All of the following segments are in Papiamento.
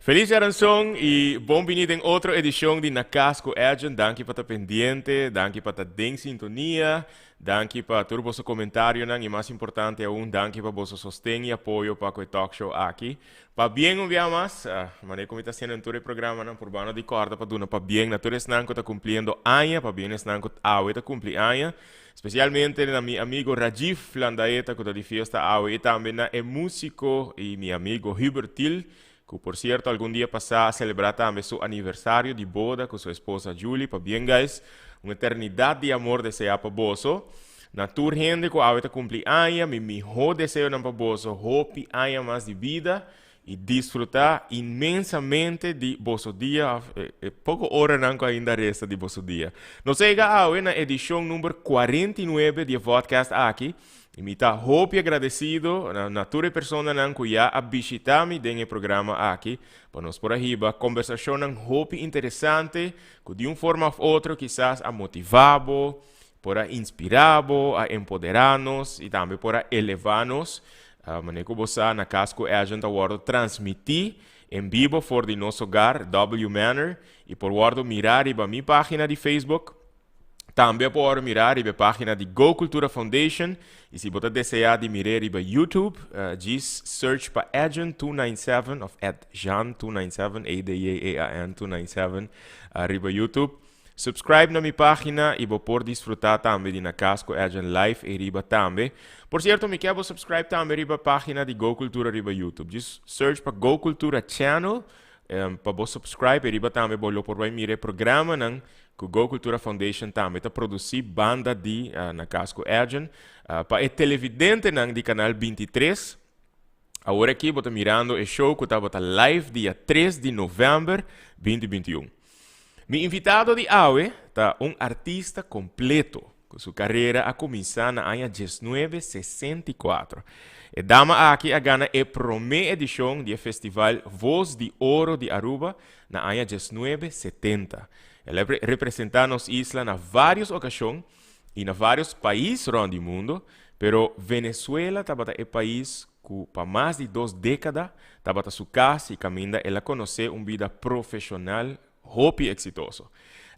Feliz Aranson y bon bini den otro edicion di Na Cas cu Edjean. Danki pa ta pendiente, danki pa ta den sintonia, danki pa tur boso comentarionan y, mas importante aun, danki pa boso sosten y apoyo pa cu e talk show aki. Pabien un biaha mas, manera cu mi ta haciendo den tur e programanan, purbando di corda pa duna pabien na tur esnan cu ta cumpliendo aña, pabien esnan cu awe ta cumpli aña, especialmente na mi amigo Rajiv Landaeta cu ta di fiesta awe y tambe na e musico y mi amigo Hubert Thiel, cu por cierto algun dia pasa a celebra tambe su aniversario di boda cu su esposa Julie. Pabien, guys, un eternidad di amor desea pa boso. Na tur hende cu awe ta cumpli aña, mi miho deseonan pa boso: hopi aña mas di bida y disfruta inmensamente di boso dia, poco oranan cu ainda resta di boso dia. Nos a yega awe na edicion number 49 di e podcast aki. Y mi ta hopi agradecido na tur e personanan cu ya a bishita mi den e programa aki, pa nos por a hiba conversacionnan hopi interesante, cu di un forma of otro kisas a motiva bo, por a inspira bo, a empodera nos y tambe por a eleva nos. Manera cu bo sa, Na Cas cu Edjean ta wordo transmiti en bibo for di nos hogar, W Manor, y por wordo mira riba mi pagina di Facebook. Tambe por mira riba e pagina di Go Cultura Foundation y si bo ta desea di mira riba YouTube, just search pa Edjean 297 of Edjean 297, Edjean 297, riba YouTube. Subscribe na mi pagina y bo por disfruta tambe di Na Cas cu Edjean live y riba tambe. Por cierto, mi kier subscribe tambe riba pagina di Go Cultura riba YouTube. Just search pa Go Cultura Channel pa bo subscribe y riba tambe bo lo por bay mira e programanan cu Go Cultura Foundation tambe ta produci banda di Na Cas cu Edjean. Pa e televidentenan di Canal 23, awor aki bo ta mirando e show cu tabata live dia 3 di november 2021. Mi invitado di awe ta un artista completo, cu su carera a cuminsa na aña 1964. E dama aki a gana e prome edicion di e festival Voz di Oro di Aruba na aña 1970. El a representa nos isla na varios ocasion y na varios pais rond di mundo, pero Venezuela tabata e pais cu pa mas di 2 decada tabata su cas y caminda el a conoce un bida profesional hopi exitoso.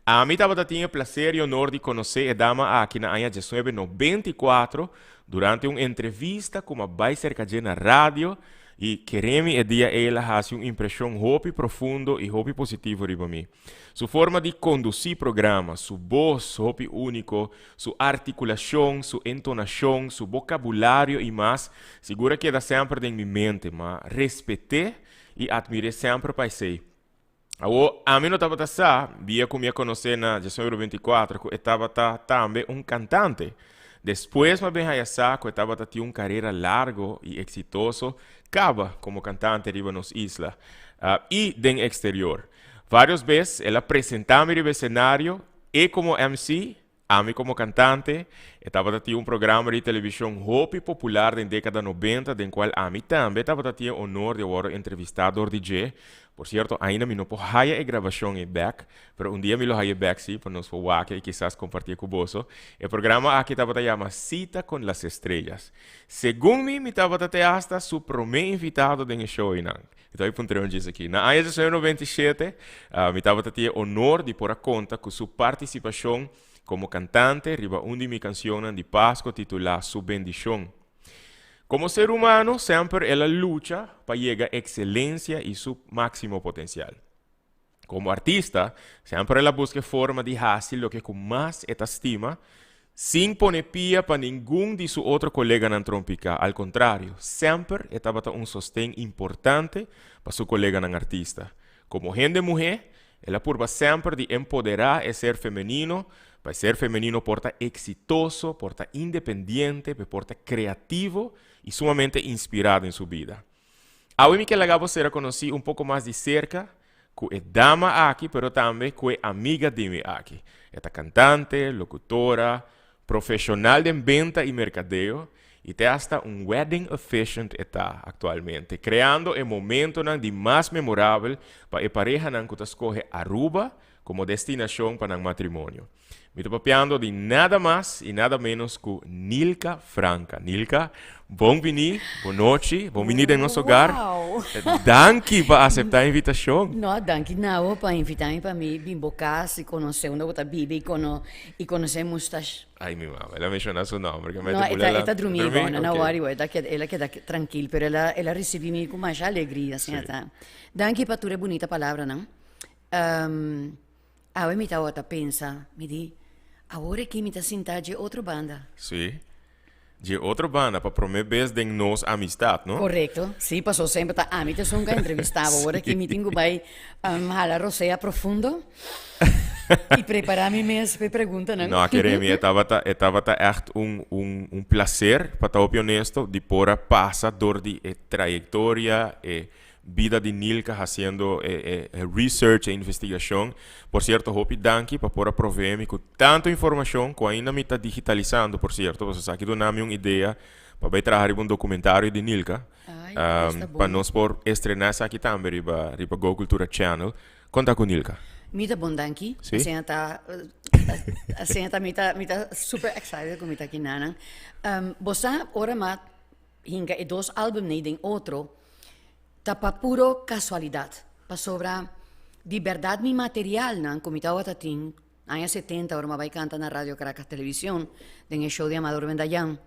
Ami tabata tin e placer y honor di conoce e dama aki na aña 1994 durante un entrevista cu m'a bay cerca na radio y kere mi, e dia el a haci un impresion hopi profundo y hopi positivo riba mi. Su forma di conduci programa, su voz hopi unico, su articulacion, su entonacion, su vocabulario y mas, sigur a keda semper den mi mente, m'a respet'e y admir'e semper pa esey. Awo, ami no tabata sa, dia cu mi a conoce na 1924, cu e tabata tambe un cantante. Despues m'a bin haya sa cu e tabata tin un carera largo y exitoso, caba como cantante riba nos isla y den exterior. Varios bes el a presenta mi riba escenario, e como MC, ami como cantante. E tabata tin un programa di television hopi popular den decada 90, den cual ami tambe tabata tin honor di wordo entrevista door di dje. Por cierto, ainda mi no por haya e grabacion ey back, pero un dia mi lo haya back si, pa nos por wak y kisas comparti cu boso. E programa aki tabata yama Cita con las Estrellas. Segun mi, mi tabata te hasta su prome invitado den e show nan. Anto, e punto aki. Na aña 1997, mi tabata tin honor di por a conta cu su participacion como cantante riba un di mi cancionnan di Pasco titula Su Bendicion. Como ser humano, semper el a lucha pa yega excelencia y su maximo potencial. Como artista, semper el a busca forma di haci loke cu mas e ta stima, sin pone pia pa ningun di su otro coleganan trompica. Al contrario, semper e tabata un sosten importante pa su coleganan artista. Como hende muhe, el a purba semper di empodera e ser femenino, pa ser femenino por ta exitoso, por ta independiente, por ta creativo y sumamente inspira den su bida. Awe mi kier laga bo conoce un poco mas di cerca cu e dama aki, pero tambe cu e amiga di mi aki. E ta cantante, locutora, profesional di venta y mercadeo y te hasta un wedding officiant e ta actualmente, creando e momentonan di mas memorabel pa e parehanan cu ta scoge Aruba como destinacion pa nan matrimonio. Mi ta papiando di nada mas y nada menos cu Nilka Franca. Nilka, bon bini, bon nochi, bon bini den nos hogar. Wow. Danki pa acepta e invitacion. No, danki na bo pa invita mi pa mi bin bo cas y conoce unda bo ta biba y cono y conoce Mustache. Ay, mi mama, el a menciona su nomber, que No, e ta, e ta drumi bo, no, no worry bo, e ta keda, el a keda trankil, pero el a, el a ricibi mi cu masha alegria, asina ta. Danki pa tur e bunita palabranan. Awe mi tabata pensa, mi di, awor aki mi ta sinta dje otro banda. Sí, dje otro banda, pa promé bes den nos amistad, no? Korekto, sí, paso semper ta ami ta esun ku a entrevistá bo. Awor aki mi tin ku bai hala rosea profundo i prepará mi mes pa e preguntanan. No, kere mi, e tabata, e tabata ègt un, un, un plaser, pa ta hopi honesto, di por a pasa dor di e trayektoria, e Bida di Nilka haciendo e e research, e investigacion. Por cierto hopi danki pa por a provee mi cu tanto informacion cu ainda mi ta digitalisando por cierto, pasobra esaki duna mi un idea pa bay traha riba un documentario di Nilka. Ay, esta bon. Pa nos por estrena esaki tambe riba riba Go Cultura Channel. Con ta cu Nilka? Mi ta bon danki. Si? Asina ta asina ta mi ta mi ta super excited cu mi ta aki nanan. Bo sa ora ma Hinka e dos albumnan den otro ta pa puro kasualidat, pasobra di bèrdat mi materialnan ku mi tabata tin aña setenta ora mi a bai kanta na Radio Caracas Television den e show di Amador Bendayán,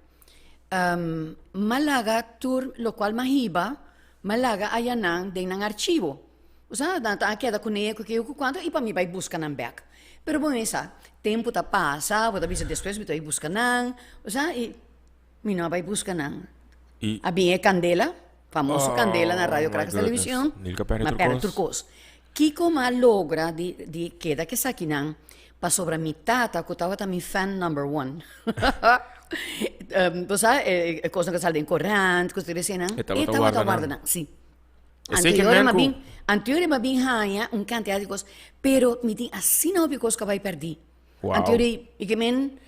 m'a laga tur lokual m'a hiba, m'a laga ayanan den nan archivo. Osea, nan ta a keda kuné ku ke ku kuantu i pa mi bai buska nan bèk. Pero bo mesa, tempu ta pasa, bo ta bisa despues mi ta bai buska nan, osea, i. Mi no a bai buska nan. I. A bin e kandela, famoso kandela na Radio Oh my Caracas goodness. Television. Nilka perde M'a tur perde kos. tur kos. Kiko m'a logra di di keda ku esakinan pasobra mi tata ku tabata mi fan number one. Bo sa e kosnan ku a sali den korant, ku tur eseinan. E tabata E tabata warda nan. warda nan, si. Esei ke Anterior men m'a ku. bin, anterior m'a bin haña un kantidat di kos, pero mi tin asina hopi kos ku a bai pèrdí. Wow. Anto di i ke men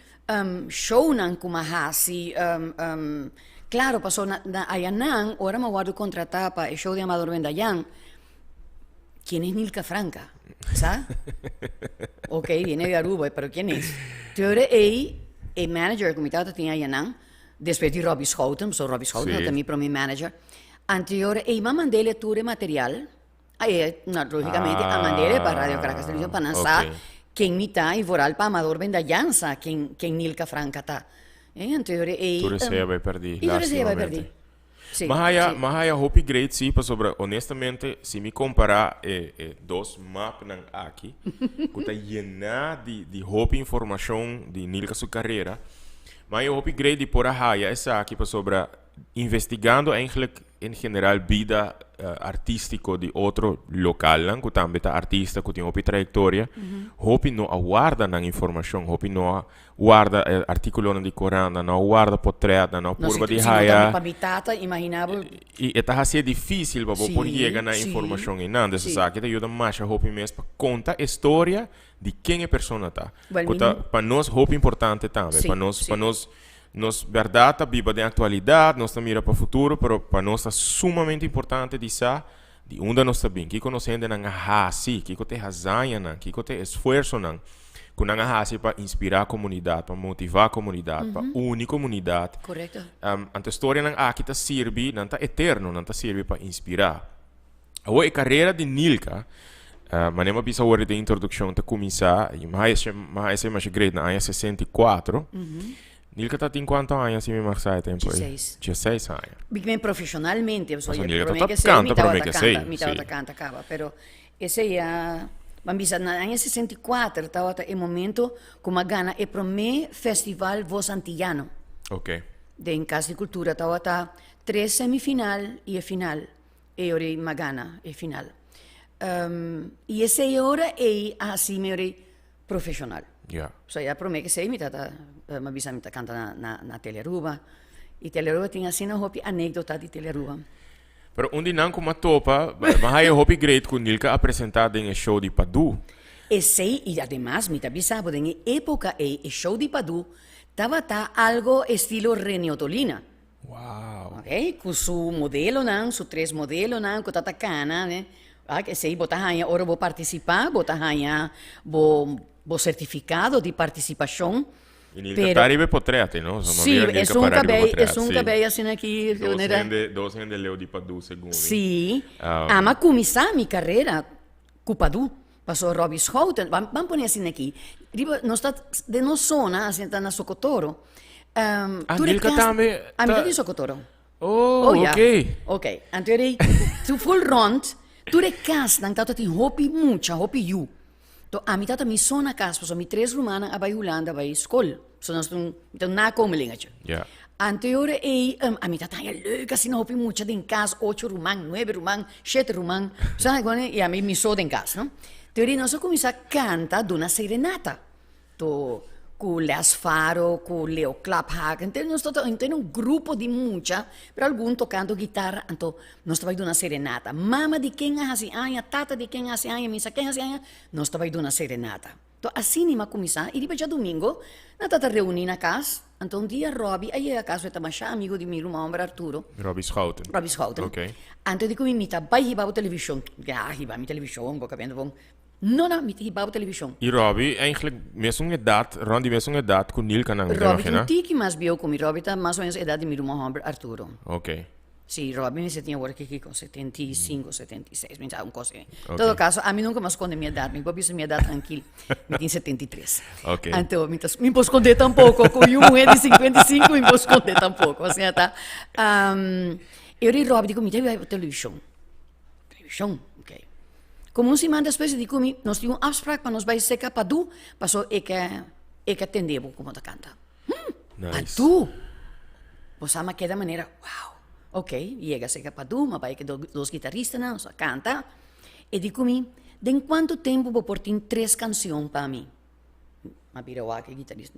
shownan ku m'a hasi, klaro paso na na ayanan ora m'a wòrdu kontratá pa e show di Amador Bendayán, ken es Nilka Franca? Sa? Ok, viene di Aruba, pero ken es? Te ora ei e manager ku mi tabata tin ayanan, despues di Robbie Schouten, pasobra Robbie Schouten tabata mi prome manager, anto e ora ei m'a mand'el tur e material. E, no, lógicamente, a mand'e pa Radio Caracas Televisión pa nan sa ken mi ta y vooral pa Amador Bendayán sa ken, ken Nilka Franca ta. Eh, anto yori ei. Tur esei a bai perdí, Y tur esei a bai perdí. lastimamente. Sí, M'a haya, sí. m'a haya hopi great sí, pasobra honestamente si mi kompará e, e dos mapnan aki, ku ta yená di, di hopi informashon di Nilka su karera, m'a haya hopi great di por a haya esaki pasobra investigando eigenlijk En general bida artístiko di otro lokalnan ku tambe ta artista ku tin hopi trayektoria, hopi no a warda nan informashon, hopi no a warda e artíkulonan di korant, nan no a warda potrètnan, nan no a purba di Si no haya. pa mi tata, imaginá bo. I e ta hasié difísil pa bo por yega na informashon einan. Des esaki ta yuda masha hopi mes pa konta e storia di ken e persona ta. Ku ta pa nos hopi importante tambe, pa nos pa nos Nos bèrdat ta biba den aktualidat, nos ta mira pa futuro, pero pa nos ta sumamente importante di sa di unda nos ta bin, kiko nos hendenan a hasi, kiko ta e hazañanan, kiko ta e esfuersonan ku nan a hasi pa inspirá komunidat, pa motivá komunidat, pa uni komunidat. Anto e storianan aki ta sirbi, nan ta eterno, nan ta sirbi pa inspirá. Awor e karera di Nilka, manera mi a bisa awor den introdukshon, ta kuminsá, i mi haña esei, mi haña esei masha great na aña 64. Nilka ta tin kuantu aña si mi mag sa e tempu ei? Dieseis. Dieseis aña. Mi men profeshonalmente, pasobra Pasobra Nilka promé ta ke esei mi kanta promé tabata ke esei, kanta, mi tabata sí. kanta kaba, pero esei a, ban bisa na aña 64 tabata e momento ku mi a gana e promé festival Voz Antillano. Oké. Den Kas di Kultura tabata tres semifinal i e final. E ora ei m'a gana e final. I esei ora ei a hasi mi ora ei profeshonal. Ja. So ya promé k'esei mi tata m'a bisa mi ta kanta na na na Telearuba. I Telearuba tin asina hopi anékdota di Telearuba. Pero un di nan ku m'a topa, m'a haya hopi great ku Nilka a presentá den e show di Padu. Esei i ademas mi ta bisa bo den e époka ei e show di Padu tabata algo estilo Rene Ottolina. Wow. Ok, ku su modelonan, su tres modelonan ku ta ta kana, ne. Wak esei bo ta haña ora bo partisipá, bo ta haña bo. bo sertifikado di partisipashon. I Nilka ta riba e potret, no? Sí, esun kabei, esun kabei asina aki. Dos hende, dos hende leu di Padu segun mi. Sí. Ami a kuminsá mi karera ku Padu. Paso Robby Schouten, ban ban pone asina aki, riba nos ta den nos zona, asina ta na Sokotoro. Ah, tur e Nilka tambe ta. Ami ta di Sokotoro. Oh, Oh, ja. oké. Oké. Anto e tu full rond, tur e kasnan tabata tin hopi mucha, hopi yu. To ami tabata mi so na kas, pasobra mi tres rumannan a bai Hulanda bai skol. So nos ta un, mi ta un nakomelingetje. Ja. Anto e ora ei, ami tabata haña leuk asina hopi mucha den kas, ocho ruman, nuebe ruman, shete ruman. Sa i ami mi so den kas, no. Te ora ei nos a kuminsá kanta duna serenata. To ku Les Faro, ku Leo Klaphaak, henter nos ta henter un grupo di mucha, pero algun tokando gitara, anto nos ta bai duna serenata. Mama di ken a hasi aña, tata di ken a hasi aña, misa ken a hasi aña, nos ta bai duna serenata. To asina mi a kuminsá i riba djadumingo nan ta ta reuní na kas, anto un dia Robby a yega kas, e ta masha amigu di mi ruman hòmber Arturo. Robby Schouten. Robby Schouten. Oké. Anto e di ku mi, mi ta bai hiba bo televishon. Ya, hiba mi televishon, bo kabendo bon. No, no, mi ta hiba bo televishon. I Robby eigenlijk mesun edat, rond di mesun edat ku Nilka nan, mi ta Robby ta imagina. un tiki mas bieu ku mi. Robby ta mas o menos edat di mi ruman hòmber Arturo. Oké. Sí, Robby mester tin awor aki kiko, 75, 76, mi sa un kos así. Todo kaso, ami nunka mas skonde mi edat, mi por bisa mi edat trankil, mi tin 73. Oké. Anto mi ta, mi por skonde tampoko, ku yu muhé di 55 mi por skonde tampoko, asina ta. E ora Robby di ku mi ta hiba bo televishon. Televishon, oké. Komo un siman despues e di ku mi, nos tin un afsprak pa nos bai seka Padu, paso e ke, e ke tende bo komo ta kanta. Hm! Nice. Padu! Bo sa m'a keda manera, wow! Oké, yega seka Padu, m'a bai ku e dos gitaristanan, nos a kanta. E di ku mi, Den kuantu tempu bo por tin tres kanshon pa mi? M'a bira wak e gitarista.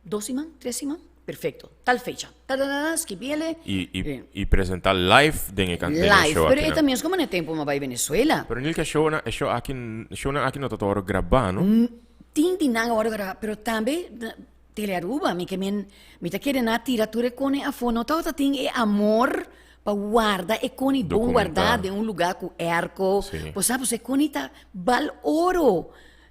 Dos siman, tres siman, perfecto, tal fecha, ta-ta-ta-ta, skibiele. I, i, i presenta live den e kan, den e Live, show pero aki e nan. ta mes como na e tempo m'a bai Venezuela. Pero Nilka show nan, e show aki, shownan aki no ta wòrdu grabá, no? Tin di nan a wòrdu grabá, pero tambe na Tele Aruba, mi ke men, mi ta kere nan a tira tur e kone afó, no tabata tin e amor pa warda e kone bon wardá Documentá. den un lugá ku airco, Sí. bo sa, pues e kone ta bal oro.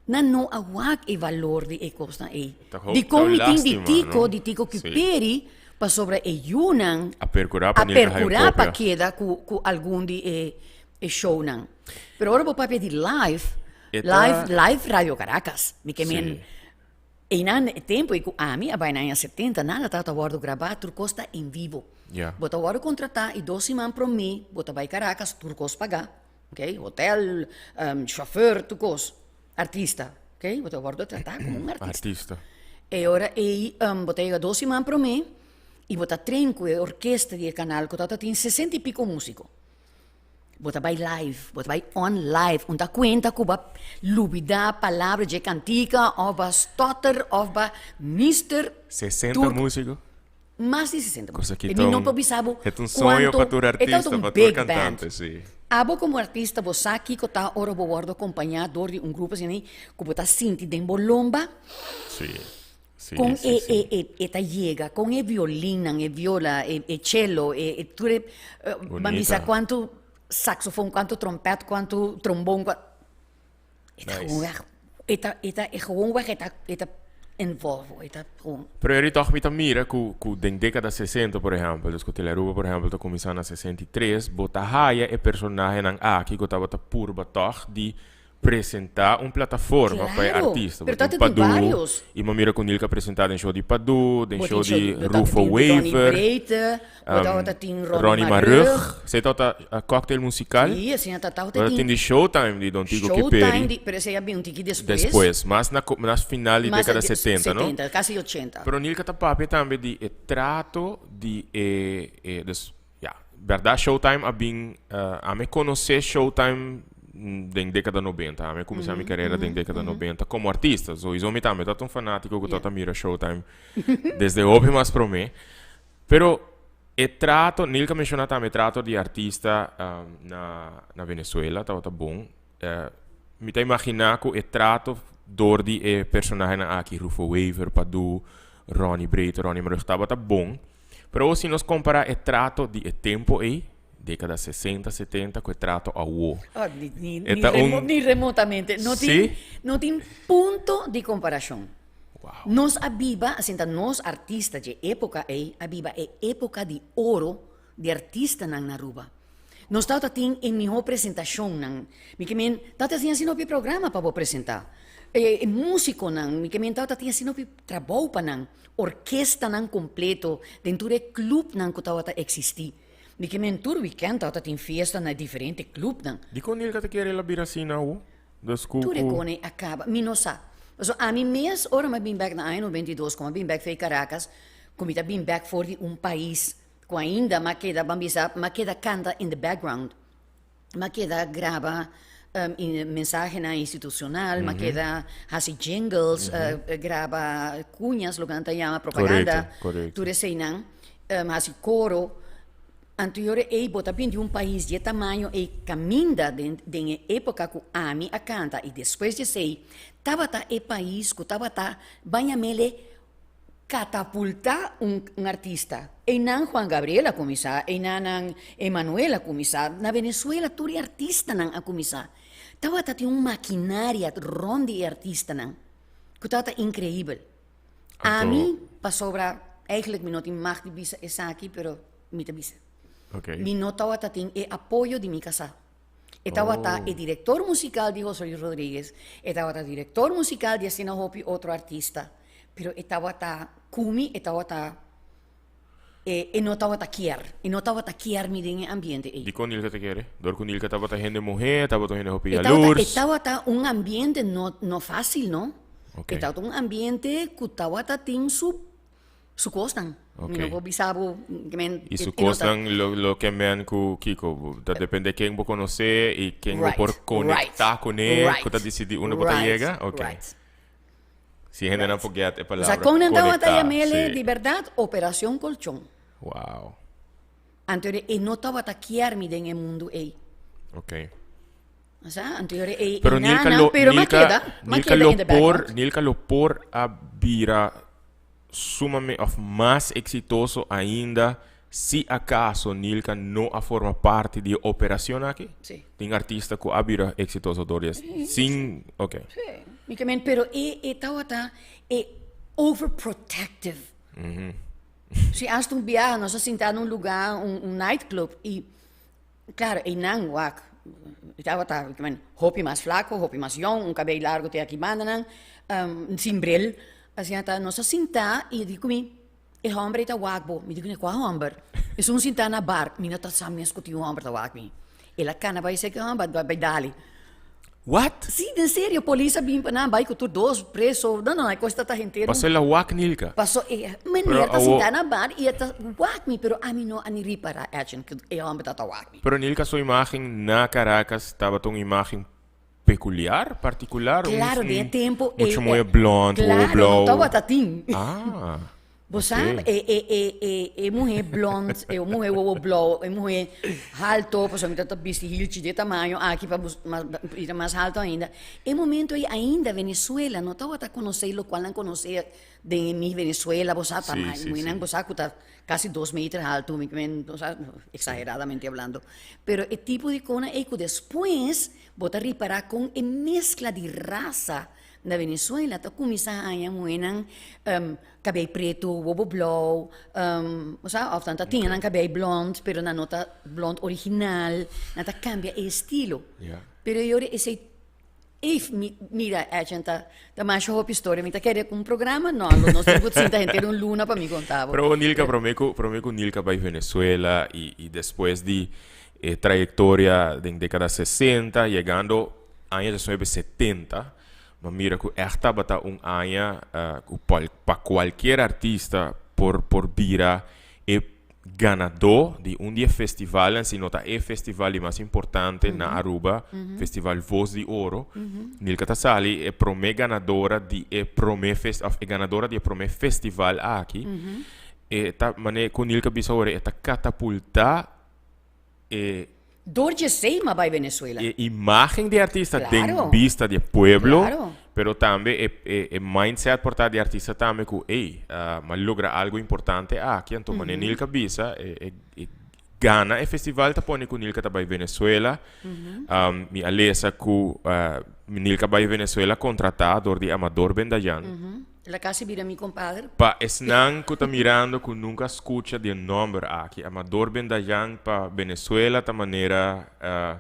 Nan no a wak e valor di e kosnan ei. Ta ho- Dikon ta mi tin di lástima, Tico, no? di Tico Sí. Cuperi, pasobra e yunan A percurá pa a Nilka haya un percurá pa copia. keda ku ku algun di e e shownan. Pero ora bo papia di live, E ta- live, live Radio Caracas, mi ke men Sí. einan e tempo ei ku ami a bai na aña setenta, nada tabata wòrdu grabá, tur kos ta en vivo. Ja. Bo ta wòrdu kontratá i dos siman promé bo ta bai Caracas, tur kos pagá. Ok, hotel, chauffeur, tur kos. Artista, ok, bo ta wòrdu tratá komo un artista. Artista. E ora ei bo ta yega dos siman promé i bo ta train ku e orkesta di e kanal ku tabata tin sesenta i piko músiko. Bo ta bai live, bo ta bai on live, un ta kuenta ku bo a lubidá palabra dje kantika òf bo a stotter òf bo a mister. 60 músiko? Mas di 60 Cosa ki E ta mi no un por bisa bo e ta un soño cuanto pa tur e tabata artista, un pa tur big cantante, band. si. Abo como artista bo sa kico ta ora bo wordo acompaña door di un grupo asina cu bo ta sinti den bo lomba Si, si, con si, e si. e e e ta yega, con e violinnan, e viola, e e cello, e e tur e ban bisa Bunita. cuanto saxofon, cuanto trompet, cuanto trombon, cua E ta Nice. gewoon weg. E ta, e ta, e gewoon weg, e ta, e ta involve, e ta gewoon. Pero eri toch mi ta mira ku ku den dékada 60 por ehèmpel, dus ku Telearuba por ehèmpel ta kuminsá na 63, bo ta haya e personahenan aki ku tabata purba tòg di presentá un plataforma pa e Claro, artista. Bo pero tin ta tin Padu, varios. i mi a mira ku Nilka presentá den show di Padu, den Bo show tin show di di, bo ta Rufo tin Donny Wever. Breedte, bo tabata tin Ronnie Ronnie Marugg. Marugg. Esei tabata a cocktail musical. Sí, asina ta tabata Bo tin tin di Showtime di Don Tico Showtime Kiperi. di, pero esei a bin un tiki despues. Despues, mas na mas final di Mas década 70, no? 70, casi 80. Pero Nilka ta papia tambe di e trato di e, e dus ya, berdad Showtime a bin, ami conoce Showtime den década 90, ami a cuminsa mi carera den década 90 como artista. Sowieso mi tambe tabata un fanatico cu tabata mira Showtime desde hopi mas prome. Pero e trato, Nilka menciona tambe e trato di artista na na Venezuela tabata bon. Mi ta imagina cu e trato door di e personahenan aki, Rufo Wever, Padu, Ronnie Breed, Ronnie Marugg tabata bon. Pero si nos compara e trato di e tempo ey. década 60, 70 cu e trato awo. Oh, ni, ni, ni, remo, ni remotamente. No tin, no tin punto di comparacion. Wow. Nos a biba, asinta nos artista dje época ei, a biba e época di oro di artistanan na Aruba. Nos tabata tin e mihó presentashonnan. Mi ke men, tabata tin asina hopi programa pa bo presentá. E músikonan, mi ke men tabata tin asina hopi trabou pa nan. Orkestanan kompleto den tur e klupnan ku tabata eksistí. Mi ke men tur wikènt tabata tin fiesta na e diferente klupnan. Dikon Nilka ta kere el a bira asina awo? Dus ku Tur e ku. kone a kaba. Mi no sa. Pasobra ami mes ora mi a bin bèk na aña 92, ku mi a bin bèk for di Caracas, ku mi ta bin bèk for di un pais Cu ainda m'a keda, ban bisa, m'a keda canta in the background. M'a keda graba mensahenan institucional, m'a keda haci jingles, graba cuñas, loke nan ta yama propaganda, tur eseinan, haci coro. Anto yora ei bo ta bin di un pais di e tamaño ei caminda den e epoca cu ami a canta y despues di esei tabata e pais cu tabata bañamele Katapultá un un artista. Einan Juan Gabriel a kuminsá, einanan Emanuel a kuminsá, na Venezuela tur e artistanan a kuminsá. Tabata tin un makinaria rònt di e artistanan ku tabata inkreibel. Ami, pasobra eigenlijk mi no tin mag di bisa esaki, pero mi ta bisa. Mi no tabata tin e apoyo di mi kasá. E tabata e director musical di José Luis Rodríguez, e tabata director musical di asina hopi otro artista, pero e tabata cu mi, e tabata, e, e no tabata kier, e no tabata kier mi den e ambiente ey. Dicon Nilka ta kere? Dor cu Nilka tabata hende muhe, tabata un hende hopi E tabata, e jaloers. tabata un ambiente no, no facil, no. Okay. E tabata un ambiente cu tabata tin su Su kosnan. Mi no por bisa bo ke men. I su kosnan lo ke men ku kiko? Ta depende ken bo konosé i ken bo por konektá kuné ku ta disidí unda bo ta yega? Ok. Si hendenan por get e palabra konektá. Kon nan tabata yam'é si. Di bèrdat Operacion Colchon. Wow. Anto e no tabata kier mi den e mundu ei. Ok. Sa, anto yora e Pero nana, Nilka lo, pero m'a Nilka, keda, m'a Nilka keda lo in the por, background. Nilka lo por a bira sumamente of mas exitoso ainda si acaso Nilka no a forma parti di e operacion aki? Sí. Tin artista cu a bira exitoso door di es, sin, ok. Sí, mi ke men, pero e, e tawata e overprotective. Si hasta un biaha nos a sinta na un lugar, un, un nightclub y Claro, einan wak mi tabata hopi mas flaco, hopi mas yong, un cabei largo te aki bandanan, sin bril. Asina ta nos a sinta y e di cu mi, e homber ei ta wak bo. Mi di cune, cua homber? Esun sinta na bar. Mi no ta sa mes cu tin un homber ta wak mi. El a cana bay esaki homber, a bay dali. What? Si, den serio, polis a bin pa nan, bai cu tur dos preso. No, no, e cos ta ta henter. Paso el a wak Nilka? Paso e meneer ta sinta na bar y e ta wak mi, pero ami no a ni ripara action cu e homber ta ta wak mi. Pero Nilka su imagen na Caracas tabata un imagen peculiar, particular? Claro, den e tempo ey. Mucho moe blond, wowo blauw. Claro, no tabata tin. Ah. Bo sa, e, e, e, e, e muhé blond, e muhé wowo blou, e muhé halto, pasobra mi ta ta bisti hilchi di e tamaño aki pa bus mas bira mas halto ainda. E momento ei ainda Venezuela no tabata konosé lokual nan konosé den e mi Venezuela, bo sa, tamaño, muhénan bo sa ku ta kasi dos meter halto, mi men, bo sa, eksageradamente hablando. Pero e tipo di kona ei ku despues bo ta ripará kon e meskla di rasa na Venezuela ta kuminsá haña muhénan Cabei pretu, wobo blou, osea, of nan ta tin nan cabei blond, pero nan no ta blond original, nan ta cambia e estilo. Pero e ora esei, ey, mi, mira, Edjean, ta, ta masha hopi storia, mi ta kere un programa, no, lo nos tin cu sinta henter un luna pa mi conta bo. Pero Nilka, prome cu, prome cu Nilka bay Venezuela y, y despues di e trayectoria den decada sesenta, yegando aña diesnuebe setenta, Ma mira cu echt tabata un aña cu pa cualkier artista por por bira e ganador di un di e festivalnan, si no ta e festival di mas importante na Aruba, Festival Voz di Oro. Nilka ta sali e prome ganadora di e prome fes of e ganadora di e prome festival aki. E ta mane cu Nilka bisa ora e ta catapulta e Door dje esei m'a bai Venezuela. E imagen di e artista den Claro. bista di e pueblo, Claro. pero tambe e e e mindset por ta di e artista tambe cu ey, m'a logra algo importante aki, anto manera Nilka bisa e e e. gana e festival ta pone ku Nilka ta bai Venezuela. Mi a lesa ku Nilka bai Venezuela kontratá dor di Amador Bendayan. El a kasi bira mi kompadre. Pa esnan ku ta mirando ku nunka a skucha di e nòmber aki, Amador Bendayan pa Venezuela ta manera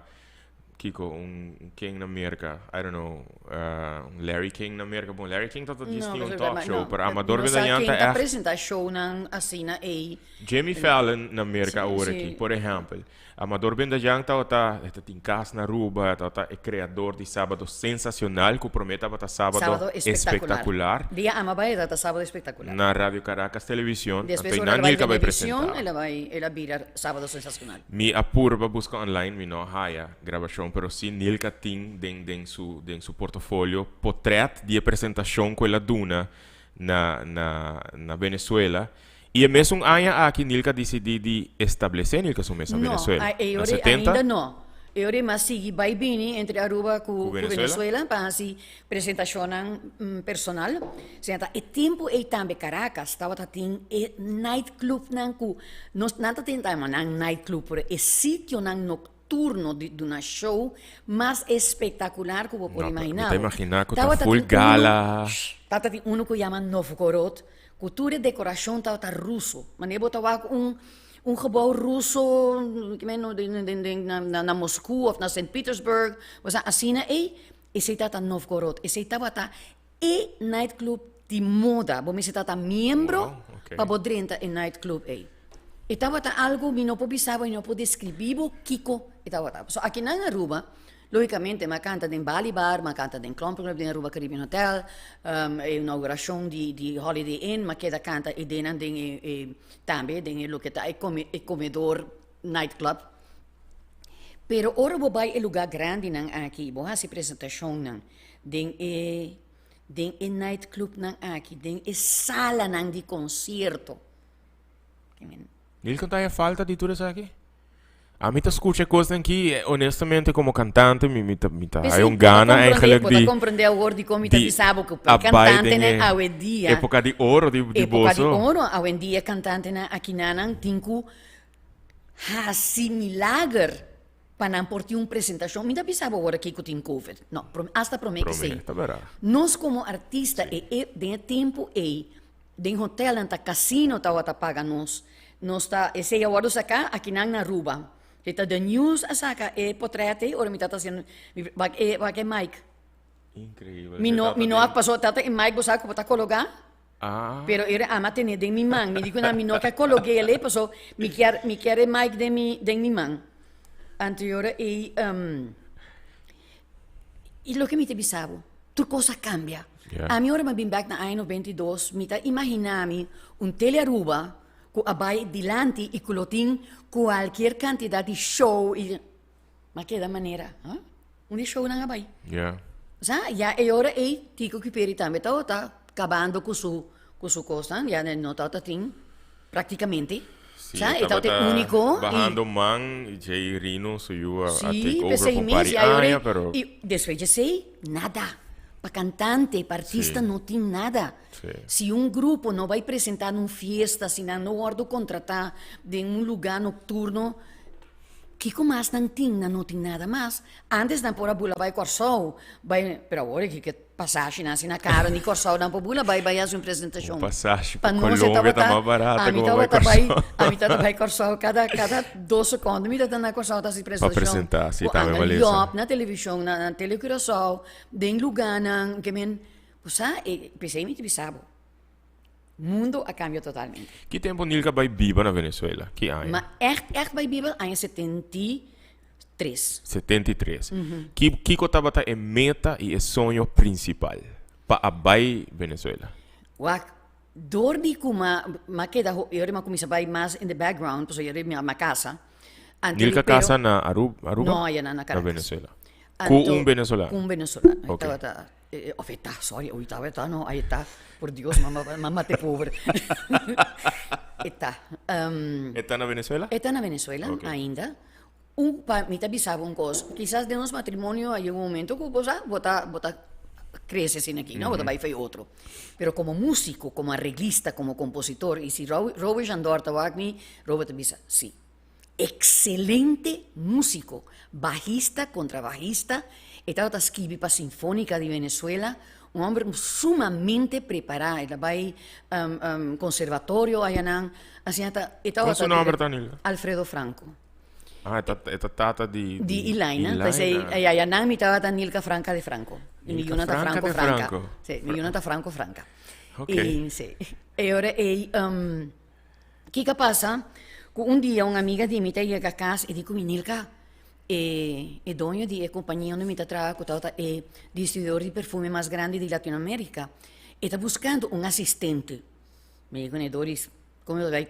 Kiko, un ken na Merka, I don't know, un Larry King na Merka. Bon, Larry King ta ta djis tin un talk show, pero Amador Bendayan ta echt. Ta presenta shownan asina ey. Jimmy Fallon na Merka awor aki, por ehempel. Amador Bendayan tabata, e ta tin kas na Aruba, e tabata e kreador di Sábado Sensacional, ku promé tabata Sábado Sábado Espectacular. Dia ama bai e tabata Sábado Espectacular. Na Radio Caracas Televisión, anto Despues ora einan el bai Nilka bai Venevisión, presentá. el a bai, el a bira Sábado Sensacional. Mi a purba buska online, mi no a haya grabashon, pero si Nilka tin den den su den su portofolio potret di e presentashon ku el a duna na na na Venezuela. I e mesun aña aki Nilka disidí di establesé Nilka su mes na No, Venezuela. a e Na ora 70? ainda no. E ora mas sigui bai bini entre Aruba ku Ku ku Venezuela? Venezuela pa hasi presentashonnan personal. Sina ta e tempu ei tambe Caracas tabata tin e nightclubnan ku nos nan ta tin ta yama nan nightclub pero e sitionan nocturno di duna show mas espectacular ku bo por No, mi imagina ta bo. imagina ku ta Tabata full tin unu, gala. tabata tin unu ku yama Novgorod ku tur e dekorashon tabata ruso. Manera bo ta wak un un gebou ruso na na Moskou of na Sint Petersburg, osea asina ei, esei tabata Novgorod. Esei tabata e nightclub di moda. Bo mester tabata miembro Wow, ok. pa bo drenta e nightclub ei. E tabata algo mi no por bisa bo, mi no por describi bo kiko e tabata. Pasobra akinan Aruba, logicamente mi a canta den Bali Bar, mi a canta den Klompen Club, den Aruba Caribbean Hotel, e inauguracion di di Holiday Inn, mi a keda canta e denan den e e tambe den e loke ta e come e comedor nightclub. Pero ora bo bai e lugar grandinan aki, bo haci presentacionnan den e den e nightclubnan aki, den e salanan di concierto. Nilton ta haya falta di tur esaki? Ami ta scucha e cosnan aki y honestamente como cantante mi mi ta mi ta haya un gana eigenlijk di di comprende awor di con mi ta di bisa bo cu a bai den cantantenan e awendia epoca di oro di di epoca di boso. oro awendia cantantenan akinanan tin cu haci milager Pa nan por tin un presentacion. Mi ta bisa bo awor aki cu tin covid. No, hasta prome Prome, esey. ta bera. Nos como artista e e den e tempo ey, den hotelnan ta casino tawata paga nos. Nos ta, esey a wordo saca akinan na Aruba. E ta The News a saca e potret ey ora mi tata haciendo, mi wak e wak e mic. Increíbel. Mi no, mi no a paso tata e mic bo sa cu bo ta cologa. Ah. Pero era ama tene den mi man. Mi di ku nan mi no ke kolog'é el paso mi kier mi kier e mic den mi den mi man. Anto e ora ei um, i loke mi ta bisa bo, tur kos a kambia. Yeah. Ami ora mi a bin bek na aña 92, mi ta imaginá mi un Tele Aruba ku a bai dilanti i ku lo tin kualkier kantidat di show i Ma keda manera, ha? Unda e shownan a bai? Ja. Sa, ya e ora ei Tico Kuiperi tambe tabata kabando ku su ku su kosnan, ya no tabata tin praktikamente. Sí, Sa, e tabata e tabata úniko i bahando man i djei Rino su yu a a Sí, take over p'esei pa un mes, par di ya e ora aña, ei pero i despues dje esei, nada. Pa kantante, pa artista Sí. no tin nada. Sí. Si un grupo no bai presentá na un fiesta, si nan no wòrdu kontratá den un lugá nokturno, Kiko mas nan tin? Nan no tin nada mas. Antes nan por a bula bai Kòrsou, bai, pero awor e ke pasashinan asina karo, ni Kòrsou nan por bula bai bai hasi un presentashon. Un pasashi Pa pa nos e Colombia ta tabata, mas barata ami ku pa bai tabata bai, Kòrsou. ami tabata bai Kòrsou kada kada dos sekondo mi tabata na Kòrsou ta hasi Pa presentashon. presentá, si Ku tambe Angel malesa. Job na televishon, na na Tele Curaçao, den lugánan, ke men, bo sa, e p'esei mi ta bisa bo. Mundo a cambia totalmente. Ki tempo Nilka bai biba na Venezuela? Ki aña? Ma echt echt bai biba aña 73. 73. Ki kiko tabata e meta i e soño principal pa a bai Venezuela? Wak, dor di ku ma ma keda ho yori ma kuminsa bai mas in the background pasobra yori mi a kasa. Anto Nilka pero kasa na Aruba? No, ya na na Na Caracas. Venezuela. Ku Anto un venezolano? ku un venezolano. Ok. Tabata Of e ta, sorry, oei ta, ta no, ai e ta, por Dios, mama, mama te pober. E ta. E ta na Venezuela? E ta na Venezuela Ok. ainda. Un pa mi ta bisa bo un kos, kisas den nos matrimonio a yega un momento ku bo sa, bo ta, bo ta krese asina aki, no? Bo ta bai fei otro. Pero komo músiko, komo areglista, komo kompositor, i si Rowe, Rowe Jandor ta wak mi, Rowe ta bisa, si. Excelente músico, bajista, contrabajista, e tabata skibi pa Sinfónica di Venezuela, un homber sumamente prepará, el a bai conservatorio ayanan, asina ta, e Kon tabata su nomber ta, Nilka? Alfredo Franco. Ah, e ta tata di Di Ilaina, p'esei ayanan mi tabata Nilka Franca de Franco, y mi Nilka yuna ta Franca Franco de Franca, Franco. sí, mi yuna ta Franco Franca. Ok. Y sí, e ora ei Kiko a pasa? Ku un dia un amiga di mi ta yega kas i di ku mi, Nilka, e e doño di e kompania unda mi ta traha ku tabata e distribuidor di perfume mas grandi di Latinoamerica, e ta buskando un asistente. Mi di kuné, Doris, kon mi ta bai?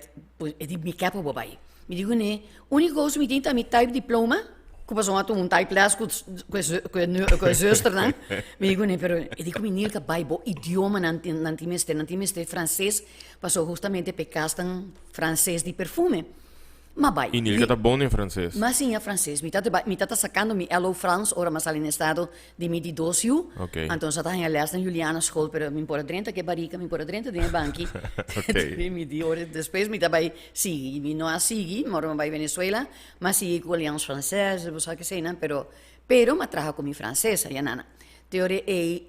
E di, mi ke pa bo bai. Mi di kuné, úniko kos mi tin ta mi type diploma, ku pasobra a tuma un type les ku ku e zusternan. Mi di kuné, pero e di ku mi, Nilka, bai bo idioma nan tin mester, nan tin mester franses. Paso hustamente p'e kasnan franses di perfume. M'a bai. I Nilka ta bon den franses? M'a siña franses. Mi ta mi ta sakando mi LO Frans ora m'a sali na estado di mi di dos yu. Ok. Anto nos a ta haña les na Juliana School, pero mi por a drenta ke barika, mi por a drenta den e banki. Ok. Mi di ora despues mi ta bai sigui. Mi no a sigui, ora m'a bai Venezuela, m'a sigui ku Alliance Française, bo sa keseinan, pero pero m'a traha ku mi franses ayanana. Te ora ei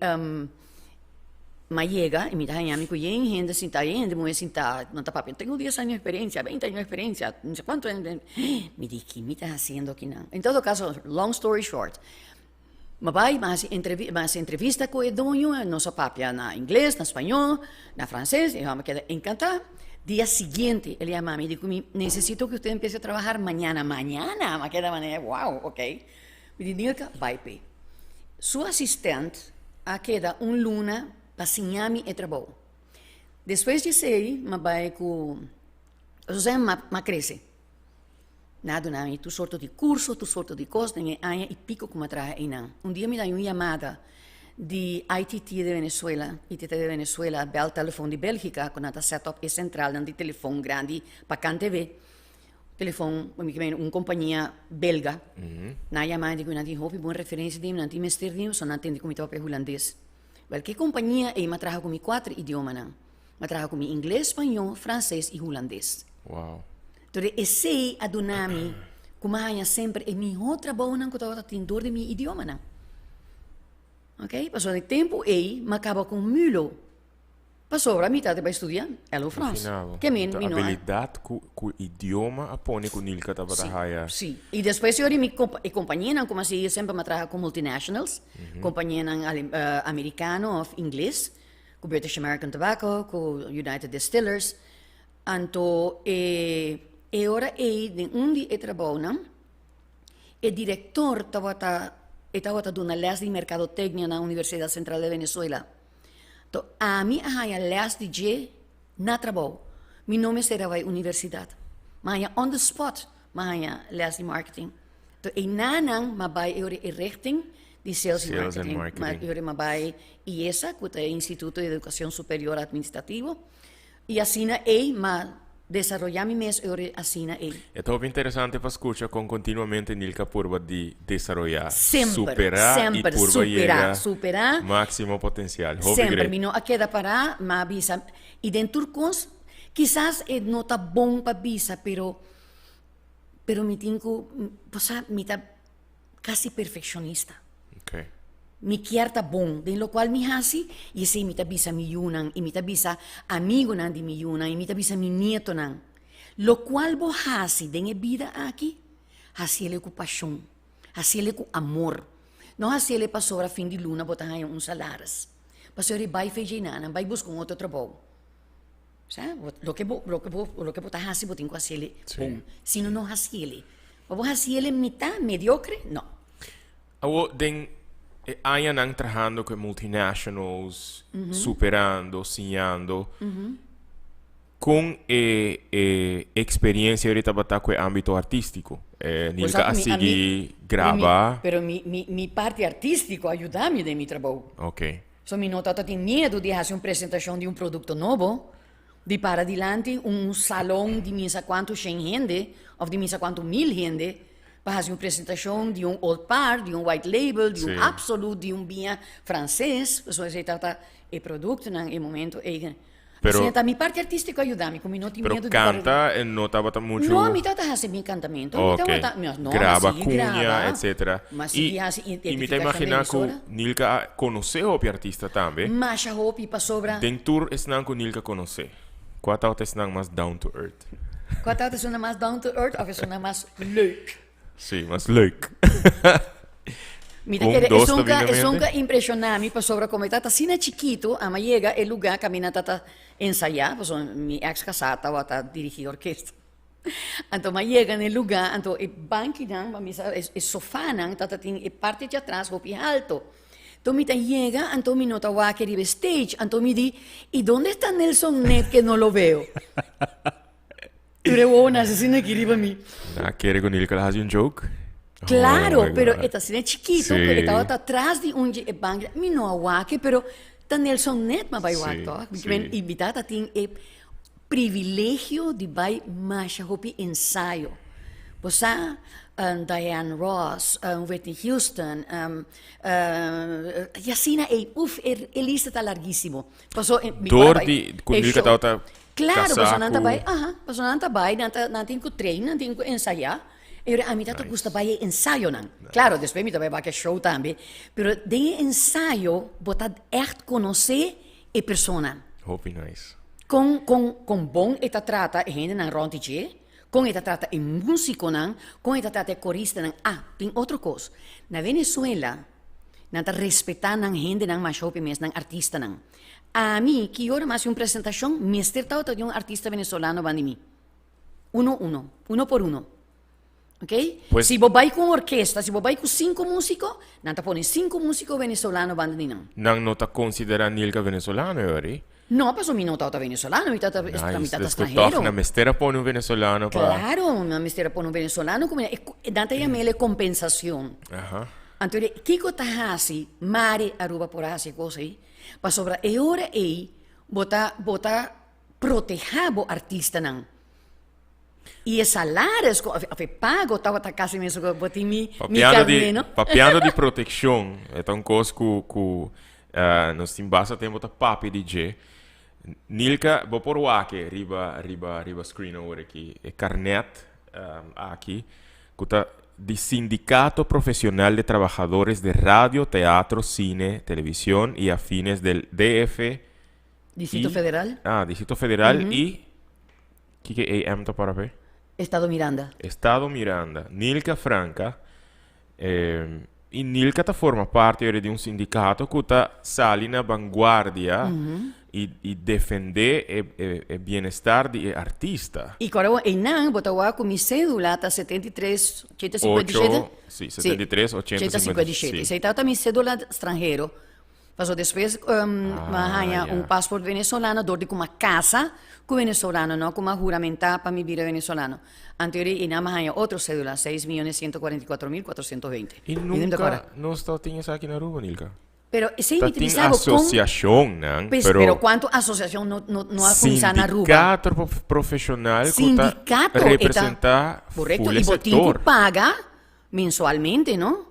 M'a yega y mi ta haña mi cu yen hende sinta, yen hende muhe sinta, nan ta papia, tengo dies años experiencia, veinte años experiencia, no sé cuanto, mi di, ki mi ta haciendo akinan? En todo caso, long story short, m'a bay, m'a haci entrevi, m'a haci entrevista cu e doño, nos a papia na ingles, na spañol, na frances, y m'a keda encanta. Dia siguiente el yama mi, di cu mi, necesito que usted empiece a trabajar mañana, mañana, m'a keda manera, wow, ok. Mi di Nilka, bai p'e. Su asistent a keda un luna pa siña mi e trabou. Despues di esei m'a bai ku José m'a krese. Nan a duna mi tur sorto di kurso, tur sorto di kos den e aña i piko ku m'a traha einan. Un dia mi ta haña un yamada di ITT di Venezuela, ITT di Venezuela, bèl telefon di Bélgika ku nan ta sèt òp e sentralnan di telefon grandi pa CANTV. Telefon, mi ke meen un kompania belga. Nan a yama mi di ku nan tin hopi bon referensia di mi, nan tin mester di mi, pasobra nan tende ku mi ta papia hulandes. Wèl, ke kompania ei mi a traha ku mi kuater idiomanan. Mi a traha ku mi ingles, spañó, franses i hulandes. Wow. Entonces esei a duna mi ku mi a haña semper e mihó trabounan ku tabata tin dor di mi idiomanan. Oké, pasobra e tempu ei mi a kaba ku un mulo. Pasobra mi ta bai studia LO Frans. Ke men mi no a. Abilidat ku idioma a pone ku Nilka tabata haya. Si, si. I despues yo di mi e kompanianan ku mi a sigui semper mi a traha ku multinationals, kompanianan amerikano òf ingles, ku British American Tobacco, ku United Distillers. Anto e e ora ei den un di e trabounan e direktor tabata e tabata duna lès di merkadotèknia na Universidat Sentral de Venezuela. To ami a haña les di dje na trabou. Mi no mester a bai universidat. Mi a haña on the spot mi a haña les di marketing. To einanan mi a bai e ora e richting di sales y marketing. Mi e ora mi a bai IESA ku ta e Instituto di Educacion Superior Administrativo. I asina ei m'a desaroyá mi mes e ora asina ei. E ta hopi interesante pa skucha kon kontinuamente Nilka purba di desaroyá, Semper, superá i semper, purba superá, yega superá. máksimo potensial. Hopi Semper, great. mi no a keda pará, m'a bisa, i den tur kos, kisas e no ta bon pa bisa, pero, pero mi tin ku, bo sa, mi ta kasi perfekshonista. Okay. Mi kier ta bon den lokual mi hasi i esei mi ta bisa mi yunan i mi ta bisa amigunan di mi yunan i mi ta bisa mi nietonan. Lokual bo hasi den e bida aki, hasiel ku pashon, hasiel ku amor. No hasiel pasobra fin di luna bo ta haña un salaris. Pasobra e bai fe djei-nan, bai buska un otro trabou. Sa, loke bo, loke bo, loke bo ta hasi bo tin ku hasiel bon. Si no, no hasiel. Pa bo hasiel mitá, mediokre, no. Awor, den e añanan trahando ku e multinationals, superando, siñando, kon e e eksperiencia ori tabata ku e ámbito artístiko? Nilka a sigui graba? Pero mi, mi, mi parti artístiko a yuda mi den mi trabou. Ok. So mi no tabata tin miedu di hasi un presentashon di un produkto nobo, di para dilanti un salon di misa kuantu shen hende òf di misa kuantu mil hende pa hasi un presentashon di un Old Par, di un White Label, di un Absolut, di un biña franses, pasobra esei tabata e produktonan e momento ei. Pero, Asina ta mi parti artístiko a yuda mi, ku mi no tin pero miedu di parti. kanta e no tabata muchu. No, mi tabata hasi mi kantamento. Mi Ok. tabata, mi no, Graba m'a sigui kuña, graba, etcétera. m'a I, sigui hasi i mi ta identifikashon di imaginá ku emisora. Nilka a konosé hopi artista tambe. Masha hopi pasobra. Den tur esnan ku Nilka konosé, kua tabata esnan mas down to earth? Kua tabata esnan mas down to earth òf esnan mas leuk? Sí, mas leuk. Mi ta Un, kere dos ta esun ka, bini na esun mente. ka impreshoná mi pasobra komo e tata asina chikitu, ama yega e lugá kaminda tata ensayá, pasobra mi èks kasá tabata dirigí orkesta. Anto mi a yega na e lugá, anto e bankinan, pa mi sa, e sofanan tata tin e parti djatras hopi halto. Anto mi ta yega, anto mi no ta wak riba e stage, anto mi di, y donde esta Nelson Ned que no lo veo? Tur e wowonan asesino aki riba mi. Na kere ku Nilka ta hasi un joke? Claro, Oh my pero God. e ta asina chikito Sí. ku e tabata tras di un dje e bank. Mi no a wak e, pero ta Nelson net m'a bai wak Sí, tòg. sí. Men, i mi tata tin e privilegio di bai masha hopi ensayo. Bo sa, Diane Ross, Whitney Houston, i asina ei, uf, e e lista ta larguísimo. Paso mi por a Dor bai di ku e Nilka show. tabata Claro, Casá pasobra nan ta cu. bai, aha, pasobra nan ta bai, nan ta, nan tin cu train, nan tin cu ensayá. E ora ami ta ta gusta bai e ensayonan. Claro, despues mi ta bai wak e show tambe, pero den e ensayo bo ta ègt conoce e persona. Hopi nice. Con, con, con bon e ta trata e hendenan rond di dje, con e ta trata e musiconan, con e ta trata e coristanan. Ah, tin otro cos, na Venezuela nan ta respetá nan hendenan masha hopi mes, nan artistanan. Ami, ki ora mas un presentashon, mester tabata di un artista venezolano banda di mi. Uno uno, uno por uno. Ok? Pues- Si bo bai ku un orkesta, si bo bai ku sinku músiko, nan ta pone sinku músiko venezolano banda di nan. Nan no ta konsiderá Nilka venezolano e ora ei? No, pasobra mi no tabata venezolano, mi tabata, Nice, mi tabata dus ku tòg stranhero. nan mester a pone un venezolano pa. Claro, nan mester a pone un venezolano ku mi, e nan ta yam'el e kompensashon. Aha. Anto kiko ta hasi Mari Aruba por a hasi e kos ei? Pasobra e ora ei bo ta bo ta protehá bo artistanan. I e salaris ku of e pago tabata kasi mesun ku bo tin mi mi Papiando di karné, no? papiando di protekshon, e ta un kos ku ku nos tin basta tempu ta papia di dje. Nilka, bo por wak riba riba riba screen awor aki e karnèt aki ku ta di Sindicato Profesional de Trabajadores de Radio, Teatro, Cine, Televisión y Afines del DF Distrito y Federal. Ah, Distrito Federal y kiko AM ta para p'e? Estado Miranda. Estado Miranda. Nilka Franca y Nilka ta forma parti ora di un sindicato cu ta sali na vanguardia y y defende e e e bienestar di e artista. Y cu ora eynan bo ta wak cu mi cedula ta 73, 857? Ocho, si, 73, 857. 857. Esey tabata mi cedula stranhero. Paso despues mi a haña un paspoort venezolano dor di cu mi a casa cu venezolano, no cu mi a huramenta pa mi bira venezolano. Anto eri eynan mi a haña otro cedula, 6.144.420. Y nunca nos ta tin esaki na Aruba, Nilka? Pero esey Ta mi ta tin bisa bo con asociacionnan, Pues, pero pero cuanto asociacion no, no, no a cuminsa na Aruba? Sindicato profesional cu ta Sindicato e ta representa Correcto, full y e bo tin cu sector. paga mensualmente, no?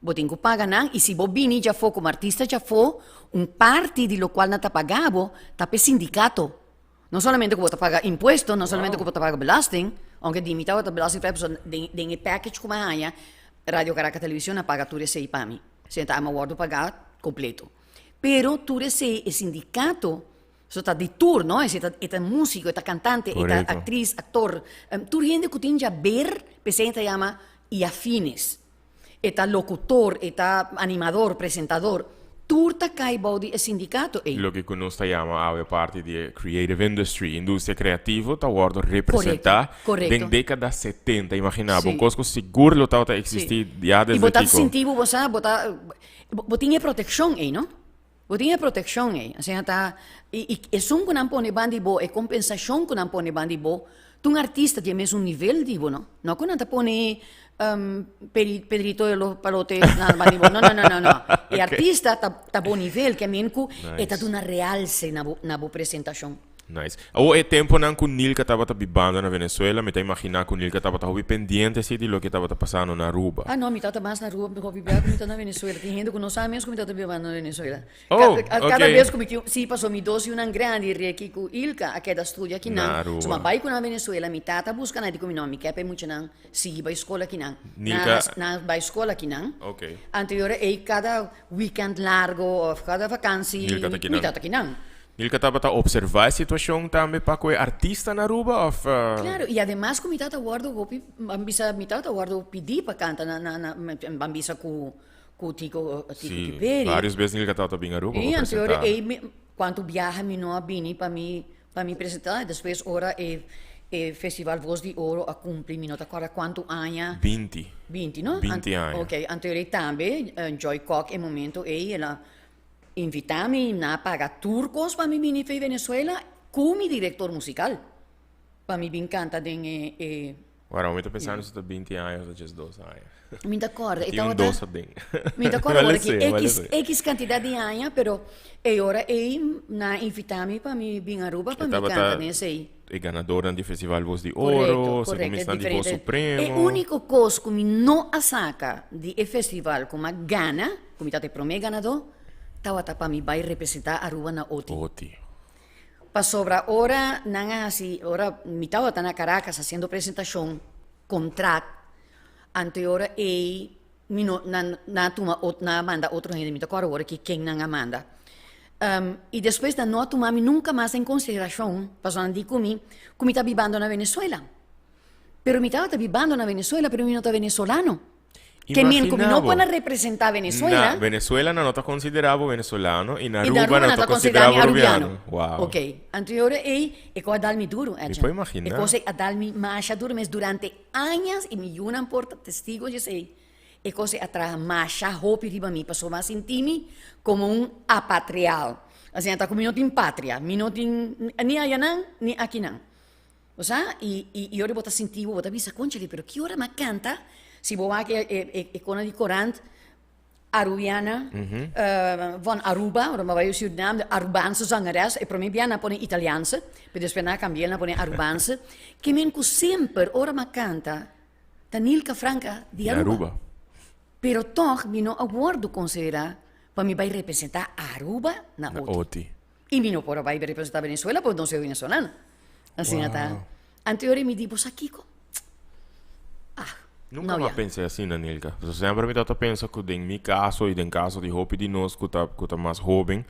Bo tin cu paga nan y si bo bini djafó como artista djafó, un parti di locual nan ta paga bo ta p'e sindicato. No solamente cu bo ta paga impuesto, no solamente cu bo ta paga belasting, aunke di mi tabata belastingvrij pasobra den den e package cu mi a haña, Radio Caracas Television a paga tur esey pa mi. Senta ama wordo paga completo. Pero tur esey e sindicato, so ta di tur no, esey ta e ta musico, e ta cantante, e ta actriz, actor, tur hende cu tin djaber, p'esey ta yama y afines. E ta locutor, e ta animador, presentador, tur ta cay bou di e sindicato ey. Loke cu nos ta yama awe parti di e creative industry, industria creativo, ta wordo representa den decada 70. Imagina bo, un cos cu sigur lo tabata existi ya desde Y bo ta kico. sinti bo, bo sa, bo ta, bo tin e proteccion ey, no? Bo tin e proteccion ey. Asina ta, y, y esun cu nan pone banda di bo, e compensacion cu nan pone banda di bo, ta un artista di e mesun nivel di bo, no? No cu nan ta pone Pedrito de los Palotes nan banda di bo. No, no, no, no, no. E artista ta, ta bo nivel, ke men cu e ta duna realce na bo, na bo presentacion. Nice. Awo e temponan ku Nilka tabata bibando na Venezuela, mi ta imaginá ku Nilka tabata hopi pendiente si di loke tabata pasando na Aruba. Ah no, mi tabata mas na Aruba mi hopi bia ku mi ta na Venezuela. Tin hende ku no sa mes ku mi tabata bibando na Venezuela. Oh, Kada ok. bes ku mi tin, si pasobra mi dos yunan grandi, Ricky ku Ilka, a keda studia Na akinan. Aruba. So mi a bai ku nan Venezuela, mi tata a buska nan, e di ku mi no, mi ke pa e muchanan sigui bai skol akinan. Nilka. Nan bai skol akinan. Ok. Anto e ora ei kada weekend largo of kada vakansi, Nilka ta mi akinan. tata akinan. Nilka tabata observa e situacion tambe pa cu e artista na Aruba of? Claro, y ademas cu mi tata wordo hopi, ban bisa mi tata wordo pidi pa canta na na na ban bisa cu cu Tico Tico Sí, Piperi. varios bes Nilka tabata bin Aruba pa Y anto ora presenta. ey mi cuanto biaha mi no a bini pa mi pa mi presenta, despues ora e e festival Voz di Oro a cumpli mi no ta acorda cuanto aña. 20. 20 no? 20 aña. Ok, anto ora ey tambe Joy Kock e momento ey el a Invitá mi na paga tur kos pa mi bini fei Venezuela ku mi direktor musikal pa mi bin kanta den e e. Wara, mi ta pensando si ta 20 aña o ta djes dos aña. Mi ta kòrda, e Tin un tabata. dos aden. Mi ta kòrda Wale ora ki si, wale X si. X kantidat di aña, pero e ora ei nan a invitá mi pa mi bin Aruba pa E mi kanta tabata den esei. e ganadornan di Festival Voz di Korekto, Oro, segun korekto, mi e esnan di Voz diferente. E Supremo. úniko kos ku mi no a saka di e festival ku mi a gana, Ku mi ta e promé ganadó, tabata pa mi bai representá Aruba na Oti. Oti. Pasobra ora nan a hasi, ora mi tabata na Caracas hasiendo presentashon, kontrat, anto e ora ei mi no, nan, nan a tuma ot, nan a manda otro hende, mi ta kòrda awor aki ken nan a manda. I despues nan no a tuma mi nunka mas en konsiderashon, pasobra nan di ku mi, ku mi ta bibando na Venezuela. Pero mi tabata bibando na Venezuela, pero mi no ta venezolano. Ke men ku mi no por a representá Venezuela. Na Venezuela nan no ta konsiderá bo venezolano i na Aruba nan ta konsiderá bo arubiano. Wow. Ok. Anto e ora ei e kos a dal mi duru, Mi Edjean. por imaginá. E kos ei a dal mi masha duru mes durante añas i mi yunan por ta testigo di esei. E kos ei a traha masha hopi riba mi pasobra mi a sinti mi komo un apatrial. Asina ta ku mi no tin patria, mi no tin ni ayanan ni akinan. Bo sa, i i i ora bo ta sinti bo, bo ta bisa, Conchale, pero ki ora m'a canta? Si bo wak e e e kona di korant, Arubiana, van Aruba, ora bo bai Surinam, de Arubaanse zangeres, e prome bia nan a pone Italiaanse, pero despues nan a cambi'el nan a pone Arubaanse. Ke men ku semper ora m'a canta, ta Nilka Franca di Di Aruba. Aruba. Pero tog mi no a wordo considera pa mi bai representa Aruba na Na Oti. Oti. I mi no por a bai representá Venezuela porque no soy venezolano. Asina ta. Wow. Anteori mi di, bo sa kiko? Ah, Nunca no m'a ya. pensa asina, Nilka. So, semper mi tabata pensa ku den mi kaso i den kaso di hopi di nos ku ta ku ta mas hoben,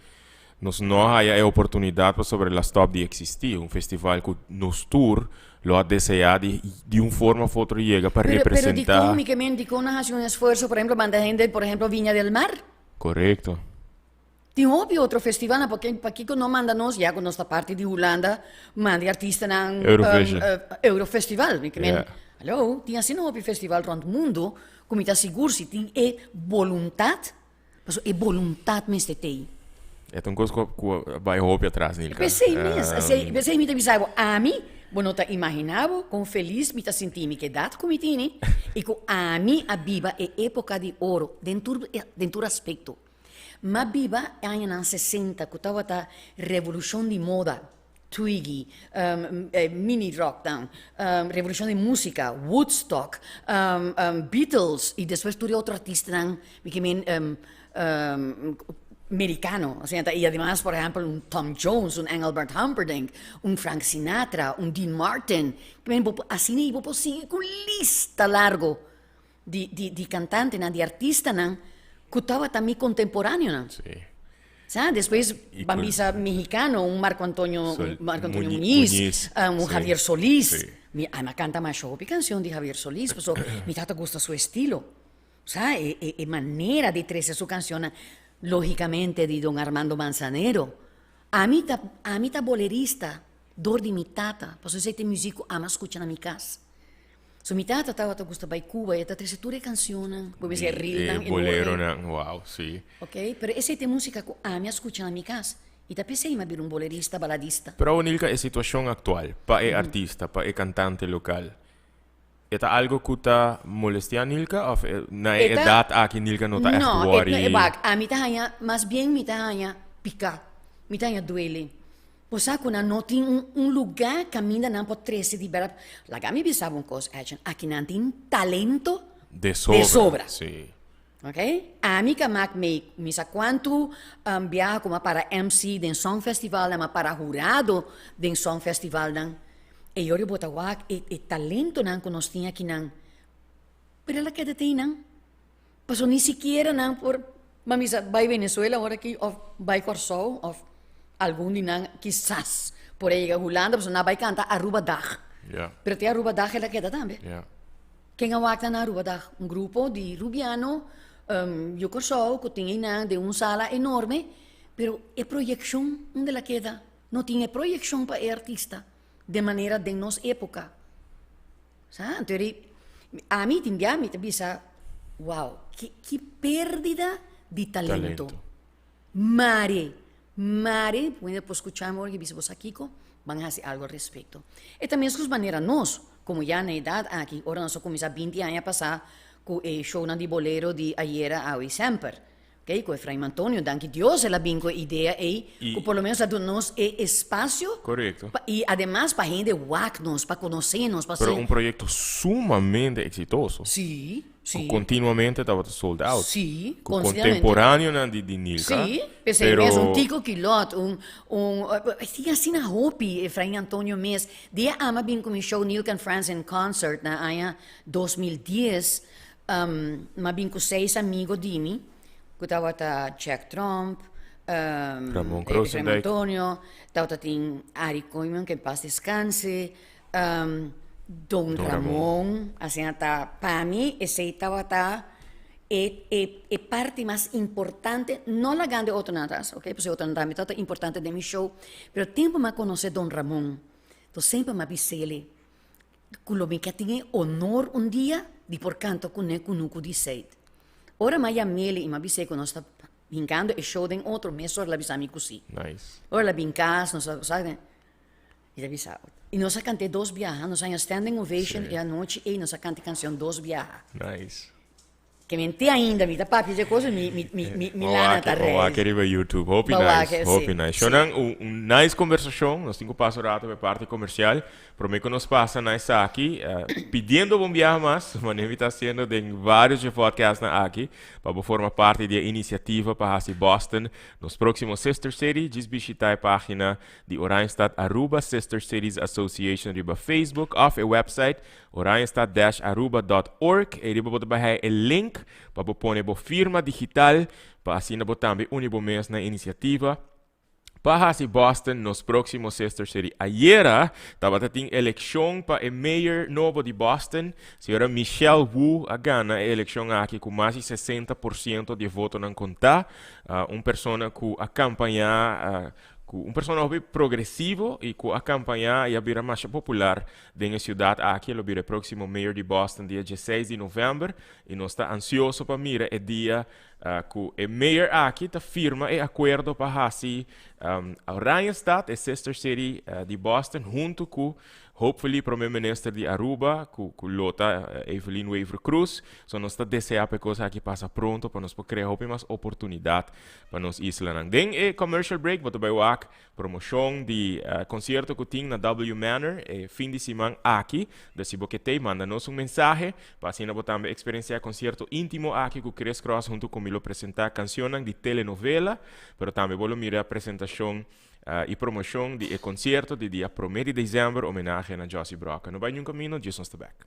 nos no a haya e oportunidat pasobra el a stòp di eksistí. Un festival ku nos tur lo a deseá di di un forma of otro yega pa Pero, pero representá. dikon mi ke men dikon nan hasi un esfuerso, por ehemplo, manda hende, por ehemplo, Viña del Mar? Korekto. Tin hopi otro festivalnan, porque pakiko no manda nos, ya ku nos ta parti di Hulanda, manda e artistanan Eurovision. Eurofestival. Mi ke men, Yeah. hallo, tin asina hopi festival rònt mundu ku mi ta sigur si tin e boluntat, pasobra e boluntat mester t'ei. E ta un kos ku ku a bai hopi atras, Nilka. P'esei mes, esei, p'esei mi ta bisa bo, ami, bo no ta imaginá bo kon felis mi ta sinti mi ku edat ku mi tini i ku ami a biba e époka di oro den tur den tur aspekto. M'a biba e añanan sesenta ku tabata revolushon di moda, Twiggy, mini ròknan, revolushon di músika, Woodstock, Beatles i despues tur e otro artistanan mi ke men merikano. Asina ta i ademas por ehèmpel un Tom Jones, un Engelbert Humperdinck, un Frank Sinatra, un Dean Martin, ke men bo por asina i bo por sigui ku lista largo. Di di di cantantenan, di artistanan cu tabata mi contemporaneonan. Sí. Sa, despues Y ban cu bisa mexicano, un Marco Antonio, Sol, Marco Antonio Muñi- Muñiz, Muñiz, un sí. Javier Solís. Sí. Mi a mi canta masha hopi cancion di Javier Solís, paso mi tata gusta su estilo. Sa, e e e manera di trece su cancionnan, logicamente di don Armando Manzanero. Ami ta ami ta bolerista dor di mi tata, paso esey ta e muziek cu ami a scucha na mi cas. So mi tata tabata gusta bai Cuba y e ta trece tur e cancionnan, bo bisa e rilnan E enorme. boleronan, wow, si. Ok, pero esey ta e musica cu ami a scucha na mi cas y ta p'esey mi a bira un bolerista, baladista. Pero Nilka, e situacion actual pa e artista, pa e cantante local, e ta algo cu ta molestia Nilka of na e E ta edad aki Nilka no ta echt No, e worry? no, wak, ami ta haña, mas bien mi ta haña pica, mi ta haña duele. Bo sa ku nan no tin un un lugá kaminda nan por trese di bèrdat. Laga mi bisa bo un kos, Edjean, aki nan tin talento De sobra. de sobra. Sí. Ok? Ami ka mak mei mi sa kuantu biaha ku mi a para MC den songfestivalnan, mi a para hurado den songfestivalnan. E yori bo ta wak e e talentonan ku nos tin akinan, pero el a keda te einan. Pasobra ni sikiera nan por, bo a misa bai Venezuela ora aki of bai Kòrsou of algun di nan kisas por a yega Hulanda pasobra nan a bai kanta Arubadag. Pero te Arubadag el a keda tambe. Ken a wak nan na Arubadag? Un grupo di Rubiano yu Kòrsou ku tin einan den un sala enorme, pero e proyekshon unda el a keda? No tin e proyekshon pa e artista den manera den nos époka. Sa, anto eri, ami tin bia mi ta bisa, wow, ki, ki pérdida di talento. Talento. Mare, mare, bo por skucha mi ora ki bisa bo sa kiko, ban hasi algu al respekto. E ta meskos manera nos, komo ya na edat aki, ora nos a kuminsá binti aña pasá ku e shownan di bolero di Ayera, Awe i Semper. Oké, ku Efraim Antonio, danki Dios el a bin ku e idea ei, I ku por lo menos a duna nos e espasio Korekto. pa i ademas pa hende wak nos, pa konosé nos, pa Pero si un proyekto sumamente eksitoso. Sí, Ku sí. kontinuamente tabata sold out. Sí, Ku kontinuamente. kontemporaneonan di di Nilka, Sí, p'esei mes un pero Tico Kilot, un un tin asina hopi Efraim Antonio mes. Dia ami a bin ku mi show Nilka and Friends in Concert na aña 2010, M'a bin ku seis amigo di mi, ku tabata Jack Tromp, Ramon Efraim Krosendijk. Antonio, tabata tin Arie Kooijman, ke en pas deskanse, Don Don Ramon. Ramon, asina ta pa mi esei tabata e e e parti mas importante, no lagando e otronan atras, ok, pasobra e otronan tambe tabata importante den mi show, pero tempu m'a konosé Don Ramon, to semper m'a bis'é Ku lo mi ke tin e onor un dia di por kanta kuné kunuku di Seid. Ora m'a yam'el i m'a bis'é ku nos ta hinkando e show den otro, mesora el a bisa mi ku sí. Nice. Ora el a bin kas, nos a sa i ta bisa, i nos a kant'é dos biaha, nos a haña standing ovation e anochi ei, nos a kanta e kanshon dos biaha. Nice. Ke mi ente ainda, mi ta papia dje cosa, mi, mi, mi, mi, mi lana ta Bo wak rei. riba YouTube. Hopi Bo nice, wak, hopi sí, nice. sí. Shonan, un, un nice conversacion. Nos tin cu pasa un rato pa e parti comercial. Prome cu nos pasa na esaki, eh, pidiendo bo un biaha mas, manera mi ta haciendo den varios dje podcastnan aki, pa bo forma parti di e iniciativa pa haci Boston nos proximo Sister City. Djis bishita e pagina di Oranjestad Aruba Sister Cities Association riba Facebook of e website Oranjestad-aruba.org. Ei riba bo ta bai haya e link pa bo pone bo firma digital pa asina bo tambe uni bo mes na e inisiativa pa hasi Boston nos próksimo Sister City. Ayera tabata tin elekshon pa e mayor nobo di Boston. Señora Michelle Wu a gana e elekshon aki ku mas di 60% di e votonan kontá. Un persona ku a kampañá ku un persona hopi progresivo i ku a kampañá i a bira masha popular Den e ciudad aki lo bira e proximo mayor di Boston dia dieseis di november y nos ta ansioso pa mira e dia cu e mayor aki ta firma e acuerdo pa haci Oranjestad e sister city di Boston hunto cu hopefully prome minister di Aruba cu cu lo ta Evelyn Wever Croes. So nos ta desea pa e cos aki pasa pronto pa nos por crea hopi mas oportunidad pa nos islanan. Den e commercial break bo ta bay wak Promocion di concierto cu tin na W Manor e fin di siman aki. Dus si bo ke tey manda nos un mensahe pa asina bo tambe experiencia e concierto intimo aki cu Chris Cross hunto cu mi lo presenta cancionnan di telenovela, pero tambe bo lo mira presentacion y promocion di e concierto di dia prome di december homenahe na Jossy Broca. No bay niun camino, djis nos ta bek.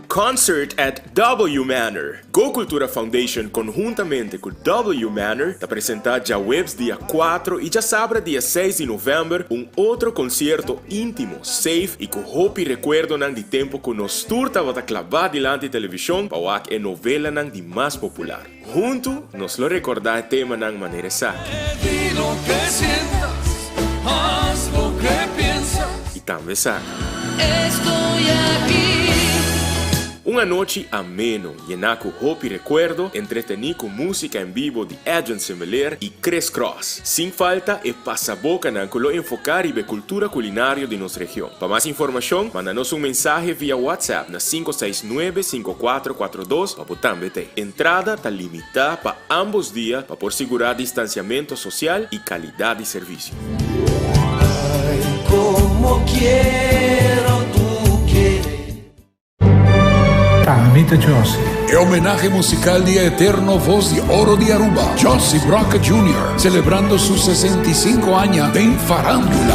Concert at W Manor. Go Cultura Foundation conhuntamente cu W Manor ta presenta djaweps dia cuatro y djasabra dia seis di november un otro concierto intimo, safe y cu hopi recuerdonan di tempo cu nos tur tabata claba dilanti television pa wak e novelanan di mas popular. Huntu nos lo recorda e temanan manera esaki. Di lo ke sientas, haz lo ke piensas. Y tambe esaki. Estoy aki. Un anochi ameno, yená ku hopi rekuerdo, entretení ku músika en bibo di Edjean Semeleer i Chris Cross. Sin falta e pasabokanan ku lo enfoká riba e kultura kulinario di nos region. Pa mas informashon, manda nos un mensahe via WhatsApp na 569 5442 pa bo tambe t'ei. Entrada ta limitá pa ambos dia pa por sigurá distansiamentu sosial i kalidat di servisio. Ay, como quiero tu querer. Ami ta Jossy. E homenahe musical di e eterno voz di oro di Aruba, Jossy Brokke Junior, celebrando su 65 aña den farandula.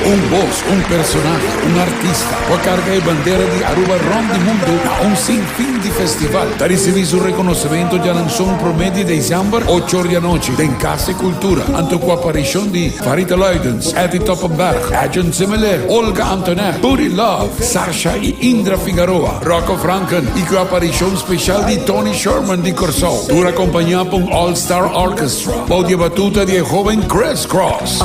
Un voz, un personahe, un artista cu a carga e bandera di Aruba rond di mundo na un sin fin di festival, ta ricibi su reconocimento djaranson prome di december, ocho or di anochi, den Cas di Cultura, anto cu aparicion di Farita Luidens, Eddie Toppenberg, Edjean Semeleer, Olga Antonet, Buddy Love, Sasha i Indra Figaroa, Rocco Franken i ku aparishon speshal di Tony Sherman di Kòrsou, tur akompañá pa un All Star Orchestra bou di e batuta di e hóben Chris Cross.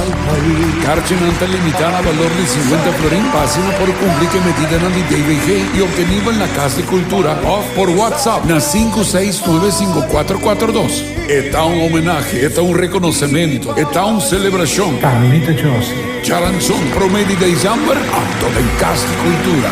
Karchinan ta limitá na balor di 50 florin pa asina por kumpli ku e medidanan di DVG i optenibel na Kas di Kultura òf por WhatsApp na 5695442. E ta un homenahe, e ta un rekonosementu, e ta un selebrashon. Carlita Josie. Djaranson promé di dezèmber anto den Kas di Kultura.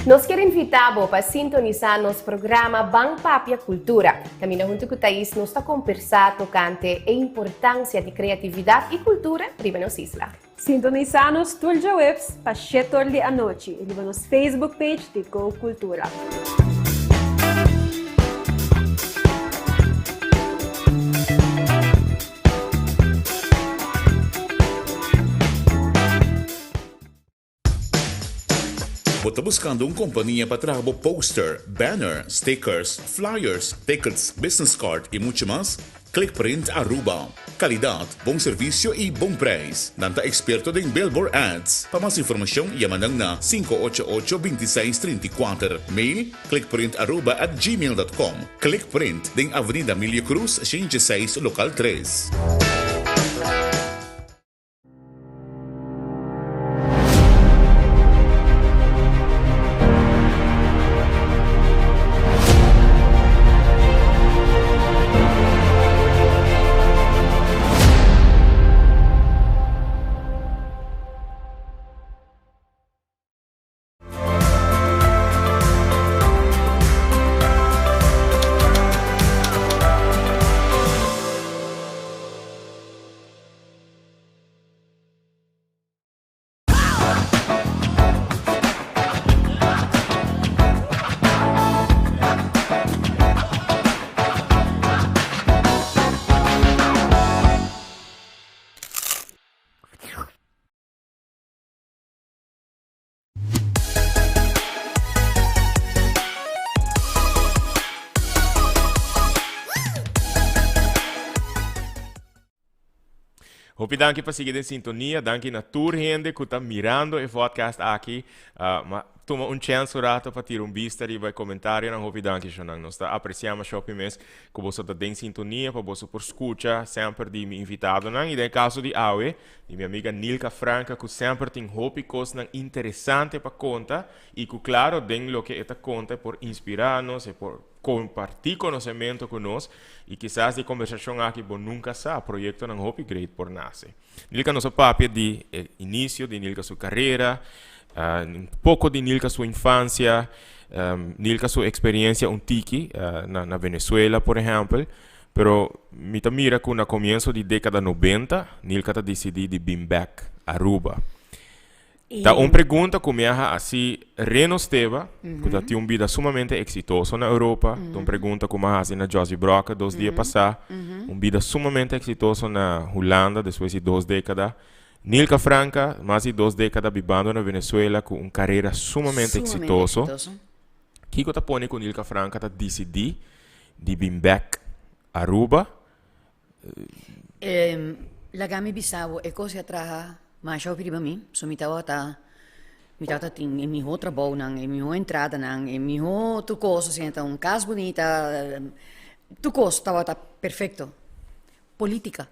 Nos kier invita bo pa sintonisa nos programa Ban Papia Cultura. Caminda hunto cu Thais nos ta compersa tocante e importancia di creatividad y cultura riba nos isla. Sintonisa nos tur djaweps pa shetor di anochi riba nos Facebook page di Go Cultura. Bo ta buskando un kompania pa traha bo poster, banner, stickers, flyers, tickets, business card i muchu mas? Clickprint Aruba. Kalidat, bon servisio i bon prijs. Nan ta eksperto den billboard ads. Pa mas informashon yama nan na 588 26 34. Mail, clickprintaruba@gmail.com. Clickprint den Avenida Emilio Cruz, 106, lokal 3. Hopi danki pa sigui den sintonia. Danki na tur hende ku ta mirando e vodcast aki. Uh, ma tuma un chance un rato pa tira un bista riba e comentarionan. Hopi danki shonan. Nos ta apreciá masha hopi mes ku boso ta den sintonia pa boso por skucha semper di mi invitadonan. I den e kaso di awe, Di mi amiga Nilka Franca ku semper tin hopi kosnan interesante pa konta i ku klaro den loke e ta konta e por inspirá nos, e por kompartí konosementu ku nos i kisas di e kombersashon aki bo nunka sa, proyektonan hopi great por nase. Nilka nos a papia di e inisio di Nilka su karera, un poko di Nilka su infansia. Nilka su experiencia un tiki na Venezuela, por ehempel, pero mi ta mira cu na comienzo di decada 90 Nilka ta dicidi di bin bek Aruba. Ta un pregunta cu mi a haci Reno Steba, cu ta tin un bida sumamente exitoso na Europa. Ta un pregunta cu mi a haci na Josie Brokke 2 dia pasa. Un bida sumamente exitoso na Hulanda despues di 2 decada. Nilka Franca, mas di 2 decada bibando na Venezuela cu un carera sumamente exitoso. Kico ta pone cu Nilka Franca ta dicidi di bin bek Aruba? Laga mi bisa bo, e cos a traha masha hopi riba mi, so mi tabata, mi tabata tin e miho trabounan, e miho entradanan, e miho tur cos, asina ta un cas bunita, tur cos tabata perfecto. Politica.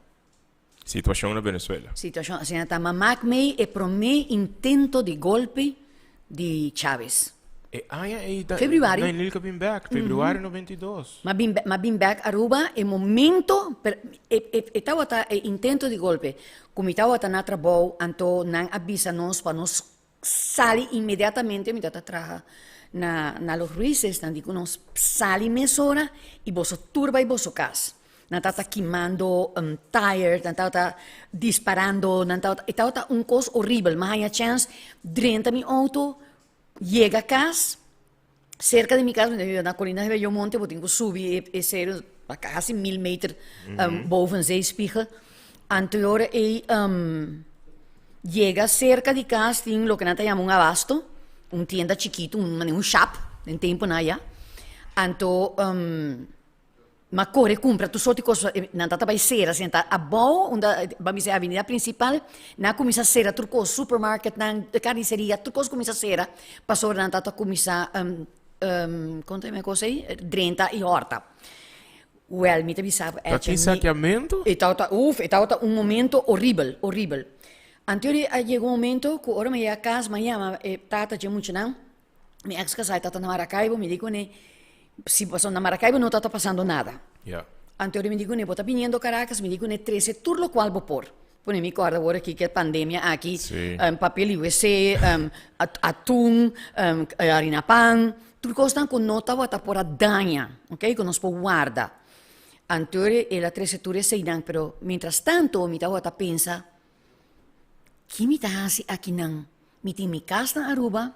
Situacion na Venezuela. Situacion, asina ta mamak mei e prome intento di golpe di Chavez. E aña ei ta Februari. Na Nilka bin bek, februari 92. Ma bin ma bin bek Aruba e momento per e e e tabata e intento di golpe ku mi tabata na trabou anto nan a bisa nos pa nos sali inmediatamente mi tabata traha na na Los Ruices nan di ku nos sali mesora i boso tur bai boso kas. Nan tabata kimando tire, nan tabata disparando, nan tabata e tabata un kos horibel. Mi a haña chèns drenta mi outo, yega kas, serka di mi kas, mi ta biba na Colina de Bello Monte, bo tin ku subi e seru pa kasi 1000 meter boven zeespiegel. Anto e ora ei yega serka di kas tin loke nan ta yama un abasto, un tienda chikitu, un manera un shap den temponan aya. Anto M'a kore kumpra tur sorti kos, nan ta ta bai sera asina ta abou unda ban bisa e avenida principal, nan a kuminsá sera tur kos, supermarketnan, karniseria, tur kos kuminsá sera pasobra nan ta ta kuminsá kon ta yama e kos ei? Drenta i hòrta. Wèl, mi ta bisa bo Ta tin sakeamentu? E tabata, uf, e tabata un momento horibel, horibel. Anto a yega un momento ku ora mi a yega kas, mi a yama e tata dje muchanan, Mi ex casá tata na Maracaibo, mi di kuné, si pasobra na Maracaibo no tata pasando nada. Ja. Anto mi di kuné, bo ta biniendo Caracas, mi di kuné, trese tur lokual bo por. Pone mi kòrda awor aki ke pandemia aki, Sí. Papel di wc, atun, harina pan, tur kosnan ku no tabata por a daña, ok, ku nos por warda. Anto el a trese tur eseinan, pero mientras tanto mi tabata pensa, Ki mi ta hasi akinan? Mi tin mi kas na Aruba,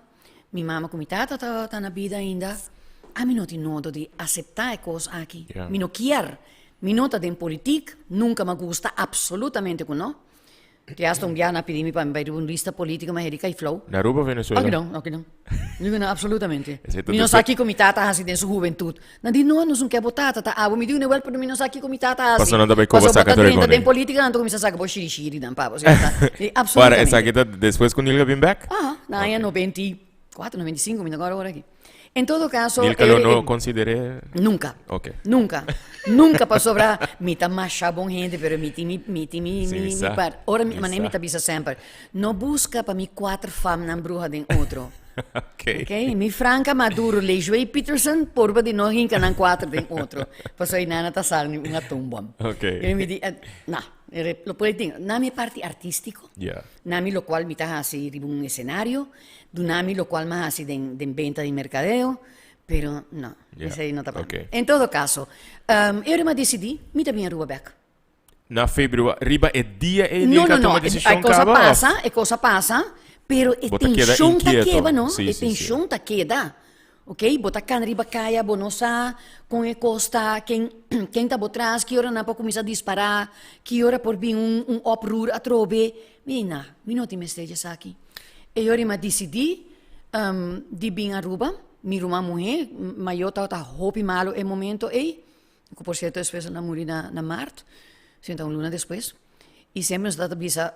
mi mama ku mi tata ta na bida ainda. Ami no tin nodo di aseptá e kos aki. Mi no kier. Mi no ta den politik, nunka mi a gusta absolutamente ku no. Te hasta un biaha nan a pidi mi pa mi bai riba un lista politiko, mi a heri kai flou. Na Aruba o Venezuela? Aki no, aki no. Digo no, absolutamente. Mi no sa kiko mi tata a hasi den su hubentut. Nan di, no, nos no ke bo tata, ta abo. Mi di, wel, pero mi no sa kiko mi tata a hasi. Pasobra nan ta bai koba Pasobra saka bo ta drenta tur e den kone. politica, nan ta kuminsa saka bo shirishiri nan pa bo. Asina ta. Di, Para, absolutamente. esaki ta despues ku Nilka bin bek? Aha, na aña 94, 95, mi no kòrda ora aki. En todo caso, Nilka lo no konsider'é? Nunca. Ok. Nunca. Nunca, pasobra mi ta masha bon hende, pero mi tin mi, mi tin mi, Sí, mi, mi mi sa. par. Ora mi, Mi manera sa. mi ta bisa semper, no buska pa mi kuater famnan bruha den otro. Ok. Ok, mi Franca Maduro, Lejuey Peterson, purba di no hinka nan kuater den otro. Pasobra ei nan a ta sali un atoombom. Ok. I mi di, na, lo por tin. Na mi parti artístiko, na mi lokual mi ta hasi riba un esenario, duna mi lokual mi a hasi den den benta di merkadeo, pero no, esei no ta pa mi. En todo kaso, e ora mi a disidí, mi ta bin Aruba bèk. Na februari, riba e dia ei No, Nilka no, no, tuma e desishon cosa kaba of? pasa, e cosa pasa, pero e Bo ta keda tenshon ta inkieto. keba, no? Sí, E sí, sí. tenshon ta keda, ok? Bo ta kana riba kaya, bo no sa kon e kos ta, ken, ken ta bo tras, ki ora nan por kuminsá dispará, ki ora por bin un, un oproer atrobe. Mi di, nah, mi no tin mester di esaki. E ora mi a disidí di bin Aruba, mi ruman muhé mayó tabata hopi malu e momento ei, Ku por sierto despues nan a muri na na mart, sinta un luna despues. I semper nos ta bisa,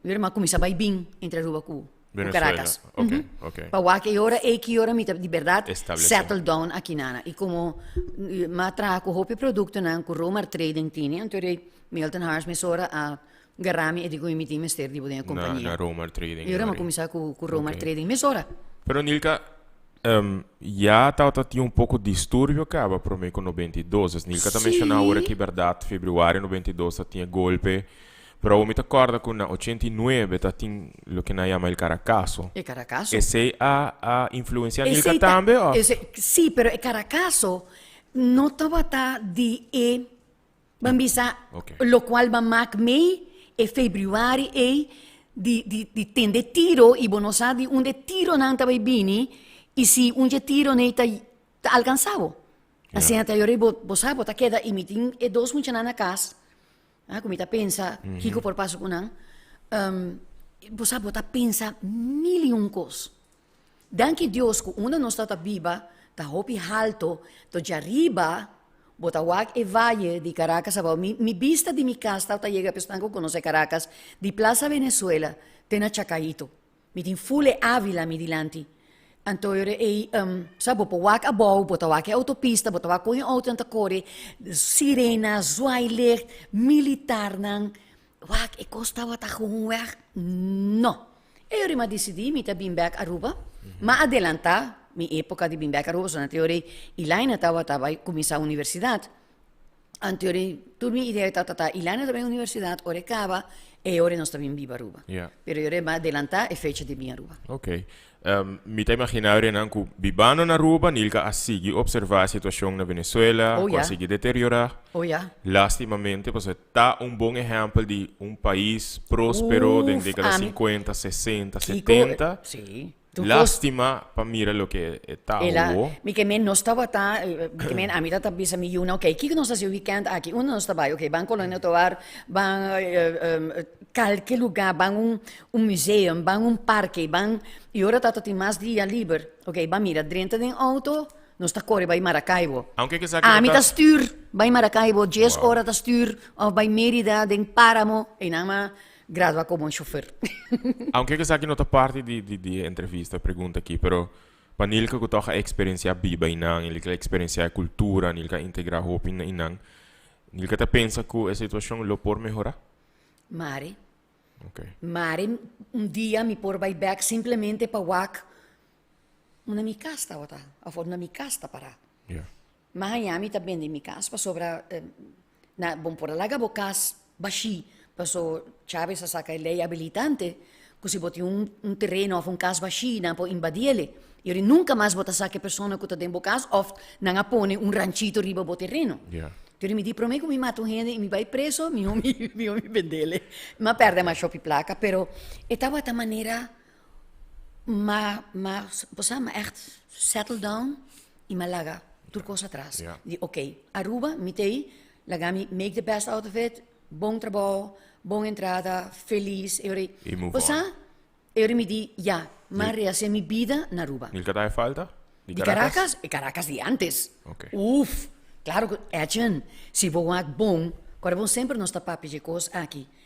yo a kuminsá bai bin entre Aruba ku Caracas. Ok, ok. Pa wak e ora ei ki ora mi ta di bèrdat Establesé. settle down aki nana. I komo mi a traha ku hopi produktonan ku Romar Trading tini, anto rei Milton Harms mesora a gara mi e di ku mi tin mester di bo den e Na kompania. na Romar Trading. I ora mi a kuminsá ku Romar Trading mesora. Pero Nilka, Ya tabata tin un poco disturbio caba prome cu 92. Es Nilka ta menciona awor aki berdad, februario 92 ta tin e golpe. Pero mi ta corda cu na 89 ta tin loke nan yama el Caracazo. E Caracazo. Esey a influencia Nilka tambe of? Esey, si, pero e Caracazo no tabata di e, ban bisa, locual ban mak mei e februari ey di di di tende tiro y bo no sa di unda e tironan ta bay bini y si un dje tironan ey ta ta alcansa bo. Asina ta yora y bo bo sa bo ta keda y mi tin e dos muchanan na cas. Ah, ku mi ta pensa kiko por pasa ku nan. Bo sa bo ta pensa mil i un kos. Danki Dios ku unda nos ta biba ta hopi halto, to djariba bo ta wak e vaye di Caracas abou. Mi mi bista di mi kas tabata yega pa esnan ku konosé Caracas, di Plaza Venezuela te na Chacaito. Mi tin ful e Avila mi dilanti. Anto e ora ei, sa, bo por wak abou, bo ta wak e autopista, bo ta wak kon e autonan ta kore, sirena, zwaailicht, militarnan. Wak, e kos tabata gewoonweg no. E ora mi a disidí mi ta bin bèk Aruba. M'a adelantá mi époka di bin bèk Aruba, pasobra na e ora ei Ilaina tabata bai kuminsá universidat. Anto ora tur mi idea tabata ta Ilana ta bai universidad ora e caba e ora nos ta bin biba Aruba. Pero ora e ba adelanta e fecha di bin Aruba. Ok. Mi ta imagina ora nan cu bibando na Aruba Nilka a sigui observa e situacion na Venezuela cu a sigui deteriora. Oh ya. Lastimamente pasobra ta un bon ehempel di un pais prospero den decada 50, 60, 70. Si. Lástima pa mira loke e ta awo. Mi ke men nos tabata, mi ke men ami ta bisa mi yunan, ok, kiko nos ta hasi e weekend aki? Unda nos ta bai? Ok, ban Colonia Tovar, ban kalke luga, ban un museum, ban un parke, ban, i ora ta tin mas dia liber, ok, ban mira, drenta den auto, nos ta kore bai Maracaibo. Aunke kisaki no ta. Ami ta stuur bai Maracaibo, dies ora ta stuur, of bai Merida den Paramo, einan a Gradua como un chofer. Aunke ku esaki no ta parti di di di e entrevista, e pregunta aki, pero pa Nilka ku tòg a eksperensiá biba einan, i Nilka a eksperensiá e kultura, Nilka a integrá hopi na einan, Nilka ta pensa ku e situashon lo por mehorá? Mari. Oke. Mari un dia mi por bai bèk simplemente pa wak unda mi kas tabata òf unda mi kas ta pará. Ya. Ma haña mi ta bende mi kas pasobra na bon por a laga bo kas bashí paso Chávez a saka e lei habilitante ku si bo tin un un tereno òf un kas bashí nan por invadiele i ora nunka mas bo ta saka e persona ku ta den bo kas òf nan a pone un ranchito riba bo tereno. Pero mi di promé ku mi mata un hende i mi bai preso mihó mi mihó mi bendele. Mi a pèrdè masha hopi plaka pero e tabata manera Ma, ma, bo sa, ma echt settle down y ma laga tur cos atras. Di ok, Aruba, mi t'ey, laga mi make the best out of it, bon trabou, bon entrada, feliz, e ora ey, Y move bo sa, on. e ora mi di, ya, m'a rehacer mi bida na Aruba. Nilka ta haci falta? Di Caracas? E Caracas di antes. Ok. Uf, claro cu, Edjean, si bo wak bon, kòrda bon semper nos ta papia dje cos aki.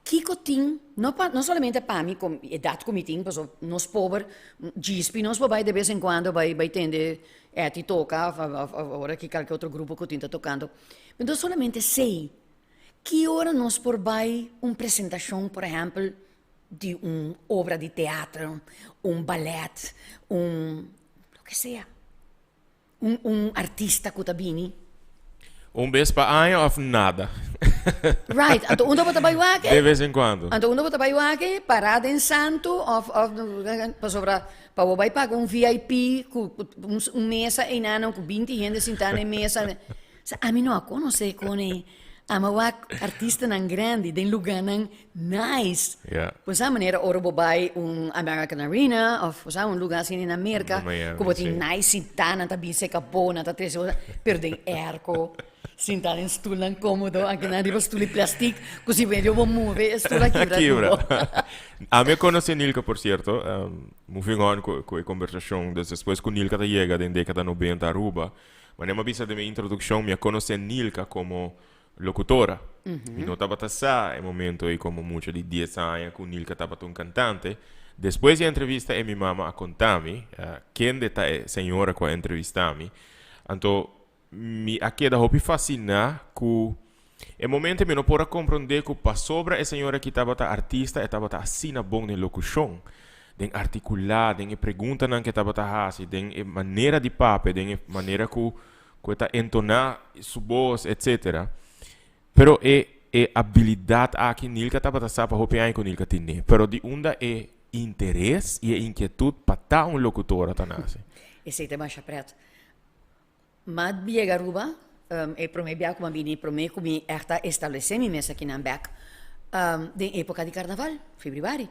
Kiko tin, no pa, no solamente pa mi ku edat ku mi tin, paso nos pober djispi nos por bai de bes en kuando bai bai tende Etty toka of of of ora ki kalke otro grupo ku tin ta tokando. Pero no solamente esei, ki ora nos por bai un presentashon por ehèmpel di un obra di teatro, un balèt, un loke sea. Un un artista ku ta bini. Un bes pa aña of nada? Right, anto unda bo ta bai wak? De vez en cuando. Anto unda bo ta bai wak? Pará den Santu of of pasobra pa bo bai paga un VIP ku un mesa einanan ku binti hende sintá na e mesa. Sa ami no a konosé kon e ama wak artistanan grandi den lugánan Nice! Ja. Pues sa manera ora bo bai un American Arena of sa un lugar asina na Merca, Miami, ku bo tin sí. nice sintá, nan ta bin seka bo, nan ta trese bo, pero den airco, sintá den stulnan kómodo, anke nan riba stul di plastic, ku si medio bo move e stul a kibra ku Kibra. bo. Ami a konosé Nilka, por sierto, moving on ku ku e kombersashon, dus despues ku Nilka ta yega den dekada nobenta Aruba, manera mi a bisa den mi introdukshon, mi a konosé Nilka komo locutora. Mi no tabata sa e momento ei como mucha di dies aña cu Nilka tabata un cantante. Despues di e entrevista ei mi mama a conta mi kende ta e señora cu a entrevista mi. Anto mi a keda hopi fascina cu e momento mi no por a comprende cu pasobra e señora aki tabata artista e tabata asina bon den locucion, den articula, den e preguntanan cu e tabata haci, den e manera di papia, den e manera cu Cu e ta entoná su bos, etcetera. Pero e, e. E abilidat aki Nilka tabata sa pa hopi aña ku Nilka tene, pero di unda e interes i e inkietut pa ta un lokutora ta nase? Esei ta masha pret. M'a yega Aruba, e promé bia ku m'a bini, promé ku mi ègt a establesé mi mes akinan bèk, den époka di karnaval, febrüari.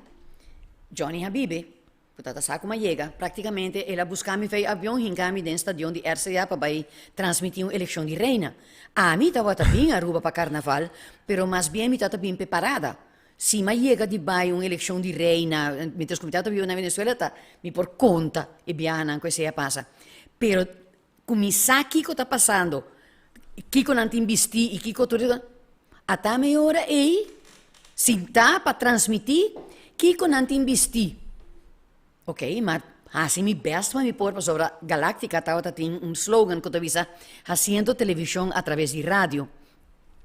Johnny Habibe, Ku tata sa ku m'a yega, praktikamente el a buska mi vei avion hinka mi den stadion di RCA pa bai transmití un elekshon di reina. Ami tabata bin Aruba pa karnaval, pero mas bien mi tata bin p'e parada. Si m'a yega di bai un elekshon di reina mientras ku mi tata biba na Venezuela ta mi por konta e biahanan ku esei a pasa. Pero ku mi sa kiko ta pasando, kiko nan tin bistí i kiko tur ata mi ora ei sintá pa transmití kiko nan tin bistí. Ok, m'a hasi mi bèst pa mi por pasobra Galáctica tabata tin un slogan ku ta bisa hasiendo televishon a traves di radio.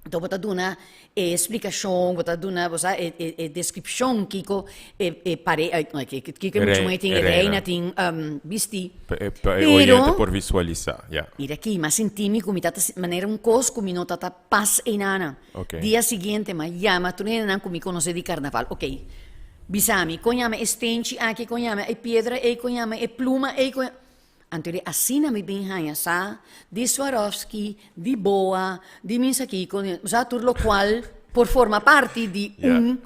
Enton bo ta duna e splikashon, bo ta duna bo sa e e deskripshon kiko e e pare kiko e mucha muhé tin, e reina tin bisti. Pa e pa e oyente por visualisá, ya. Mira aki, m'a sinti mi ku mi ta ta manera un kos ku mi no ta ta pas einana. Dia siguiente m'a yama tur hendenan ku mi konosé di karnaval, ok, bisa mi kon yama e stenchi aki, kon yama e piedra ei, kon yama e pluma ei, kon. Anto di asina mi bin haña sa di Swarovski, di boa, di mi sa kiko, sa tur lokual por forma parti di un.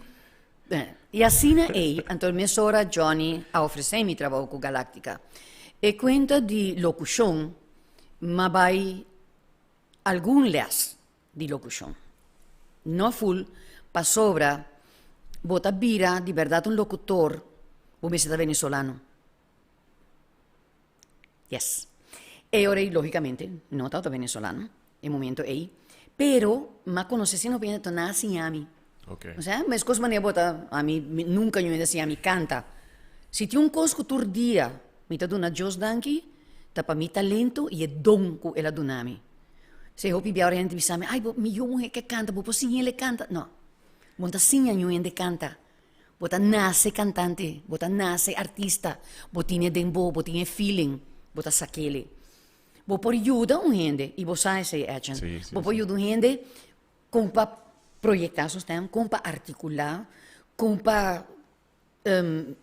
I asina ei, anto mesora Johnny a ofresé mi trabou ku Galactica. E kuenta di lokushon m'a bai algun lès di lokushon. No ful, pasobra bo ta bira di bèrdat un lokutor, bo mester ta venezolano. Yes. E ora ei, lógicamente, no tabata venezolano e momento ei, pero m'a conoce si no bini to nan a siña mi. Okay. O sea, meskos manera bo ta, ami nunca ñu hende siña mi canta. Si tin un cos cu tur dia mi ta duna Dios danki, ta pa mi talento y e don cu el a duna mi. Si hopi bia ora hende ta bisa mi, ay bo mi yu muhe ke canta, bo por siñ'el canta? No, bo no ta siña ñu hende canta. Bo ta nase kantante, bo ta nase artista, bo tin e den bo, bo tin e feeling, bo ta sakele. Bo por yuda un hende, i bo sa esei Edjean, bo por yuda un hende kon pa proyektá su stèm, kon pa artikulá, kon pa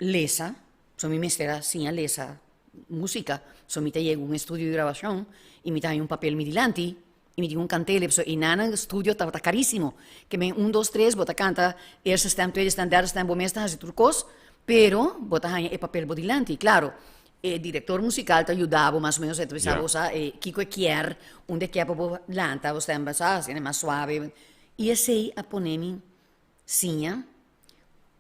lesa, so mi mester a siña lesa músika, so mi ta yega un estudio di grabashon i mi ta haña un papel mi dilanti, I mi tin un kantele, pasobra einan studio tabata karísimo. Ke men un, dos, tres, bo ta kanta eerste stem, tweede stem, derde stem, bo mes ta hasi tur kos, pero bo ta haña e papel bo dilanti. Klaro, e direktor musikal ta yuda bo mas o ménos, e ta bisa bo sa e kiko e kier, unda e kier pa bo lanta bo stem, sa, asina mas suave. I esei a pone mi siña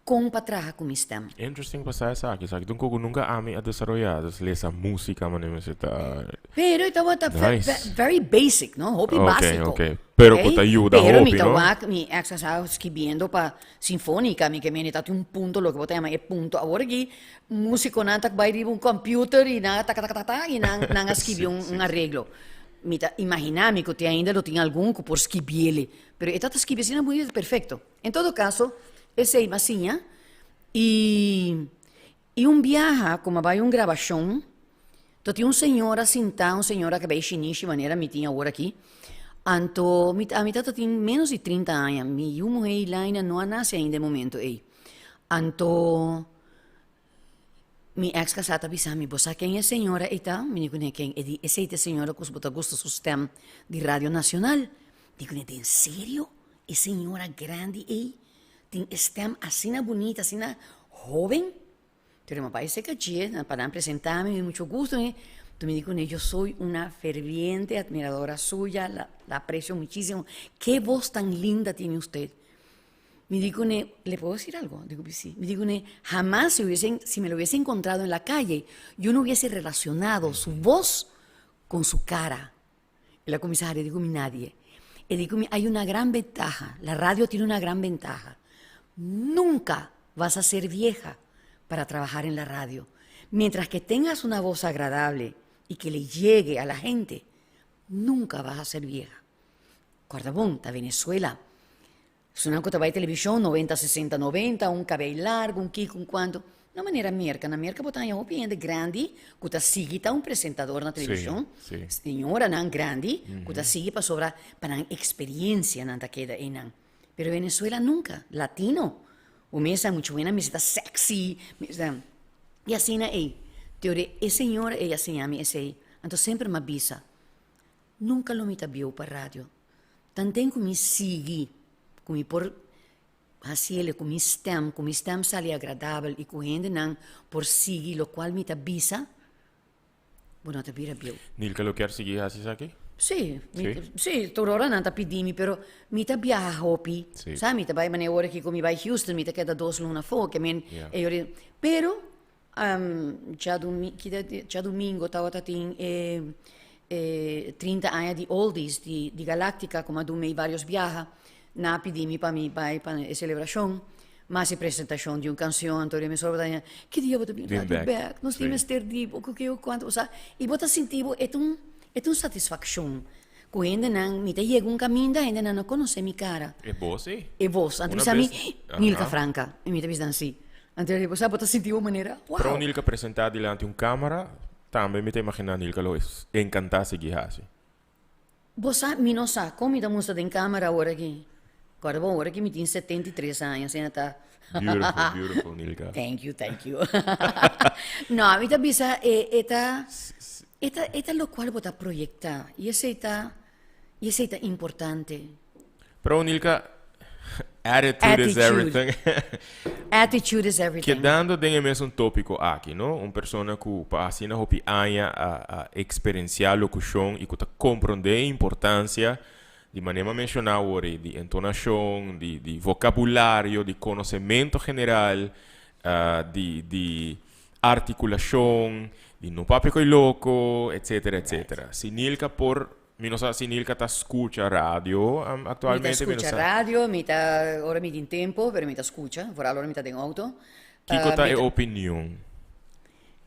Kon pa traha ku mi stem. Interesting pa sa esaki. Esaki ta un kos ku nunka ami a desaroyá. Dus lesa músika manera mester ta. Pero e tabata Nice. very basic, no? Hopi Ok, básiko. ok. Pero ku ta yuda Pero mi hopi, ta no? wak mi ex a skibiendo pa sinfónika, mi ke mende ta tin un punto loke bo ta yama e punto. Awor aki músikonan ta bai riba un computer i nan a taka taka taka i nan nan a skibi un un areglo. Mi ta imaginá mi ku te ainda lo tin algun ku por skibiele, pero e ta ta skibi asina bunita perfekto. En todo caso, esey m'a siña y y un biaha cu m'a bay un grabacion, to tin un señora sinta, un señora cabey shinishi manera mi tin awor aki, anto mi ta mi ta tin menos di trinta aña, mi yu muhe Elaina no a nace ainda e momento ey, anto Mi ex casá ta bisa mi, bo sa ken e señora ei ta? Mi di kuné, ken? E di, esei ta e señora ku bo ta gusta su stem di Radio Nacional. Mi di kuné, den serio? E señora grandi ei tin e stem asina bunita, asina hoben? Pero mi a bai serka dje pa nan presentá mi, mi mucho gusto. Enton mi di kuné, yo soy una ferviente admiradora suya, la aprecio muchísimo. Ke voz tan linda tiene usted? Mi di kuné, le puedo decir algo? Digo, sí. Mi di kuné, jamás si hubiesen, si me lo hubiese encontrado en la calle, yo no hubiese relacionado su voz con su cara. El a cuminsa hari, digo mi, nadie. E di ku mi, hay una gran ventaja, la radio tiene una gran ventaja. Nunca vas a ser vieja para trabajar en la radio. Mientras que tengas una voz agradable y que le llegue a la gente, nunca vas a ser vieja. Corda bon, ta Venezuela. Esunnan ku ta bai televishon, noventa, sesenta, noventa, un kabei largu, un kiko, un kuantu. No manera Merka. Na Merka bo ta haña hopi hende grandi ku ta sigui ta un presentador na televishon. Señoranan grandi ku ta sigui pasobra pa nan eksperiensia nan ta keda einan. Pero Venezuela nunca. Latino. Bo mesa mucho buena, mester ta sexy, mester ta. Y asina ey. Teoria e señora ey a siña mi esey. Anto semper m'a bisa, nunca lo mi ta bieu pa radio. Tanten cu mi sigui, cu mi por haciele cu mi stem, cu mi stem sali agradabel y cu hendenan por sigui locual mi ta bisa, Bo no ta bira bieu. Nilka lo kier sigui hasi esaki? Sí, mi, sí? Sí, tur ora nan ta pidi mi, pero mi ta biaha hopi. Sí. Sa, mi ta bai manera ora kiko mi bai Houston, mi ta keda dos luna afó, ke men, Ja. e ora, pero, um, djadomi, ki dia, djadomingo tabata tin e, e 30 aña di Oldies di, di Galactica, ku mi a dun mei varios biaha, nan a pidi mi pa mi bai pa e selebrashon. Mas e presentacion di un cancion, anto mi sor bo ta ña, ki dia bo ta bin radio bek? Nos tin mester di bo, ku ke o kuantu, bo sa. I bo ta sinti bo e ta un, e ta un satisfaccion ku hendenan, mi ta yega un kaminda, hendenan no konosé mi kara. E bos ei? E bos. Anto mi sa mi, Nilka Franca. I mi ta bisa nan si. Anto bo sa, bo ta sinti bo manera, wow. Pero Nilka presentá dilanti un kamera, tambe mi ta imaginá Nilka lo enkantá sigui hasi. Bo sa, mi no sa kon mi ta mustra den camera awor aki. Corda bon, awor aki mi tin 73 aña, asina ta. Beautiful, beautiful, Nilka. Thank you, thank you. No, mi ta bisa e, e ta, e ta, e ta locual bo ta proyecta. Y esey ta, y esey ta importante. Pero Nilka, attitude is Attitude. everything. Attitude is everything. Kedando den e mesun tópiko aki, no? Un persona ku pa asina hopi aña a a eksperensiá lokushon i ku ta komprondé e importansia di manera mi a menshoná awor ei, di entonashon, di di vokabulario, di konosementu general, di di artikulashon, di no papia ku e loko, etsetera, etsetera. Si Nilka por Mi no sa si Nilka ta scucha radio actualmente. Mi ta scucha radio, mi ta, ora mi tin tempo, pero mi ta scucha, vooral ora mi ta den auto. Kico ta e opinion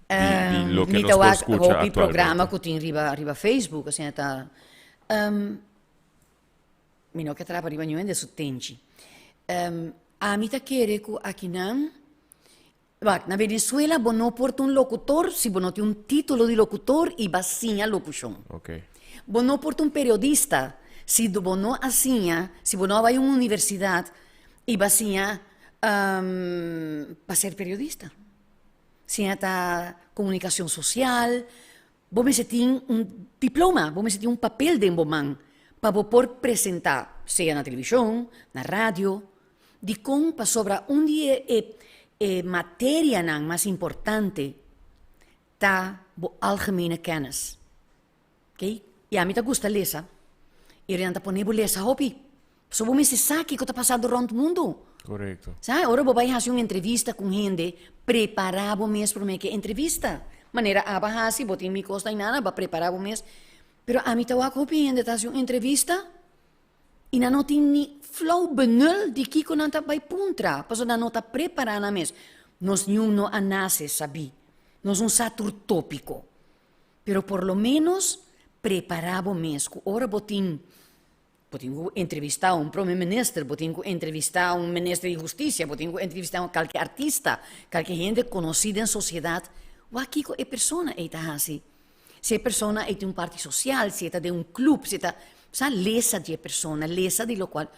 di, di loke nos por scucha Mi ta wak hopi actualmente? programa cu tin riba, riba Facebook, asina ta, mi no ke trapa riba niun hende su tenchi. Ami ta kere cu akinan Wak, na Venezuela bo no por ta un locutor si bo no tin un titulo di locutor y bo a siña locucion. Bo no por ta un periodista si bo no a siña, si bo no a bai un universidad y bo a siña pa ser periodista. Siña ta comunicacion social, bo mester tin un diploma, bo mester tin un papel den bo man pa bo por presenta, sea na television, na radio. Dikon? Pasobra un di e e materianan mas importante ta bo algemene kennis. Oké? I ami ta gusta lesa. I nan ta pone bo lesa hopi. Pasobra bo mester sa kiko ta pasando rònt mundu. Korekto. Sa, ora bo bai hasi un entrevista ku un hende, prepará bo mes promé ku e entrevista. Manera aba hasi, bo tin mi kos ta inana, bo a prepará bo mes. Pero ami ta wak hopi hende ta hasi un entrevista. I nan no tin ni flou benul di kiko nan ta bai puntra, pasobra nan no ta prepará nan mes. Nos niun no a nase sabí. Nos no sa tur tópiko. Pero por lo ménos prepará bo mes ku ora bo tin, bo tin ku entrevistá un prome minister, bo tin ku entrevistá un minister di hustisia, bo tin ku entrevistá un kalke artista, kalke hende konosí den sosiedat, wak kiko e persona ei ta hasi. Si e persona ei tin un parti sosial, si e ta den un club, si e ta, sa lesa di e persona, lesa di locual.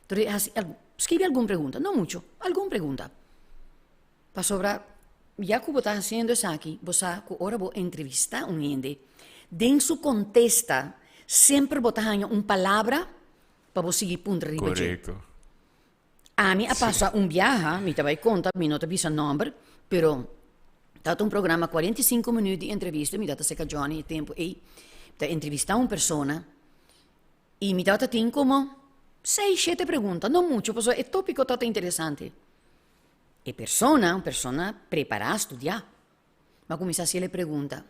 Pero e hasi, skibi algun pregunta, no mucho, algun pregunta. Pasobra ya cu bo ta haciendo esaki, bo sa cu ora bo entrevista un hende, den su contesta semper bo ta haña un palabra pa bo sigui puntra riba dje. Correcto. Ami a pasa un biaha, mi ta bai konta, mi no ta bisa nòmber, pero tabata un programa 45 minüt di entrevista, mi tabata seka Johnny e tempu ei, mi ta entrevistá un persona i mi tabata tin komo seis, shete pregunta, no muchu, pasobra e tópiko tabata interesante. E persona, un persona prepará, studiá, mi a kuminsá hasiel e pregunta,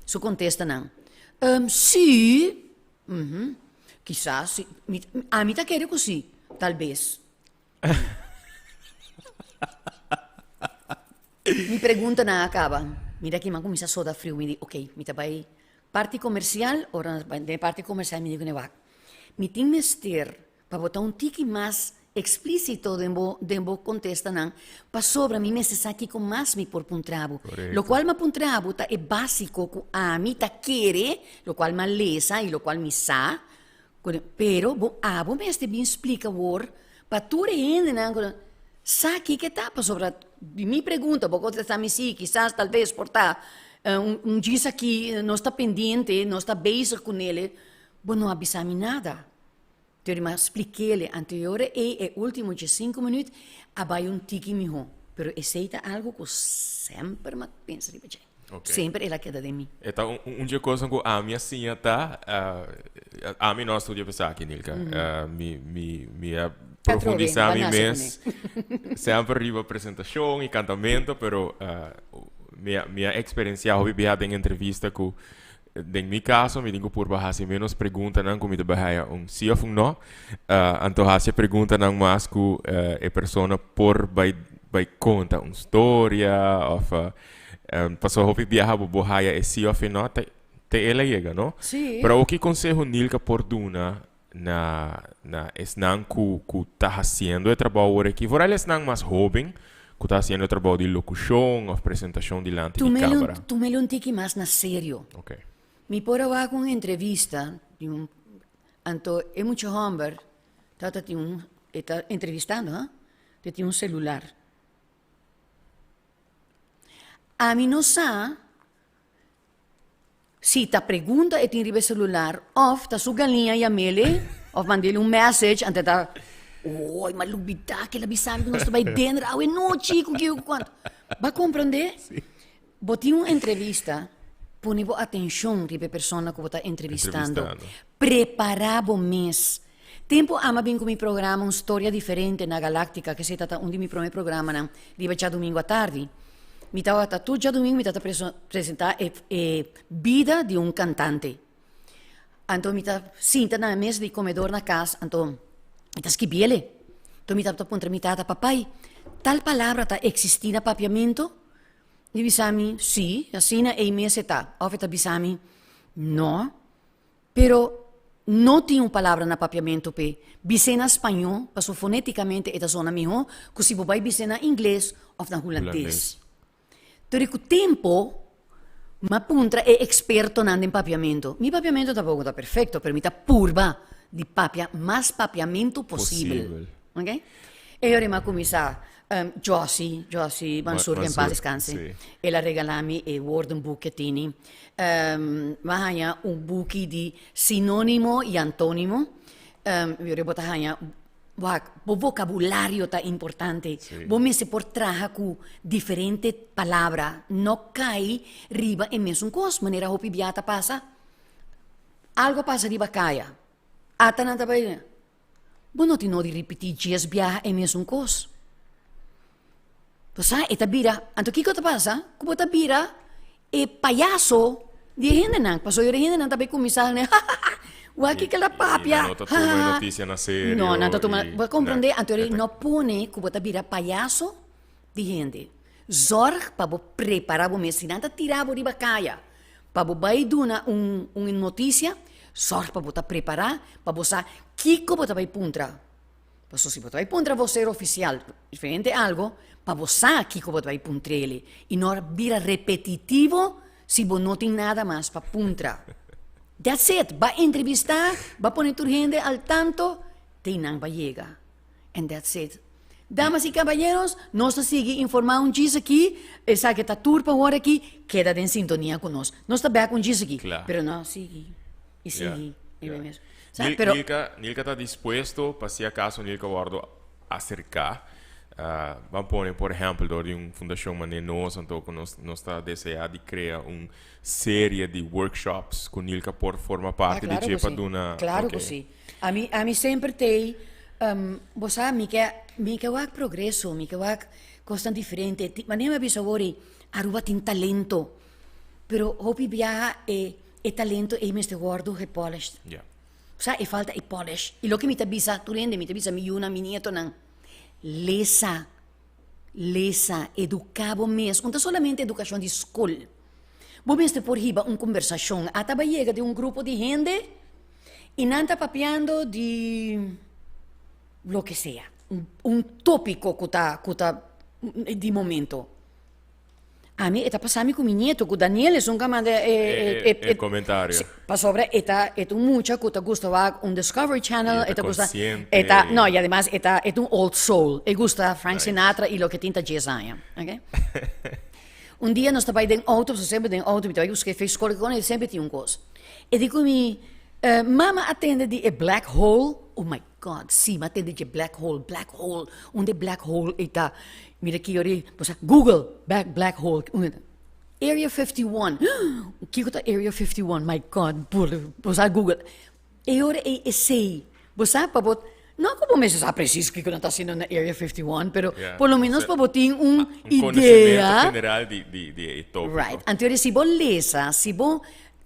su kontestanan, Ehm, sí, uhum, kisas sí, mi, ami ta kere ku sí, tal bes. Mi preguntanan a kaba, mira aki mi a kuminsá soda friu, mi di, okey, mi ta bai parti komersial, ora den e parti komersial mi di ku ne wak, mi tin mester Pa bo ta un tiki mas explícito den bo den bo contestanan, pasobra mi mester sa kico mas mi por puntra bo. Locual m'a puntra bo ta e básico cu ami ta kere, locual m'a lesa y locual mi sa, pero bo abo mester bin splica awor. Pa tur e hendenan ku sa kiko e ta, pasobra di mi pregunta bo kontestá mi sí, kisas, talbes, por ta, un djis aki nos ta pendiente, nos ta bezig ku nele, bo no a bisa mi nada. Tur mi a splik'ele, anto e ora ei e ultimo diesinku minuut a bai un tiki mihó, pero esei ta algu ku semper mi a pensa riba dje. Semper el a keda den mi. E ta un dje kosnan ku ami a siña ta, ami no a studia pa esaki, Nilka. Mi, mi, mi a profundisá mi mes semper riba presentashon i kantamento, pero mi a, mi a eksperensiá hopi biaha den entrevista ku den mi kaso mi tin ku purba hasi ménos preguntanan ku mi ta bai haya un sí òf un nò. Anto hasi e preguntanan mas ku e persona por bai bai konta un storia òf Pasobra hopi biaha bo bo haya e sí òf e nò te te el a yega, no? Sí. Pero awor ki konseho Nilka por duna na na esnan ku ku ta hasiendo e trabou awor aki, vooral esnan mas hóben ku ta hasiendo e trabou di lokushon òf presentashon dilanti di Tum'el un kámara? tum'el un tiki mas na serio. Oké. Mi por a wak un entrevista di un anto e mucha hòmber tabata tin un e ta entrevistando ha, e tin un selular. Ami no sa si ta pregunta e tin riba e celular of ta su galiña yam'ele of mand'ele un message anto e ta oy m'a lubida ke el a bisa mi ku nos ta bai denter awe nochi ku kiko ku kuantu. Bo a komprende? Bo tin un entrevista, pone bo atenshon riba e persona ku bo ta entrevistando. Prepara bo mes. Tempu ama bin ku mi programa Un Storia Diferente na Galáctica, kese ta ta un di mi prome programanan riba djadumingu atardi. Mi tabata tur djadumingu mi tabata presentá e e bida di un kantante. Anto mi ta sinta na e mesa di komedor na kas, anto mi ta skibiele. Anto mi tabata puntra mi tata, Papai, tal palabra ta eksistí na papiamentu? E bisa mi, Sí, asina ei mes e ta. Òf e ta bisa mi, No. Pero no tin un palabra na papiamentu p'e bis'é na spañó, paso fonétikamente e ta zona mihó ku si bo bai bis'é na ingles òf na hulandes. Pero ku tempu m'a puntra e ekspertonan den papiamentu. Mi papiamentu tampoko ta perfekto, pero mi ta purba di papia mas papiamentu posibel. Oké? E ora mi a kuminsá Jossy, Jossy Mansur, que en paz descanse, el a regalá mi e woordenboek ke tini. Mi a haña un buki di sinónimo i antónimo. Mi ora bo ta haña, wak, bo vokabulario ta importante. Bo mester por traha ku diferente palabra, no kai riba e mesun kos, manera hopi bia ta pasa. Algo a pasa riba kaya, ata nan ta bai. Bo no tin nodi ripití djes biaha e mesun kos. Bo sa, e ta bira, anto kiko ta pasa? Ku bo ta bira e payaso di e hendenan. Pasobra e hendenan ta bai kuminsá ha ha ha, wak kiko el a papia, I nan no ta tuma e notisia na serio. No, nan ta tuma, bo a komprondé? Anto e no pone ku bo ta bira payaso di hende. Zòrg pa bo prepará bo mes. Si nan ta tira bo riba kaya pa bo bai duna un un notisia, Sòrg pa bo ta prepará pa bo sa kiko bo ta bai puntra. Pasobra si bo ta bai puntra vocero ofisial referente algo, pa bo sa kiko bo ta bai puntr'el i no bira repetitivo si bo no tin nada mas pa puntra. That's it! Ba entrevistá, ba pone tur hende al tanto, te nan ba yega. And that's it. Damas y caballeros, nos ta sigui informa un djis aki, esaki ta tur pa hora aki, keda den sintonia cu nos. Nos ta bek un djis aki, pero no sigui y sigui y bay mes. Sa, pero Nilka, Nilka ta dispuesto pa si acaso Nilka wordo acerca, ban pone por ehempel door di un fundacion mane nos, anto cu nos, nos ta desea di crea un serie di workshops cu Nilka por forma parti di dje pa duna. Claro cu si. Ami, ami semper t'ei, bo sa, mi ke, mi ke wak progreso, mi ke wak kosnan diferente. Manera mi a bisa awor ei, Aruba tin talento, pero hopi biaha e, e talento ei mester wòrdu gepolished. Bo sa, e falta e polish. I loke mi ta bisa tur hende, mi ta bisa mi yunan, mi nietonan, lesa, lesa, eduká bo mes. Un ta solamente edukashon di skol. Bo mester por hiba un kombersashon. Ata bo a yega den un grupo di hende, I nan ta papiando di loke sea, un tópiko ku ta ku ta di momento. Ami e ta pasa mi ku mi nieto, ku Daniel esun ka manda e E e komentario. Si, pasobra e ta e ta un mucha ku ta gusta wak un Discovery Channel, I e e ta ta gusta konsiente. e ta no, i ademas e ta e ta un old soul, e gusta Frank Sinatra i loke tin ta djes aña, oke. Un dia nos ta bai den outo, pasobra semper den outo mi ta bai buska e fe skol i kon e semper tin un kos. E di ku mi, Mama a tende di e black hole? Oh my God, si, mi a tende dje black hole, black hole, unda e black hole ei ta? Mira ki ora bo sa Google back black hole, unda ta? Area 51, kiko ta Area 51? My God, bo sa Google. E ora ei esei, bo sa pa bo, no ku bo mester sa presis kiko nan ta haciendo na Area 51, pero por lo menos pa bo tin un Un conocimiento idea. general di di di e tópiko. Right, anto si bo lesa, si bo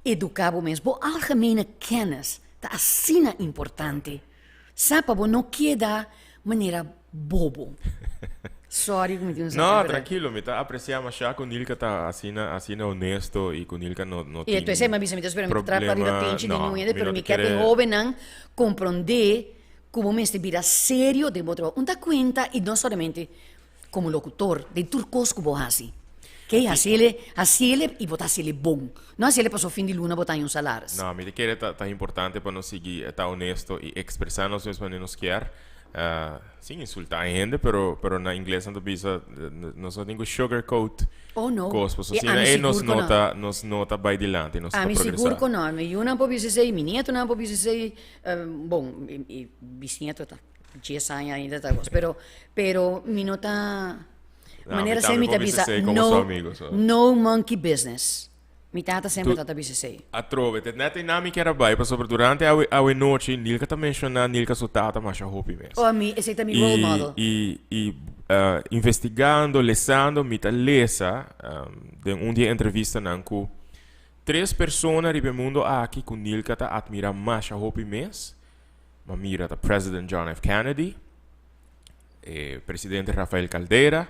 eduká bo mes, bo algemene kennis ta asina importante. Sa pa bo no keda manera bobo. Sorry ku mi tin un No, trankilo, mi ta apresia masha ku Nilka ta asina asina honesto i ku Nilka no no I tin entonces mi a bisa mi ta spera mi ta traha pa riba problema. pinchi di No, niun hende mi pero no mi ta kier pa e kere. hobennan komprondé ku bo mester bira serio den bo trabou. Un ta kuenta i no solamente komo lokutor den tur kos ku bo hasi. Ke hasiele hasiele i bo ta hasiele bon. No hasiele pasobra fin di luna bo ta haña un salaris. No, mi ta kere ta ta importante pa nos sigui ta honesto i ekspresá nos mes manera nos kier, sin insultá e hende, pero pero na ingles nan ta bisa nos no tin ku sugarcoat Oh no. kos pasobra E asina ami ei nos sigur ku no no. ta nos no ta bai dilanti, nos no ta Ami sigur progresá. ku no. Mi yunan por bisa esei, mi nietonan por bisa esei, bon, mi bisnieto ta dies aña ainda ta kos, pero pero mi no ta No, manera mi esei tambe mi ta por bisa bisa esei komo su no amigo, so. no monkey business. Mi tata semper Tu ta ta bisa esei. atrobe, te net einan mi kier a bai pasobra durante awe awe nochi Nilka ta menshoná Nilka su tata masha hopi mes. Oh mi, esei ta mi role I model. i i investigando, lesando mi ta lesa den un di e entrevistanan ku tres persona riba e mundo aki ku Nilka ta atmirá masha hopi mes. Ma mira ta President John F. Kennedy, e presidente Rafael Caldera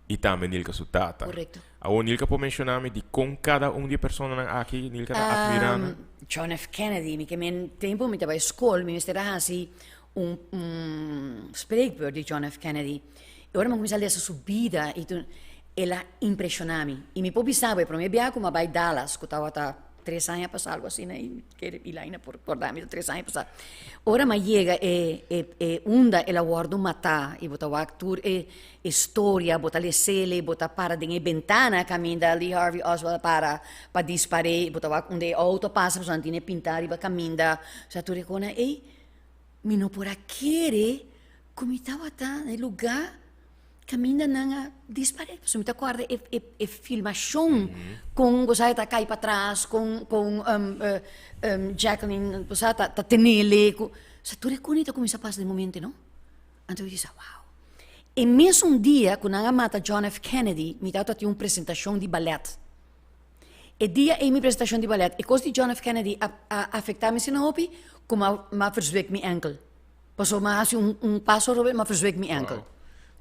y tambe Nilka su tata. Correcto. Awor Nilka por menciona mi di con cada un di e personanan aki Nilka ta admira nan? John F. Kennedy, mi ke men tempo mi ta bai school mi mester a haci un un spreekbeurt di John F. Kennedy. Y ora mi a cuminsa lesa su bida y tur, el a impresiona mi. Y mi por bisa bo e prome biaha cu mi a bai Dallas cu tabata tres aña pasa algo asina y kere Elaine por corda mi tres aña pasa. Ora mi a yega e e e unda el a wordo mata y bo ta wak tur e historia, bo ta lesele, bo ta para den e bentana caminda Lee Harvey Oswald a para pa dispar'é y bo ta wak unda e auto a pasa pasobra nan tin e pinta riba caminda, osea tur e cosnan ey mi no por a kere cu mi tabata na e lugar Caminda nan a dispar'é. Pasobra mi ta corda e e e filmacion con bo sa e ta cay patras, con con Jacqueline bo sa ta ta tenele cu, sa tur e cosnan ta cuminsa pasa den momento no. Anto mi bisa wow. E mesun dia cu nan a mata John F. Kennedy mi tabata tin un presentacion di ballet. E dia ey mi presentacion di ballet e cos di John F. Kennedy a a afecta mi asina hopi cu m'a m'a verzwek mi enkel. Pasobra mi a hasi un un paso robes, mi a verzwek mi enkel. Wow.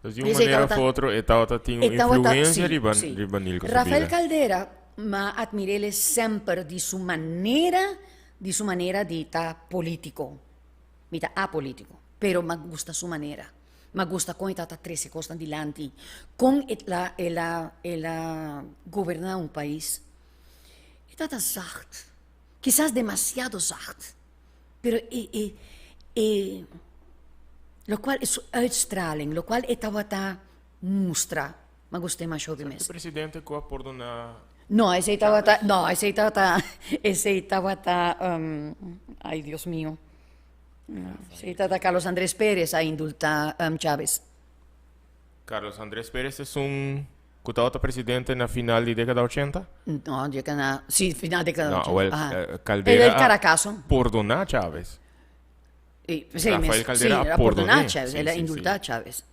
Dus di un manera of otro e tabata tin un influencia riba riba Nilka su Rafael bida. Caldera, mi a admir'el semper di su manera, di su manera di ta politico. Mi ta apolitico, pero mi a gusta su manera. Mi a gusta con e tabata trece cosnan dilanti, con el a el a el a goberna un pais. E tabata zacht, kisas demasiado zacht. Pero e e e locual e su uitstraling, locual e tabata mustra, m'a gust'é masha hopi mes. Sa ki presidente cu a pordona No, esey tabata, no, esey tabata, esey tabata, ay Dios mio, esey tabata Carlos Andrés Pérez a indulta Chávez. Carlos Andrés Pérez es un Ku tabata presidente na final di dékada ochenta? No, dékada, sí, final dékada No, ochenta. wel, Aha. Caldera El a Caracazo. pordoná Chávez. E, sí, Rafael mes, Caldera sí, a a pordoná pordoné. Chávez, Sí, el a sí, sí. indultá Chávez.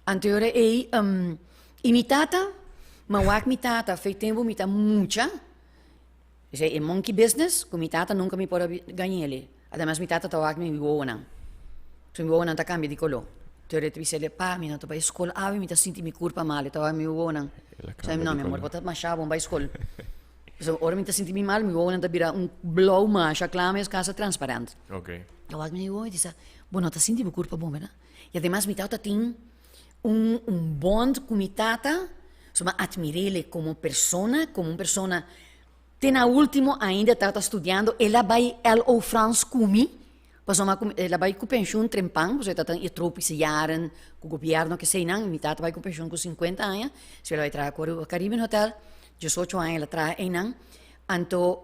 Anto ora ei, i mi tata, m'a wak mi tata, fe tempu mi ta mucha, esei e monkey business, ku mi tata nunka mi por a gañ'ele. Ademas mi tata ta wak mi mi wowonan. So mi wowonan ta kambia di koló. Anto ora e ta bis'el, Pa, mi no ta bai skol awe, mi ta sinti mi kurpa mal. E ta wak mi wowonan. El a Sa mi, kambia no, di mi amor, koló. bo ta masha bon bai skol. Pasobra ora mi ta sinti mi mal, mi wowonan ta bira un blou masha kla mes kasa transparant. Ok. Ta wak mi wowo i di sa, Bo no ta sinti bo kurpa bon, berdad? I ademas mi tata tin un un bond ku mi tata. So m'a admir'ele como persona, como un persona te na ultimo ainda tabata studiando, el a bai LO Frans cu mi, pasobra m'a el a bai cu pensioen trempan, pasobra e tabata e tropische jaren cu gobierno keseinan, mi tata bai cu pensioen cu 50 aña, so el a bai traha cu Aruba Caribbean Hotel, 18 aña el a traha einan, anto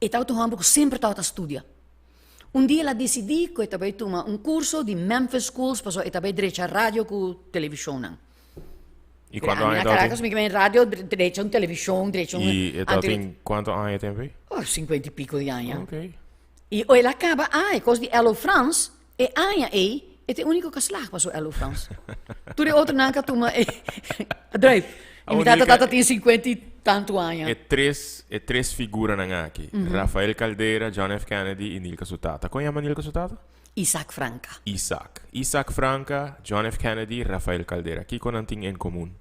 e tabata un homber cu semper tabata studia. Un dia el a disidí ku e ta bai tuma un kurso di Memphis Schools pasobra e ta bai drecha radio ku televishonnan. I kuantu Ami aña na e tabatin? Caracas mi ke bai radio drecha un televishon, drecha un. I e Anto tabatin kuantu aña e tempu ei? Oh, sinkuenta i piko di aña. Ok. I ora el a kaba a e kos di Elo Frans, e aña ei e ta e úniko ku a slag pasobra Elo Frans. Tur e otronan ku a tuma e druip. I mi tata tata tin sinkuenta i tantu aña. E tres e tres figuranan aki, Rafael Caldera, John F. Kennedy i Nilka su tata. Kon yama Nilka su tata? Isaac Franca. Isaac. Isaac Franca, John F. Kennedy, Rafael Caldera. Kiko nan tin en komun?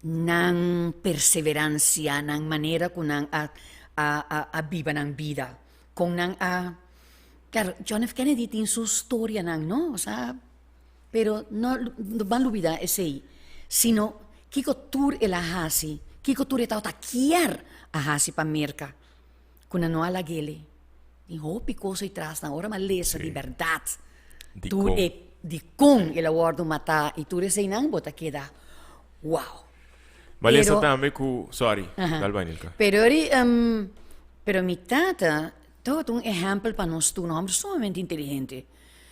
Nan perseveransia, nan manera ku nan a a a a biba nan bida. Kon nan a Claro, John F. Kennedy tin su storianan, no? Osea. Pero no no ban lubida esei, sino kiko tur el a hasi, kiko tur e tabata kier a hasi pa Merka, ku nan no a lag'ele. Tin hopi kos ei tras nan, ora mi a lesa di bèrdat tur e dikon el a wòrdu matá i tur eseinan, bo ta keda wow. Mi a lesa tambe ku, sorry, dal bai Nilka. Pero pero mi tata tabata un ehèmpel pa nos tur, un hòmber sumamente inteligente.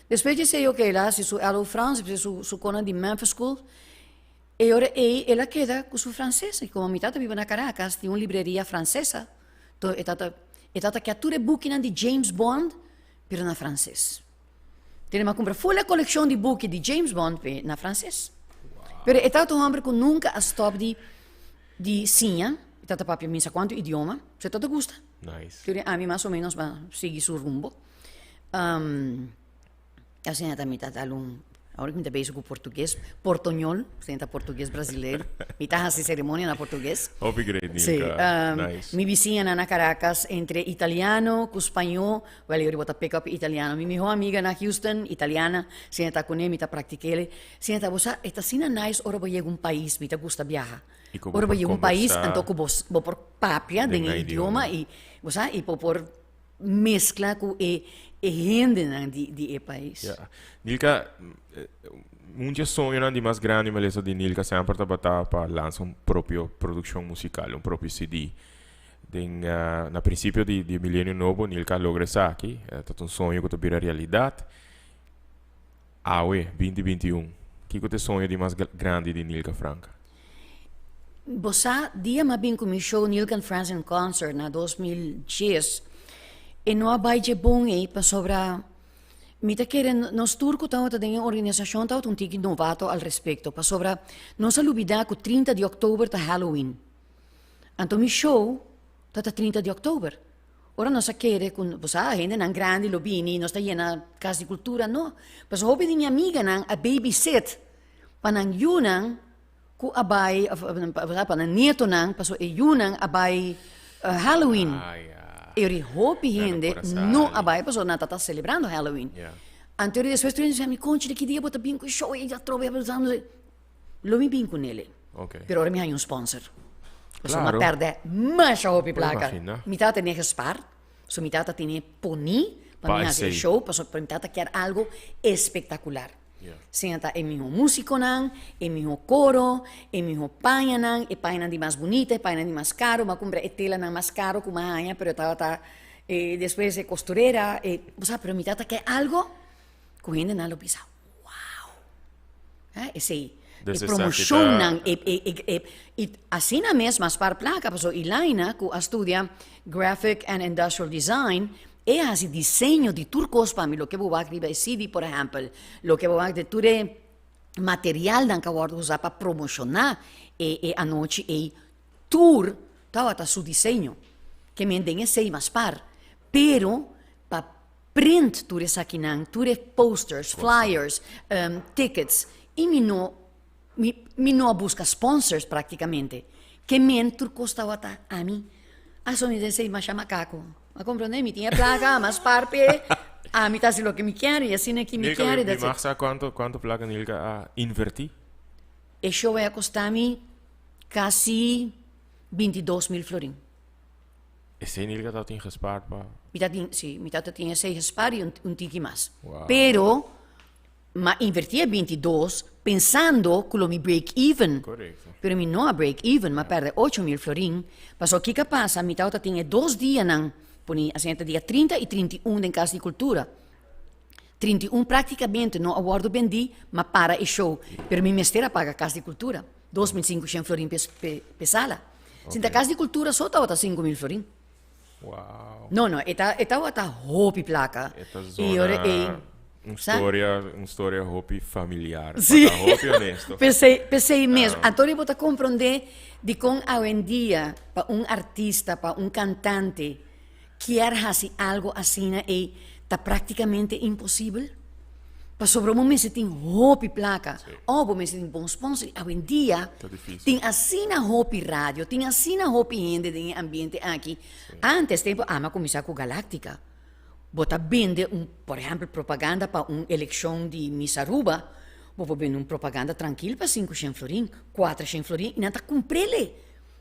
Despues di esei oke el a hasi su LO Frans, despues su su konan di Memphis School. E ora ei el a keda ku su franses. I komo mi tata biba na Caracas tin un libreria fransesa, to e tata e tata kia tur e bukinan di James Bond pero na franses. Tene mi a kumpra ful e kolekshon di buki di James Bond p'e na franses. Pero e tata un hòmber ku nunka a stòp di di siña, e tata papia misa kuantu idioma, so e tata gusta. Nice. Tur ami mas o menos a sigui su rumbo. Asina ta mi ta dal un, awor mi ta bezig ku portugues, portoñol, asina ta portugues brasilero, mi ta hasi ceremonia na portugues. Hopi great, Nilka. Sí, Nice. mi bisiñanan na Caracas, entre italiano ku spañó, wèl yo riba ta pick up italiano. Mi mihó amiga na Houston, italiana, asina ta kuné, mi ta praktik'é. Asina ta, bo sa, e ta asina nice ora bo yega un pais, mi ta gusta biaha. I ku bo Ora bo por yega un pais, kombersá anto ku bo bo por papia den den e nan idioma idioma. i, bo sa, i bo por mezcla cu e e hendenan di di e pais. Ja. Nilka, un dje soñonan di mas grandi mi lesa di Nilka semper tabata pa lansa un propio produccion musical, un propio CD. Den na principio di di milenio nobo Nilka a logra esaki, ta un soño cu ta bira realidad. Awe, binti 21, kiko ta e soño di mas grandi di Nilka Franca? Bo sa, dia m'a bin ku mi show Nilka and Friends in Concert na 2010, e no a bai dje bon ei pasobra mi ta kere nos tur ku tabata den e organisashon tabata un tiki novato al respekto pasobra nos a lubida ku 30 di òktober ta Halloween. Anto mi show ta ta 30 di òktober. Ora nos a kere ku, bo sa, hendenan grandi lo bini, nos ta yena Kas di Kultura, no. Pasobra hopi di mi amiganan a babysit pa nan yunan ku a bai, òf bo sa, pa nan nietonan, pasobra e yunan a bai Halloween. E ora hopi hende no a bai pasobra nan tabata selebrando Halloween. Anto ora despues tur hende a bisa mi, Conchi, di ki dia bo ta bin ku e show ei atrobe? Lo mi bin ku nele. Pero ora mi haña un sponsor. Pasobra mi a pèrdè masha hopi plaka. Mi tata tene gespaar, so mi tata tene poní pa mi hasi e show, pasobra mi tata kier algo espektakular. Sea ta e mihó músikonan, e mihó koro, e mihó pañanan, e pañanan di mas bunita, e pañanan di mas karo. Mi a kumpra e telanan mas karo ku mi a haña, pero tabata despues e kosturera, e, bo sa, pero mi tata kier algo ku hendenan lo bisa. Wow! Eh, esei. Dus E esaki promoshonnan, ta- e, e, e, e, i asina mes mas par plaka, pasobra Ilaina ku a studia Graphic and Industrial Design, e hasi diseño di tur kos pa mi, loke bo wak riba e CD por ehèmpel, loke bo wak di tur e materialnan ku a wòrdu usá pa promoshoná e e anochi ei, tur tabata su diseño. Ke men den esei mas par, pero pa Print tur esakinan, tur e posters, flyers, tickets y mi no mi mi no a busca sponsors practicamente. Ke men tur cos tawata ami. Aso mi den sei masha macaco. A comprende? Mi tin e placa, a mas par p'e, ami ta haci loke mi kier y asina ki mi Nilka, kier y mi that's it. mag sa cuanto cuanto placa Nilka a inverti? E show ei a kosta mi kasi 22.000 florin. Esei Nilka tabatin gespaard pa? Mi tabatin, si, mi tabatin esei gespaard i un tiki mas. Wow. Pero, m'a inverti e 22 pensando ku lo mi break even. Korekto. Pero mi no a break even, m'a pèrdè 8000 florin. Pasobra kiko a pasa, mi tabata tin e dos dianan, pone asina ta dia 30 i 31 den Kas di Kultura. 31 práktikamente no a wòrdu bendí, m'a para e show. Pero mi mester a paga Kas di Kultura, 2500 florin p'e sala. Sinta Kas di Kultura so tabata 5000 florin. Wow. No, no, e ta, e tabata hopi plaka. E ta I ora zona ei, un sa? storia, un storia hopi familiar. Sí. Pa ta hopi honesto. P'esei, p'esei mes. Anto bo ta komprondé dikon awendia pa un artista, pa un kantante kier hasi algo asina ei ta práktikamente imposibel. Pasobra bo mester tin hopi plaka òf bo mester tin bon sponsor. I awendia Ta difícil. tin asina hopi radio, tin asina hopi hende den e ambiente aki. Antes tempu ami a kuminsá ku Galáctica. Bo ta bende un, por ehèmpel, propaganda pa un elekshon di Miss Aruba, bo por bende un propaganda trankil pa sinku shen florin, kuater shen florin i nan ta kumpr'el.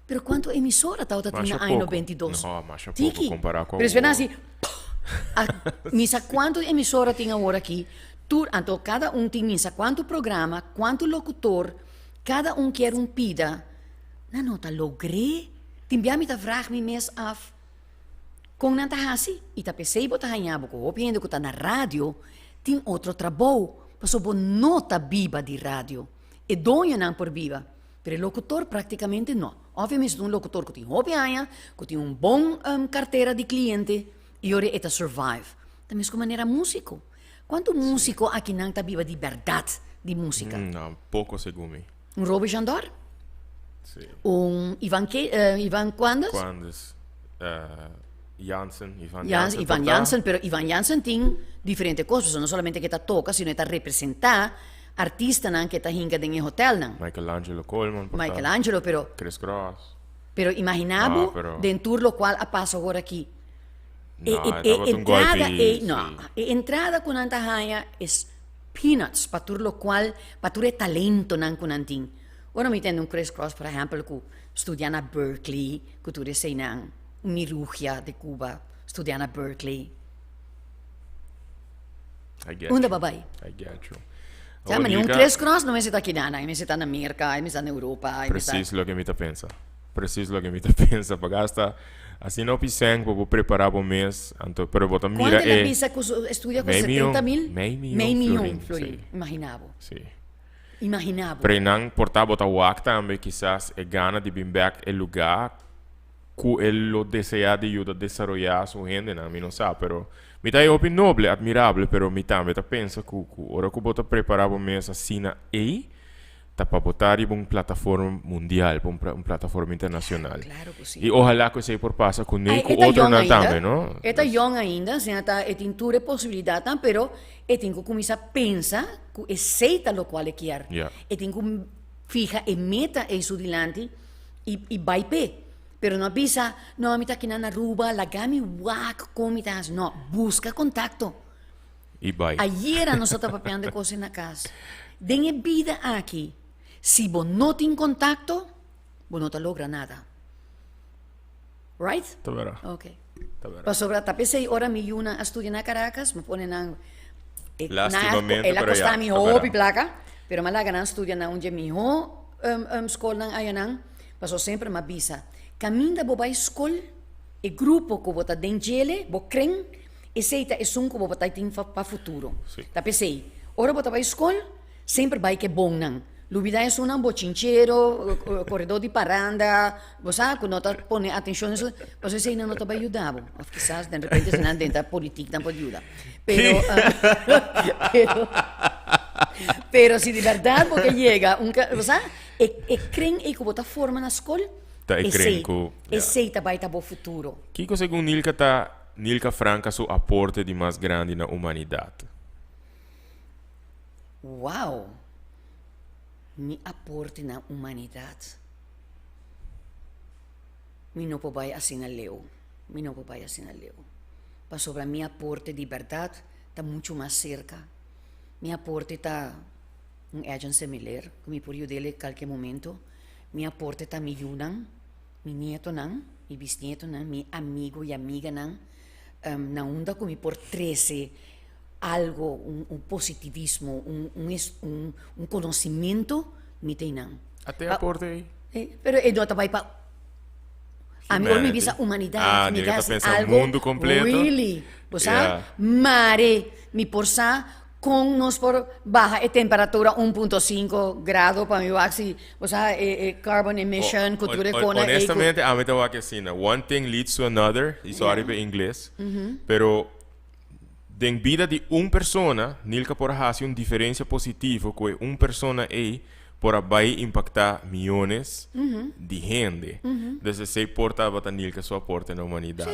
Pero kuantu emisora tabata tin Masha na aña poko. 92? No, masha poko Tiki. kompará ku Pero despues nan awor. hasi a misa kuantu emisora tin awor aki, tur, anto kada un tin misa kuantu programa, kuantu lokutor, kada un kier un pida, nan no ta logr'é. Tin bia mi ta vrag mi mes af kon nan ta hasi i ta p'esei bo ta haña bo ku hopi hende ku ta na radio tin otro trabou, pasobra bo no ta biba di radio. E doñonan por biba, Pero e locutor practicamente no. Obviamente si ta un locutor cu tin hopi aña, cu tin un bon cartera di cliente y ora e ta survive. Ta mesco manera musico. Cuanto musico akinan ta biba di berdad di musica? No, poco segun mi. Un Roby Jandor? Si. Un Ivan Ke, Ivan Quandes? Quandes, Jansen, Ivan Jans, Jansen Ivan por ta. Jansen, pero Ivan Jansen tin diferente cos, pasobra no solamente ke ta toca, sino e ta representa Artistanan ke ta hinka den e hotelnan. Michelangelo Koolman por ta. Michelangelo, pero. Chris Cross. Pero imagina bo No, pero. den tur lokual a pasa awor aki. E No, e e tabata e un golpi, entrada ei, no, sí. e entrada ku nan ta haña es peanuts pa tur lokual, pa tur e talentonan ku nan tin. Ora mi tende un Chris Cross, por ehèmpel, ku studia na Berklee, ku tur eseinan, un Mirugia de Cuba, studia na Berklee. I get Unda you. bo bai? I get you. Sa, Awor, ma ni un Nilka, Chris Cross no mester ta kina nan, e mester ta na Merka, e mester ta na Europa, e mester ta. Precies loke mi ta pensa. Precies loke mi ta pensa. Pa gasta asina hopi sèn pa bo prepara bo mes, anto, pero bo ta mira Kuantu el a e bisa ku su estudia ku mei mion, 70 mil? mei mion Mei mion florin, florin. sí. Imagina bo. Sí. Imagina bo. Pero einan por ta bo ta wak tambe kisas e gana di bin bèk e lugá ku e lo deseá di yuda desaroyá su hendenan, mi no sa, pero mi ta e hopi noble, admirable, pero mi tambe ta pensa ku ku ora ku bo ta prepará bo mes asina ei, ta pa bo ta riba un plataforma mundial, pa un un plataforma internacional. Claro ku si. I ohalá ku esei por pasa kuné Ai, i ku e ta yòn otronan ainda, tambe, no? e ta yòn ainda, asina ta e tin tur e posibilidatnan, pero e tin ku kuminsá pensa ku esei ta lokual e kier. Ya. E tin ku fiha e meta ei su dilanti i i bai p'e. Pero no a bisa, no, mi ta aki na Aruba, laga mi wak kon mi ta hasi. No, buska kontakto. I bai. Ayera nos a ta papiando e kos ei na kas. Den e bida aki, si bo no tin kontakto, bo no ta logra nada. Right? Ta bera. Ok. Ta bera. Pasobra ta p'esei ora mi yunan a studia na Caracas, mi pone nan, e, nan a, Lastimamente, el a pero kosta ya, mi ta bera. hopi plaka, pero mi a laga nan studia na un dje mihó skolnan ayanan. Pasobra semper mi a bisa, kaminda bo bai skol, e grupo ku bo ta den djele, bo kren, esei ta esun ku bo ta tin pa futuro. Ta p'esei, ora bo ta bai skol, semper bai ku e bonnan. Lubidá esunnan bochinchero, koredó di paranda, bo sa, ku no ta pone atenshon esun, pasobra eseinan no ta bai yuda bo. Òf kisas den repente eseinan den ta politik nan por yuda. Pero, pero, pero si di bèrdat bo ke yega un, bo sa, E e kren ei ku bo ta forma na skol, Ta e kren esei, ku, ya. esei ta bai ta bo futuro. Kiko segun Nilka ta Nilka Franca su aporte di mas grandi na humanidat? Wow! Mi aporte na humanidat? Mi no por bai asina leu. Mi no por bai asina leu. Pasobra mi aporte di bèrdat ta muchu mas serka. Mi aporte ta. Un agent similar ku mi por yud'el kalke momento. Mi aporte ta mi yunan, mi nietonan, mi bisnietonan, mi amigo i amiganan, na unda ku mi por trese algo, un positivismo, un konosimentu, mi ta einan. Ate aporte ei? Pero e no ta bai pa Ami ora mi bisa humanidat, mi ta hasi algo really, bo sa? Mare mi por sa kon nos por baha e temperatura 1.5 grado pa mi wak si, bo sa, e carbon emission ku tur e kona ei. Honestamente ami ta wak asina, one thing leads to another, y sorry pa e ingles, pero den bida di un persona, Nilka por a hasi un diferencia positivo ku e un persona ei por a bai impacta miyones di hende. Dus esey por tabata Nilka su aporte na humanidad.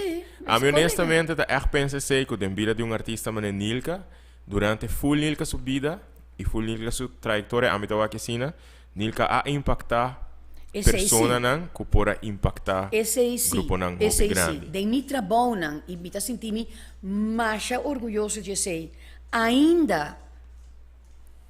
Ami honestamente ta echt pensa esey cu den bida di un artista manera Nilka, durante full Nilka su bida y full Nilka su trayectoria, ami ta wak asina, Nilka a impacta personanan cu por a impacta gruponan hopi grandi. Den mi trabounan, y mi ta sinti mi masha orguyoso di esey, ainda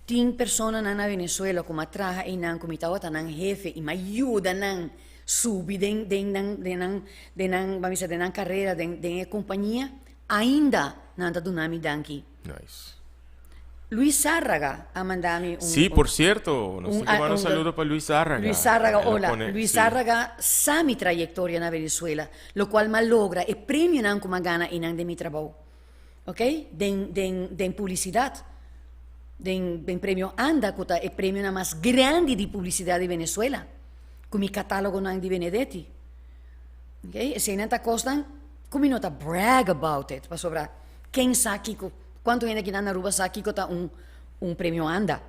Tin personanan na Venezuela ku m'a traha einan ku mi tabata nan hefe i m'a yuda nan subi den den nan den nan den nan ban bisa den nan karera den den e kompania ainda nan ta duna mi danki. Nice. Luis Zárraga a manda mi un Sí, por cierto, nos tin ku manda un saludo pa Luis Zárraga. Luis Zárraga, hola. Luis Zárraga sa mi trayektoria na Venezuela, lokual m'a logra e premionan ku m'a gana einan den mi trabou. Ok, den den den publisidat, den den premio Anda ku ta e premionan mas grandi di publisidat di Venezuela, ku mi katalogonan di Benedetti. Ok, eseinan ta kosnan ku mi no ta brag about it, pasobra ken sa kiko, kuantu hende akinan na Aruba sa kiko ta un un premio Anda?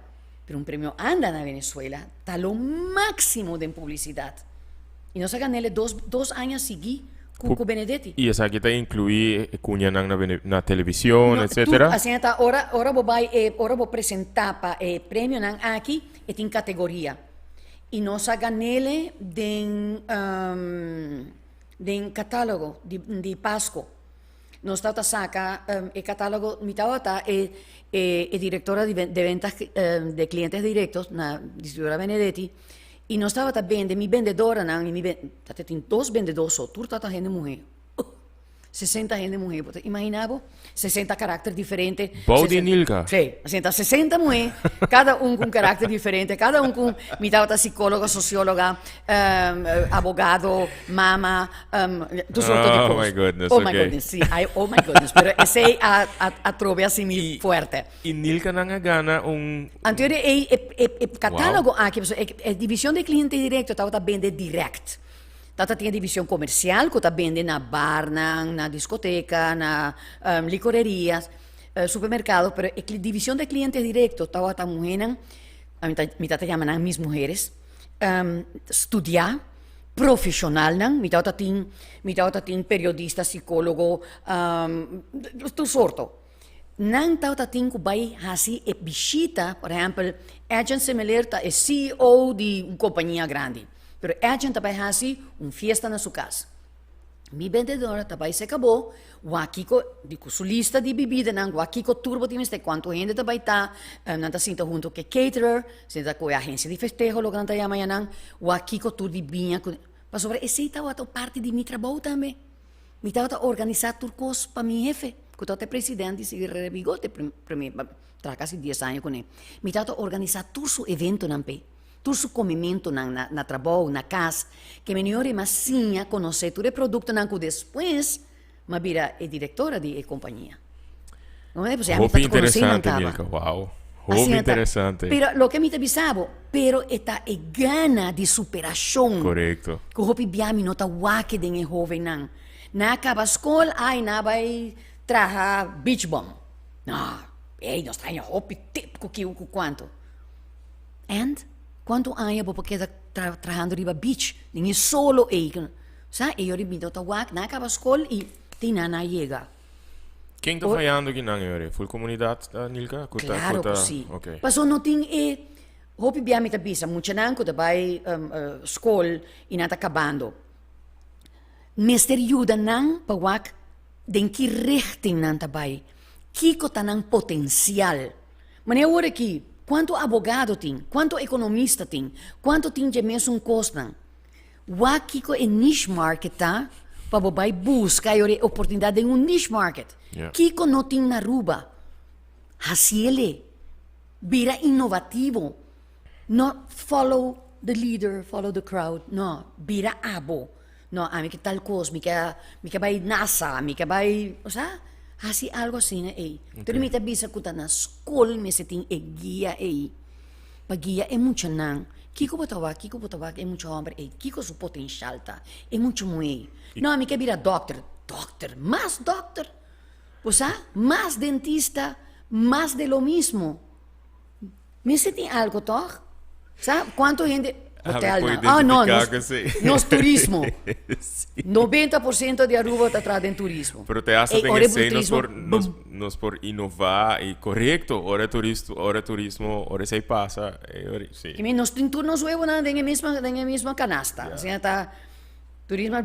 Pero un premio Anda na Venezuela ta lo máksimo den publisidat. I nos a gan'el e dos dos aña sigui ku ku Benedetti. I esaki ta inkluí e kuñanan na Bene na television, No, etcétera? tur asina ta ora ora bo bai e ora bo presentá pa e premionan aki e tin kategoria. I nos a gan'el den den katálogo di di Pasko. Nos tabata saka e katálogo, mi tabata e e direktora di de ventas de klientes direktos na distribuidora Benedetti i nos tabata bende, mi bendedoranan i mi tabata tin dos bendedó so, tur tabata hende muhé. 60 hende muhé, bo ta imaginá bo? 60 karakter diferente. Bou di Nilka. Sí, asina ta 60 muhé, kada un ku un karakter diferente, kada un ku, mi tabata sikóloga, sosióloga, abogado, mama, tur sorto di Oh kos. my goodness, Oh my okay. goodness, sí, I, oh my goodness, pero esei a, a, a trobe así mi I- fuerte. I Nilkanan a gana un... Anto e, e, e, e, e katálogo aki, pasobra e, e divishon di kliente direkto tabata bende dirèkt. Tata tin e divishon komersial ku ta bende na barnan, na diskoteka, na likorerias, supermerkado, pero e divishon di kliente direkto tabata muhénan, mi ta mi ta yama nan mis muheres, studiá, profeshonalnan, mi tabata tin mi tabata tin periodista, sikólogo, tur sorto. Nan tabata tin ku bai hasi e bishita, por ehèmpel, Edjean Semeleer ta e CEO di un kompania grandi, pero Edjean ta bai hasi un fiesta na su kas. Mi bendedora ta bai serka bo, wak kiko, di ku su lista di bibidanan, wak kiko tur bo tin mester, kuantu hende ta bai ta, nan ta sinta huntu ku e caterer, sinta ku e agensia di festeho, loke nan ta yama yanan, wak kiko tur di biña ku, pasobra esei tabata un parti di mi trabou tambe. Mi tabata organisá tur kos pa mi hefe, ku tabata e presidente di Herrera Bigote, promé, traha kasi dies aña kuné. Mi tabata organisá tur su eventonan p'e, tur su komementunan na na trabou, na kas, ke mi niori m'a siña konosé tur e produktonan ku despues m'a bira e direktora di e kompania. Hopi interesante, Milka. Wow. Hopi interesante. Pero loke mi ta bisa bo, pero e ta e gana di superashon. Korekto. Ku hopi bia mi no ta wak den e hovennan. Nan a kaba skol, ai nan a bai traha beach bum. No, ey nos ta haña hopi tip ku kiu ku kuantu. And kuantu aña bo por keda trahando riba beach den e solo ey? Sa, e yori mi no ta wak, nan a kaba skol i tin nan a yega. Ken ta fayando aki nan yori? Ful komunidat ta Nilka? Ku ta, Claro ku ta, ku si. Okay. Paso no tin e hopi bia mi ta bisa muchanan ku ta bai skol i nan ta kabando. Mester yuda nan pa wak den ki richting nan ta bai. Kiko ta nan potensial. Manera awor aki. Kuantu abogado tin? Kuantu ekonomista tin? Kuantu tin dje mesun kosnan? Wak kiko e niche market ta pa bo bai buska e ora e oportunidat den un niche market. Kiko no tin na Aruba? Hasiele. Bira innovativo. No follow the leader, follow the crowd. No, bira abo. No, ami ke tal kos, mi ke mi ke bai NASA, mi ke bai, osea, hasi algo asina ei. Pero mi ta bisa ku ta na skol mester tin e guia ei pa guia e muchanan. Kiko bo ta wak, kiko bo ta wak e mucha hòmber ei, kiko su potenshal ta, e mucha muhé ei. No, mi ke bira dòkter. Dòkter, mas dòkter. Bo sa, mas dentista, mas de lo mismo. Mester tin algo toch? Sa cuanto hende hotel nan. Ah no, nos, nos turismo. 90% di Aruba ta traha den turismo. Pero te hasta den esey nos por, nos, nos por innova y correcto. Ora turist, ora turismo, ora esey pasa. Eh, sí. I mean, nos tin tur nos huevonan den e misma, den e misma canasta. Asina ta turismo.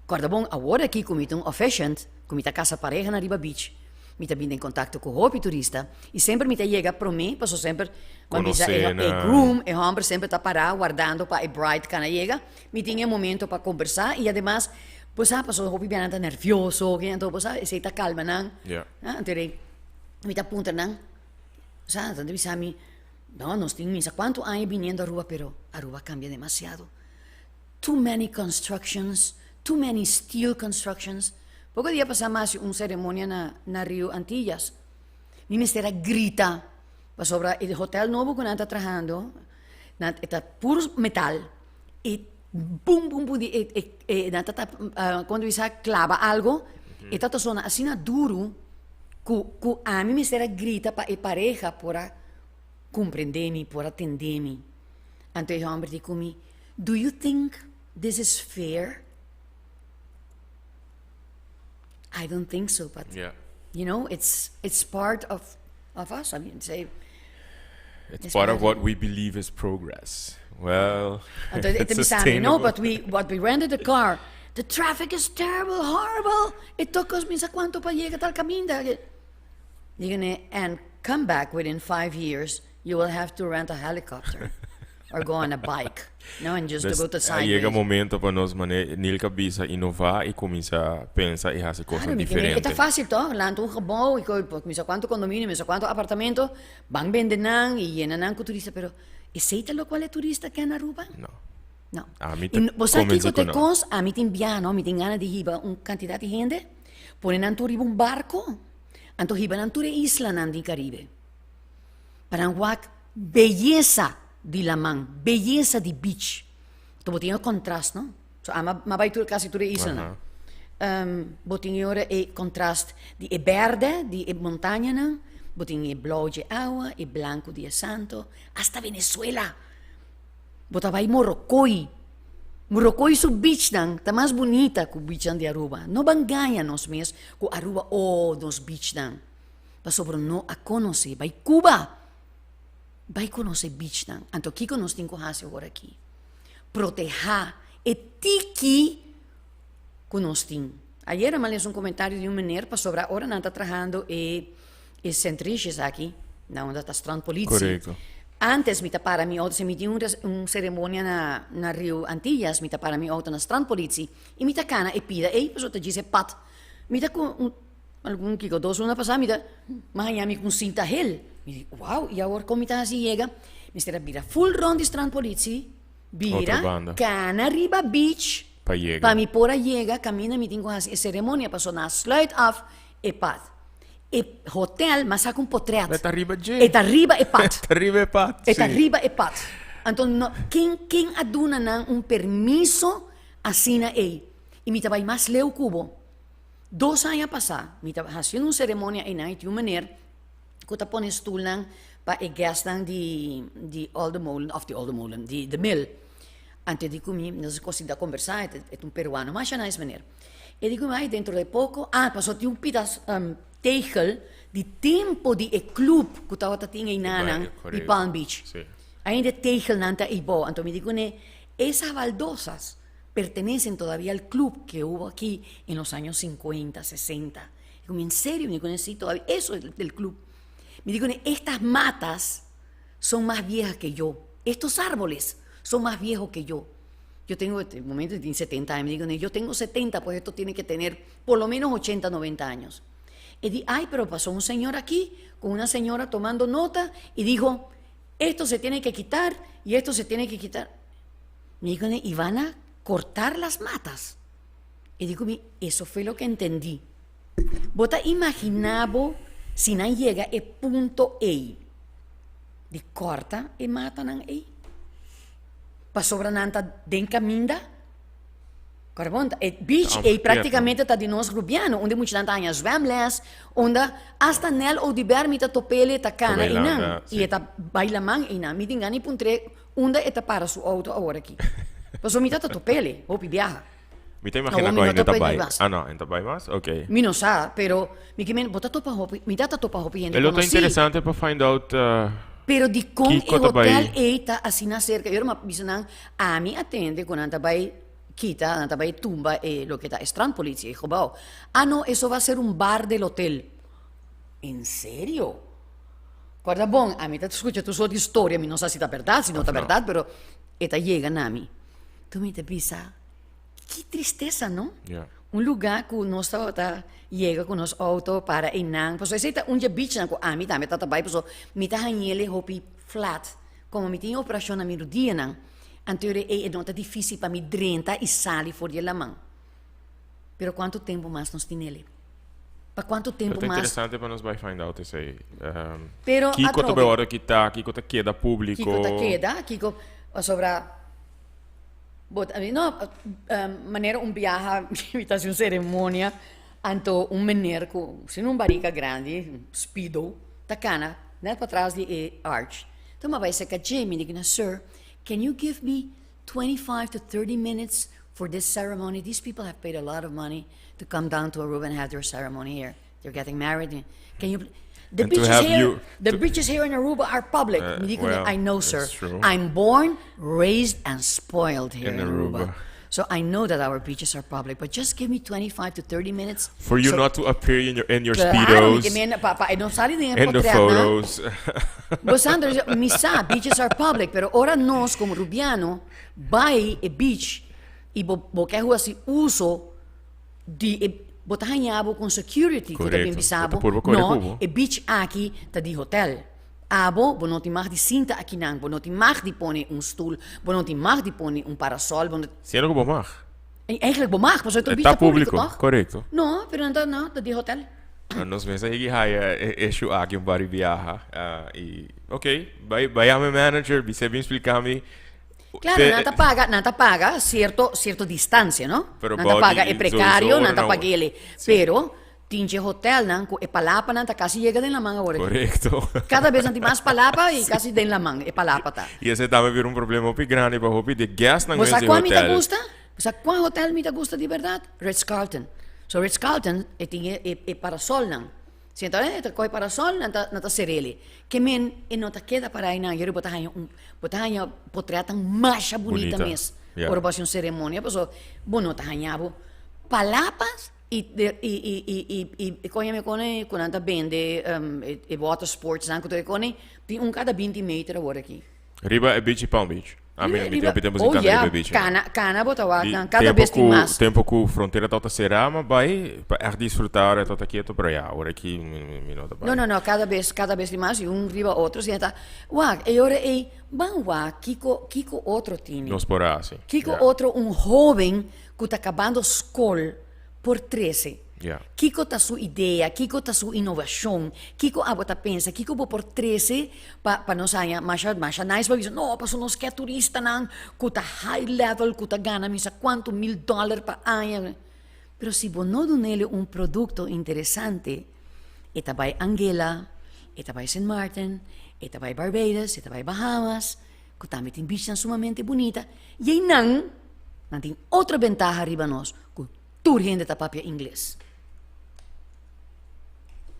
Corda bon, awor aki cu mi ta un officiant, cu mi ta casa parehanan riba beach. Mi ta bin den kontakto ku hopi turista i semper mi ta yega promé paso semper bo a bisa e e groom, e hòmber semper ta pará wardando pa e bride kana yega. Mi tin e momento pa kombersá i ademas bo sa paso hopi bianan ta nervioso anto bo sa esei ta kalma nan. Anto mi ta puntra nan, bo sa nan ta bisa mi no nos tin misa kuantu aña biniendo Aruba pero Aruba a kambia demasiado. Too many constructions, too many steel constructions. Poko dia pasá mi a hasi un seremonia na na Rio Antillas. Mi mester a grita pasobra e hotel nobo ku nan ta trahando nan e ta puro metal i bum bum bum di e e e nan ta ta kon ta bisa klaba algo e ta ta sona asina duru ku ku ami mester a grita pa e pareha por a komprende mi por a tende mi. Anto e hòmber di ku mi, Do you think this is fair? I don't think so, but yeah. you know, it's it's part of of us. I mean, say it's, it's part of what we believe is progress. Well, it's sustainable. No, but we what we rented a car. The traffic is terrible, horrible. It took us misa cuánto pa llegar tal caminda. And come back within five years, you will have to rent a helicopter. Or go on a bike. No, and just to go to sideways. A yega momento pa nos mane Nilka bisa inova y cuminsa pensa y haci cosnan diferente. E ta facil toch? Lanta un gebouw y misa cuanto condominio, misa cuanto apartamento, ban bende nan y yena nan cu turista, pero esey ta locual e turista ke na Aruba? No. No. Ami ta Bo sa kico te cos? Ami tin biaha no, mi tin gana di hiba un cantidad di hende, pone nan tur riba un barco, anto hiba nan tur e islanan di Caribe. Pa nan wak beyesa di laman, beyesa di beach. Anto bo tin e kontrast, no? So ama m'a bai tur kasi tur e islanan. Bo tin e ora e kontrast di e bèrdè di e montañanan, bo tin e blou dje awa, e blanku di e santo, asta Venezuela. Bo ta bai Morrocoy. Morrocoy su beachnan ta mas bunita ku beachnan di Aruba. No ban gaña nos mes ku Aruba, oh, nos beachnan. Pasobra no a konosé. Bai Cuba, bai konosé beachnan. Anto kiko nos tin ku hasi awor aki? Protehá e tiki ku nos tin. Ayera mi a lesa un komentario di un meneer pasobra ora nan ta trahando e e centriges aki, na unda ta strandpolitie. Korekto. Antes mi ta para mi outo, si mi tin un un seremonia na na Rio Antillas, mi ta para mi outo na strandpolitie i mi ta kana e pida ei pasobra ta djis e pad. Mi ta ku un Algun kiko dos luna pasá mi ta haña mi ku un sinta hel. Mi di, wow, i awor kon mi ta hasi yega? Mester a bira ful rònt di strandpolitie, bira, kana riba beach Pa yega. pa mi por a yega kaminda mi tin ku hasi e seremonia pasobra nan a sluit af e pad. E hotel m'a saka un potrèt. E ta riba dje. E ta riba e pad. E ta riba e pad, E ta riba e pad. Anto no, ken ken a duna nan un permiso asina ei? I mi ta bai mas leu ku bo. Dos aña pasá mi ta hasiendo un seremonia einan i tin un meneer ku ta pone stulnan pa e guestnan di di Olde Molen òf di Olde Molen di The Mill. Anto e di ku mi, nos a kusinta kombersá, e ta un peruano masha nice meneer. E di ku mi, ai dentro de poko, ah pasobra tin un pida tegel di tempo di e club ku tabata tin einanan di Palm Beach. Ainda e tegelnan ta eibou. Anto mi di kuné, esas baldosas pertenecen todavía al club que hubo aquí en los años 50, 60. Digo, ¿en serio? Me digo, sí, todavía, eso es del club. Me digo, estas matas son más viejas que yo. Estos árboles son más viejos que yo. Yo tengo, en el momento tiene 70 años, me digo, yo tengo 70, pues esto tiene que tener por lo menos 80, 90 años. Y di, ay, pero pasó un señor aquí con una señora tomando nota y dijo, esto se tiene que quitar y esto se tiene que quitar. Me dijo, y van a cortar las matas. Y digo, eso fue lo que entendí. Bo ta imaginá bo si nan yega e punto ei di kòrta e matanan ei? Pasobra nan ta den kaminda? Kòrda bon, e beach ei praktikamente ta di nos rubiano, unda e muchanan ta haña zwemles, unda asta Nel Oduber mi ta top'el e ta kana einan, i e ta bai laman einan. Mi tin gana di puntr'é unda e ta para su outo awor aki. Pasobra mi ta ta top'el hopi biaha. Mi ta imagina cu ainda ta bay. Ah no, ainda ta bay mas? Ok. Mi no sa, pero mi ke men, bo ta topa hopi, mi ta ta topa hopi hende E lo ta conoci. interesante pa find out Pero dikon e kiko ta bay. hotel ei ta asina cerca? Yo a bisa nan, ami a tende cu nan ta bay kita, nan ta bay tumba e loke ta e strandpolitie, e gebouw. Ah no, eso va a ser un bar del hotel. En serio? Corda bon, ami ta scucha tur soort di storia, mi no sa si ta berdad, si no ta berdad, pero e ta yega na mi. Tur mi ta bisa, Ki tristesa, no? Yeah. Un lugá ku nos tabata yega ku nos outo para einan. Pasobra esei ta un dje beachnan ku ami tambe tabata bai pasobra mi ta hañ'el hopi flat. Komo mi tin e operashon na mi rudianan, anto ei e no ta difísil pa mi drenta i sali for di e laman. Pero kuantu tempu mas nos tin el? Pa kuantu tempu Ta mas? interesante pa nos bai find out esei. Pero Kiko ta atrobe. bai wòrdu kitá, kiko ta keda públiko. Kiko ta keda, kiko pasobra Bo ta no manera un biaha mi ta hasi un ceremonia anto un meneer cu sin un barica grandi speedo ta cana net patras di e arch enton mi a bay cerca dje mi di sir can you give me 25 to 30 minutes for this ceremony these people have paid a lot of money to come down to Aruba and have their ceremony here they're getting married can you the And to beaches have here you the to beaches here in Aruba are public mi di well, I know sir that's true. I'm born raised and spoiled here In in Aruba. Aruba. So I know that our beaches are public, but just give me 25 to 30 minutes. For you So- not to appear in your in your Claro, mi speedos ke men, pa, pa, e no sali den e in the portret, na. photos. Bo Sandra, mi sa, beaches are public, pero ora nos como Rubiano bai e beach y bo, bo ke hasi uso di e, bo ta haña bo con security ku ta bin Correcto. bisa Bo ta bo, purba kore no, ku bo. e beach aki ta di hotel. Abo, bo no tin mag di sinta akinan, bo no tin mag di pone un stoel, bo no tin mag di pone un parasol, bo no. Siendo ku bo mag. En eigenlijk bo mag, pasobra e E ta ta público, público, toch? correcto. No, pero nan ta, no, ta di hotel. Nos mes a yegi haya e issue aki un par di biaha. Y ok, bai bai a mi manager, bis'é bin splica mi. Claro, Te nan ta paga, nan ta paga cierto, cierto distancia, no? Pero Nan ta bou paga di e precario, sowieso nan ta ora nan pag'ele. Sí. Pero tin dje hotelnan ku e palapanan ta kasi yega den laman awor aki. Korekto. Kada bes nan tin mas palapa i kasi den laman e palapa ta. I esei tambe bira un problema hopi grandi pa hopi di guestnan Bo mes sa di kua mi ta hotel. gusta? Bo sa kua hotel mi ta gusta di bèrdat? Ritz Carlton. So Ritz Carlton e tin e e parasolnan. Si nan ta e ta kohe parasol nan ta nan ta ser'el. Ke men e no ta keda para einan yori bo ta haña un bo ta haña potretnan masha bunita Bunita, mes ya. ora bo hasi un seremonia pasobra bo no ta haña bo palapas. I i koña mi kone ku nan ta bende e water sports nan ku tur e kone tin un kada 20 meter awor aki. Riba e beach di Palm Beach. Ami no mi tin hopi tempu sin Oh kana yeah, riba e beach. kana kana bo ta wak Di nan kada tempu bes tin ku mas. tempu ku frontera tabata será mi a bai pa ègt disfrutá ora e tabata ketu pero ya awor aki mi mi no ta bai. No no no kada bes kada bes tin mas i un riba otro si ta wak e ora ei ban wak kiko kiko otro tini. Nos por hasi. Kiko Ya. otro un hoben ku ta kabando skol por trese. Yeah. Kiko ta su idea, kiko ta su inovashon, kiko abo ta pensa, kiko bo por trese pa pa nos haña masha masha nice pa bisa no pasobra nos ke turistanan ku ta high level ku ta gana misa kuantu mil dòler pa aña. Pero si bo no dun'el un produkto interesante e ta bai Anguilla, e ta bai Sint Maarten, e ta bai Barbados, e ta bai Bahamas ku tambe tin bichnan sumamente bunita i einan nan tin otro bentaha riba nos ku Tur hende ta papia ingles.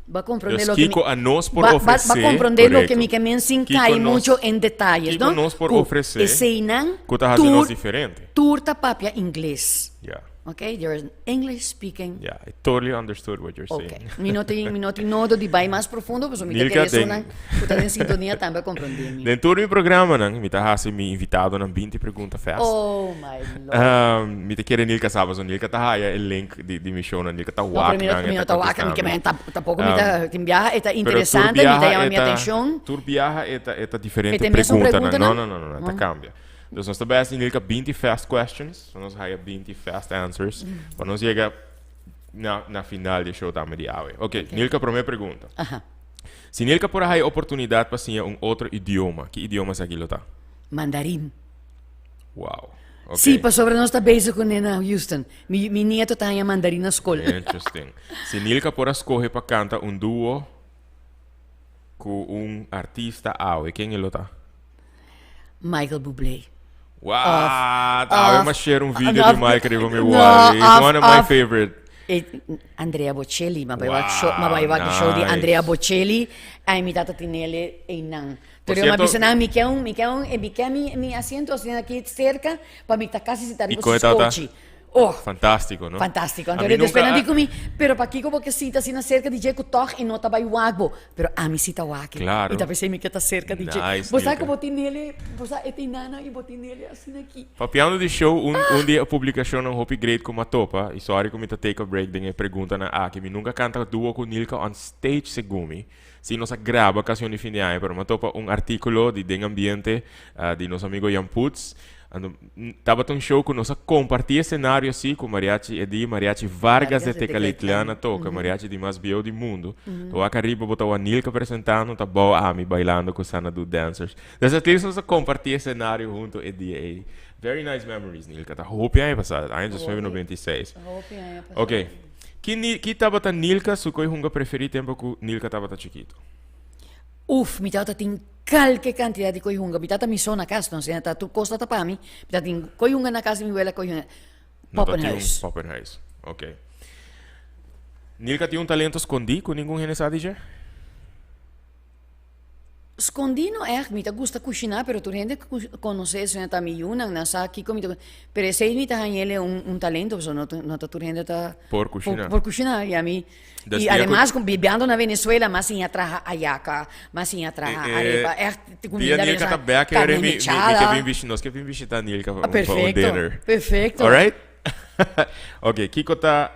Ba comprende Dus loke mi kiko a nos por ba, ba, ofrece, ba comprende loke correcto. mi ke men sin Kiko kai nos mucho en detalles, kiko no? nos por Ku ofrece eseinan ku ta hasi nos tur diferente. tur ta papia ingles. Ya. Okay, there is an English speaking. Yeah, I totally understood what you're saying. Okay. Mi no tin, mi no tin nodo di bai mas profundo, pasobra mi ta Nilka, kere den- esunnan ku ta den sintonia tambe a komprondé mi. Den tur mi programanan, mi ta hasi mi invitadonan 20 pregunta fast. Oh my Lord. Mi ta kere Nilka sa, pasobra Nilka ta haya e link di, di mi shownan. Nilka ta No, wak pero mi no, nan, e mi no ta ta wak, kontestá mi ke mi. men tampoko mi ta, tin biaha e ta Pero tur interesante, mi ta biaha yama e mi ta, atenshon. tur biaha e ta, e ta E diferente ta e mesun preguntanan. No, preguntanan? no, no, no, no, e ta kambia. Dus nos ta bai hasi Nilka 20 fast questions, so nos haya 20 fast answers, pa nos yega na, na final di e show tambe di awe. Ok, Nilka, prome pregunta. Aha. Si Nilka por a haya oportunidad pa siña un otro idioma, ki idioma esaki lo ta? Mandarin. Wow. Ok. Sí, pasobra nos ta bezig kuné na Houston. Mi, mi nieto ta haña mandarin na skol. Interesting. Si Nilka por a skohe pa kanta un duo ku un artista awe, ken e lo ta? Michael Bublé. What? Awe m'a share un video di Michael riba mi No, wall. He's of, one of my of. favorite. E, Andrea Bocelli, m'a bai wak Wow, show, m'a bai wak show di nice. Andrea Bocelli, ai mi tata tinele einan. Por Pero m'a cierto, bisa nan, mi ke un, mi ke un, mi ke mi, mi asiento asina aki cerca, pa mi ta casi sinta Y riba con su e tata? scochi. Oh, Fantástico, no? Fantástico. A Anto mi despues nunca nan di cu mi, pero pakico bo ke sinta asina cerca di dje cu tog e no ta bay wak bo? Pero ami si ta wak e. Claro. Y ta pesey mi ke ta cerca di dje. Nice, Bo sa Nilka. cu bo tin ele, bo sa e tin nana y bo tin ele asina aki. Papiando di show, un, un di e publicacionnan hopi great cu m'a topa, y sorry cu mi ta take a break den e preguntanan aki, mi nunca canta duo cu Nilka on stage segun mi. Si nos a graba cancion di fin di aña, pero m'a topa un articulo di Den Ambiente di nos amigo Jan Putz. Anto, tabata un show cu nos a comparti escenario si cu Mariachi Edy, Mariachi Vargas de Tecalitlán a toca, mariachi di mas bieu di mundo. Ta wak ariba bo ta wak Nilka presentando, ta bou ami bailando cu Sanadu Dancers. Dus at least nos a comparti escenario hunto e dia ey. Very nice memories, Nilka. Ta hopi aña pasa, aña 1996. Hopi aña pasa. Ok. Ki ni, ki tabata Nilka su koe hunga preferi tempo cu Nilka tabata chikito? Uf, mi tabata tin kalke kantidat di koi hunga. Mi tata mi so na kas, no asina ta tur kos ta pa mi. Mi ta tin koi hunga na kas di mi wela, koi hunga. No ta tin un Poppenhuis. poppenhuis. Ok. Nilka tin un talento skondí ku ningun hende sa di dje? Skondí no ègt, mi ta gusta kushiná, pero tur hende ku konosé esei ta mi yunan, nan sa kiko mi ta Pero esei mi ta hañ'el un talento, pasobra no no ta tur hende ta Por kushiná. por kushiná. I ami Dus i dia ku ademas ku bibiando na Venezuela m'a siña traha ayaca, m'a siña traha E arepa, ègt dia kuminda Nilka ta venezolana, bèk carne mi mi ke mechada. bin bishi nos ke bin bishitá Nilka pa Ah, un pa un perfecto, dinner. perfecto. Alright? Ok, kiko ta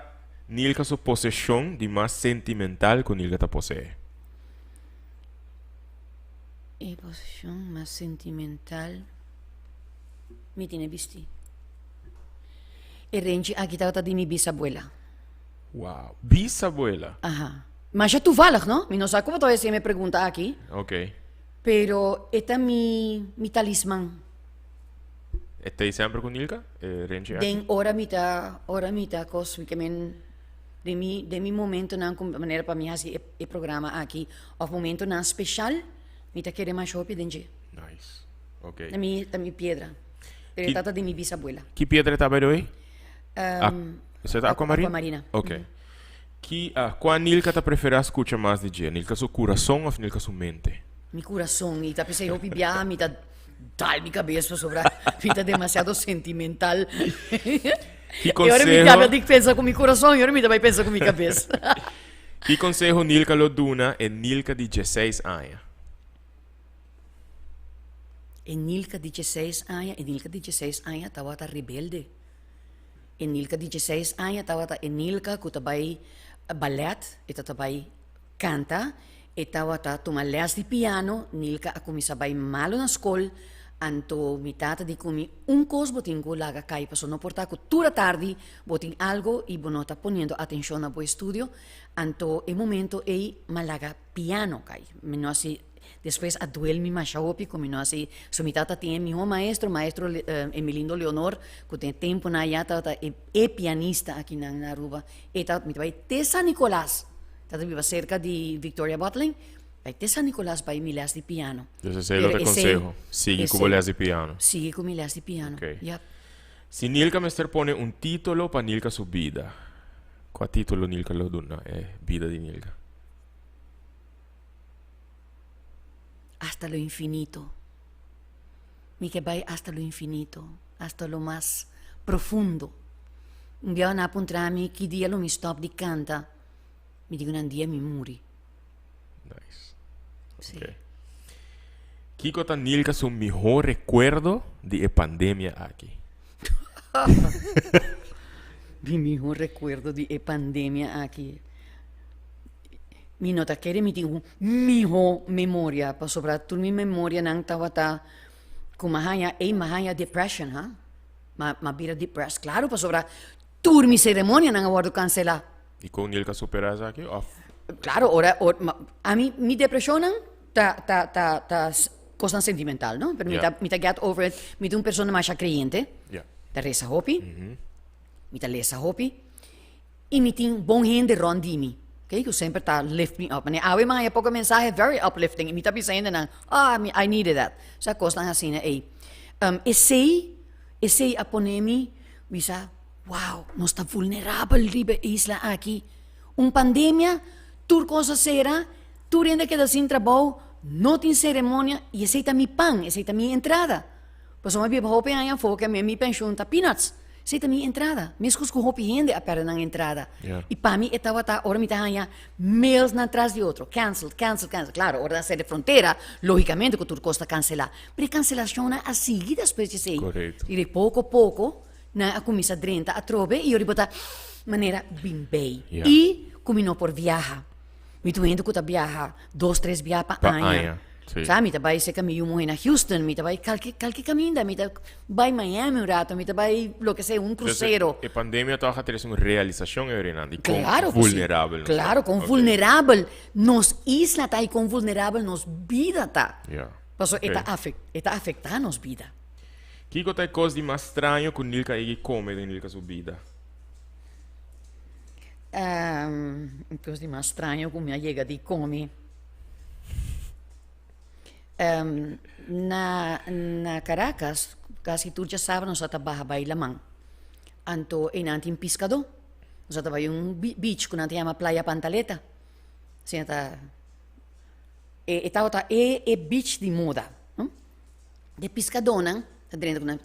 Nilka su poseshon di mas sentimental ku Nilka ta poseé? E poseshon mas sentimental mi tene bisti. E renchi aki tabata di mi bisabuela. Wow, bisabuela? Aha. Masha toevallig, no? Mi no sa como todavia si me pregunta aki. Ok. Pero e ta mi, mi talisman. E ta semper cu Nilka, e renchi aki? Den ora mi ta, ora mi ta cos, mi ke men, den mi, den mi momentonan cu manera pa mi haci e, e programa aki, of momentonan special, mi ta kere masha hopi den dje. Nice. Ok. Ta mi, ta mi piedra. Pero e tata di mi bisabuela. Ki piedra e ta by the way? Um, Esei ta aquamarina? Aquamarina. Ok. Ki, ah, kua Nilka ta preferá skucha mas di dje? Nilka su kurason òf Nilka su mente? Mi kurason. I ta p'esei hopi biaha mi ta dal mi kabes pasobra mi ta demasiado sentimental. Ki I ora mi konseho. kaba di pensa ku mi kurason i ora mi ta bai pensa ku mi kabes. Ki konseho Nilka lo duna e Nilka di dieseis aña? E Nilka di dieseis aña, e Nilka di dieseis aña tabata rebelde. E Nilka di dieseis aña tabata e Nilka ku ta bai balèt, e ta ta bai kanta, e tabata tuma lès di piano. Nilka a kuminsá bai malu na skol, anto mi tata di ku mi, Un kos bo tin ku laga kai pasobra no por ta ku tur atardi bo tin algu i bo no ta poniendo atenshon na bo estudio. Anto e momento ei m'a laga piano kai. Mi no hasi Despues a duel mi masha hopi cu mi no haci so mi tata tin e miho maestro, maestro Emilindo Leonor, cu den e temponan aya tabata e e pianista akinan na Aruba. E tabata, mi ta bay te San Nicolas, tata biba cerca di Victoria Bottling, bay te San Nicolas bay mi les di piano. Dus esey lo Pero ta esey, conseho, sigui cu bo esey, les di piano. sigui cu mi les di piano, Ok. yep. Si Nilka mester pone un titulo pa Nilka su bida, cua titulo Nilka lo duna e bida di Nilka? Hasta lo infinito. Mi ke bai hasta lo infinito, hasta lo mas profundo. Un biaha nan a puntra mi ki dia lo mi stop di canta. Mi dico nan dia mi muri. Nice. Sí. Okay. Kiko ta Nilka su mihó rekuerdo di e pandemia aki? Mi mihó rekuerdo di e pandemia aki, mi no ta kere mi tin un mihó memoria pasobra tur mi memorianan tabata ku mi a haña, ey mi a haña depression ha, mi a bira depressed, klaro pasobra tur mi seremonianan a wòrdu kanselá. I kon Nilka supera esaki of? Claro, ora, or, ma, ami, mi depresionnan ta, ta, ta, ta cosnan sentimental, no? Pero mi ta, mi ta get over it. Mi ta un persona masha creyente. Ta reza hopi. Mi ta lesa hopi. I mi tin bon hende rond di mi. Okay, cu semper ta lift me up. Mane awe mi haya poco mensahe very uplifting. I mi ta bisa hendenan, ah, mi, I needed that. Sa cosnan asina ey. Esey, esey a pone mi bisa, Wow, nos ta vulnerabel riba e isla aki. Un pandemia, tur kos a sera, tur hende a keda sin trabou, no tin seremonia i esei ta mi pan, esei ta mi entrada. Pasobra mi a biba hopi aña afó ke mi penshun ta peanuts. Esei ta mi entrada. Meskos ku hopi hende a pèrdè nan entrada. I pa mi e tabata ora mi ta haña mailsnan tras di otro, cancelled, cancelled, cancelled. Klaro, ora nan sera e frontera, lógikamente ku tur kos ta kanselá. Pero e kanselashonnan a sigui despues di esei. I di poko poko Nan a kuminsá drenta atrobe i yori bo ta manera bin bei. I ku mi no por viaha. Mi ta un hende ku ta biaha dos, tres bia pa aña. Sa, mi ta bai serka mi yu muhé na Houston, mi ta bai kalke kalke kaminda, mi ta bai Miami un rato, mi ta bai loke sea, un krusero. E pandemia tòg a trese un realisashon Eurinan di kon vulnerabel nos ta. Klaro, kon vulnerabel nos isla ta i kon vulnerabel nos bida ta. Pasobra e ta afektá nos bida. Kiko ta e kos di mas straño ku Nilka a yegi kome den Nilka su bida? E kos di mas straño ku mi a yega di kome na na Caracas kasi tur djasabra nos a ta baha bai laman. Anto einan tin piskadó. Nos a ta bai un beach ku nan ta yama Playa Pantaleta. Asina ta e tabata e beach di moda. De piskadónan ta drenta ku nan.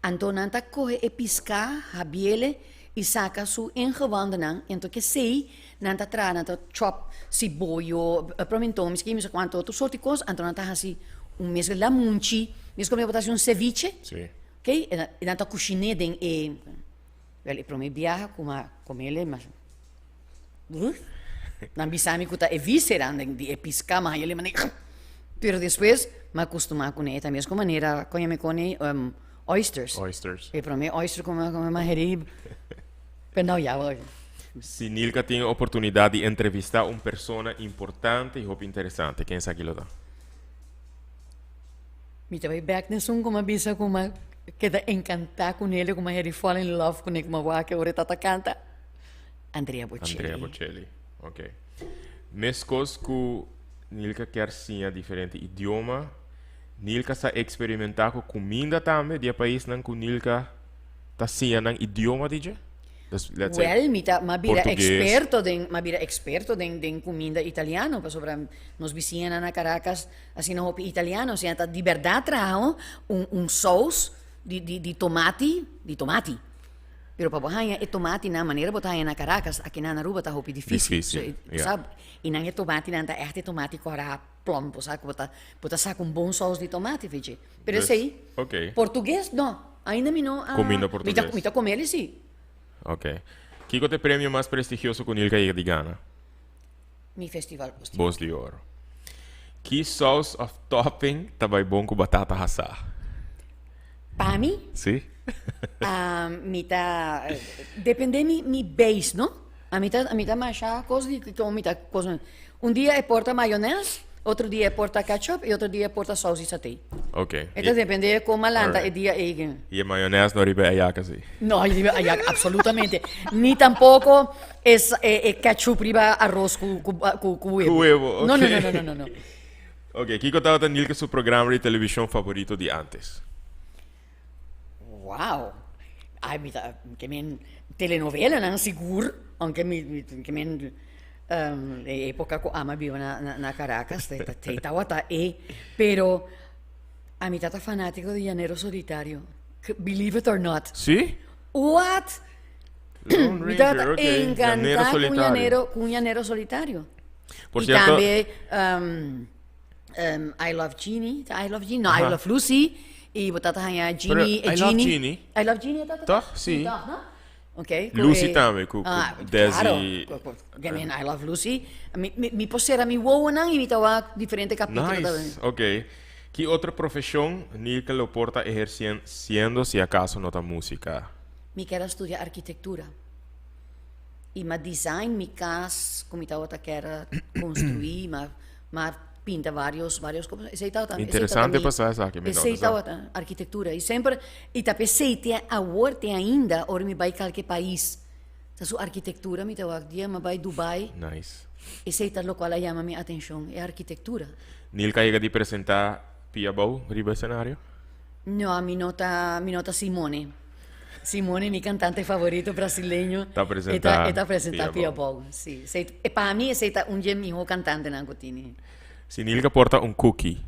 Anto nan ta kohe e piská, habiele i saka su ingewandenan. I anto kesei nan ta traha, nan ta chòp siboyo, prominton, miskien mi sa kuantu otro sorti kos. Anto nan ta hasi un meskla lamunchi, meskos ku bo ta hasi un seviche. Oké, i nan ta kushiné den e, wèl e promé biaha ku mi a komele, mi a Nan bisa mi ku ta e víscera di e piská, mi a haña manera pero despues mi a kustumá kuné. E ta meskos manera kon mi kone oysters. Oysters. E promé oyster ku mi a kome mi a heri pero no ya. Si Nilka tin e oportunidat di entrevistá un persona importante i hopi interesante, ken esaki lo ta? Mi ta bai bek na esun ku mi a bisa ku mi a keda enkantá kuné, ku mi a heri fall in love kuné, ku mi a wak ora e tabata kanta. Andrea Bocelli. Andrea Bocelli, ok. Mescos cu Nilka kier siña diferente idioma, Nilka sa experimenta cu cuminda tambe di e paisnan cu Nilka ta siña nan idioma di dje? Dus, let's say, Well, mi ta, m'a bira Portugues. experto den, m'a bira experto den, den cuminda italiano, pasobra nos bisiñanan na Caracas asina hopi italiano, asina ta di berdad traha un, un saus di, di, di tomati, di tomati. Pero pa bo haña e tomatinan manera bo ta haña na Caracas, akinan na Aruba ta hopi difícil. Difícil, So, ja. sa, i nan e tomatinan ta ègt e tomati kòrá plòm, bo sa ku bo ta, bo ta saka un bon sous di tomati fiji. Pero Dus, esei, ok. portugues no, ainda mi no a, Kuminda mi ta, portugues. mi ta come el sí. Ok. Kiko ta e premio mas prestigioso ku Nilka yega di gana? Mi festival Bos di Oro. Bos di Oro. Ki sous òf topping ta bai bon ku batata hasá? Pa mi? Sí. Mi ta depende mi mi base no. Ami ta ami ta masha kos di kon mi ta kos. Un dia e por ta mayones, otro dia e por ta ketchup i otro dia e por ta sous di saté. Ok. E ta depende kon mi a lanta e dia ei. I e mayones no riba e ayaka si? No riba e ayaka absolutamente. Ni tampoko e e ketchup riba aros ku ku ku webo. Ku webo, ok. No no no no no no. Ok, kiko tabata Nilke su programa di televishon favorito di antes? Wow! Ai, mi ta, ke men telenovelanan sigur, aunke mi, mi, ke men e epoca ku ama biba na, na, na Caracas, te, te tabata e, pero ami tata fanatico di Llanero Solitario, believe it or not. Sí? What? Lone Mi Ranger, tabata ok. Llanero encantá ku un solitario. llanero, ku un llanero solitario. Por I cierto, tambe I Love Jeannie, ta I Love Jeannie? No, I Love Lucy. I bo tata haña Pero Jeannie, e I Love Jeannie. Jeannie. I Love Jeannie e tata? Toch? Sí. Toch, no? Ok, ku Lucy e tambe, ku, ku Ah, Desi. claro. Ku, I mean, I Love Lucy. Mi, mi, mi por sera mi wowonan i mi ta wak diferente capítulo Nice, tambe. ok. Ki otro profesion Nilka lo por ta eherciendo si acaso no ta musica? Mi kier a studia arquitectura. I m'a design mi cas cu mi tabata kier a construi, m'a m'a pinta varios varios cos. Esey tabata esey tabata Interesante mi pa sa esaki, mi no esey ta sa. tabata arquitectura. I semper i ta p'esey te awor te ainda ora mi bay calke pais ta su arquitectura mi ta wak dia mi a bay Dubai. Nice. Esey ta locual a yama mi atencion, e arquitectura. Nilka a yega di presenta Pia Bou riba escenario? No, mi no ta mi no ta Simone. Simone mi cantante favorito brasileño. Ta presenta E ta presenta Pia Pia Bou. Bou, si. Esey, e pa mi esey ta un dje miho cantantenan cu tini. Si Nilka por ta un cookie,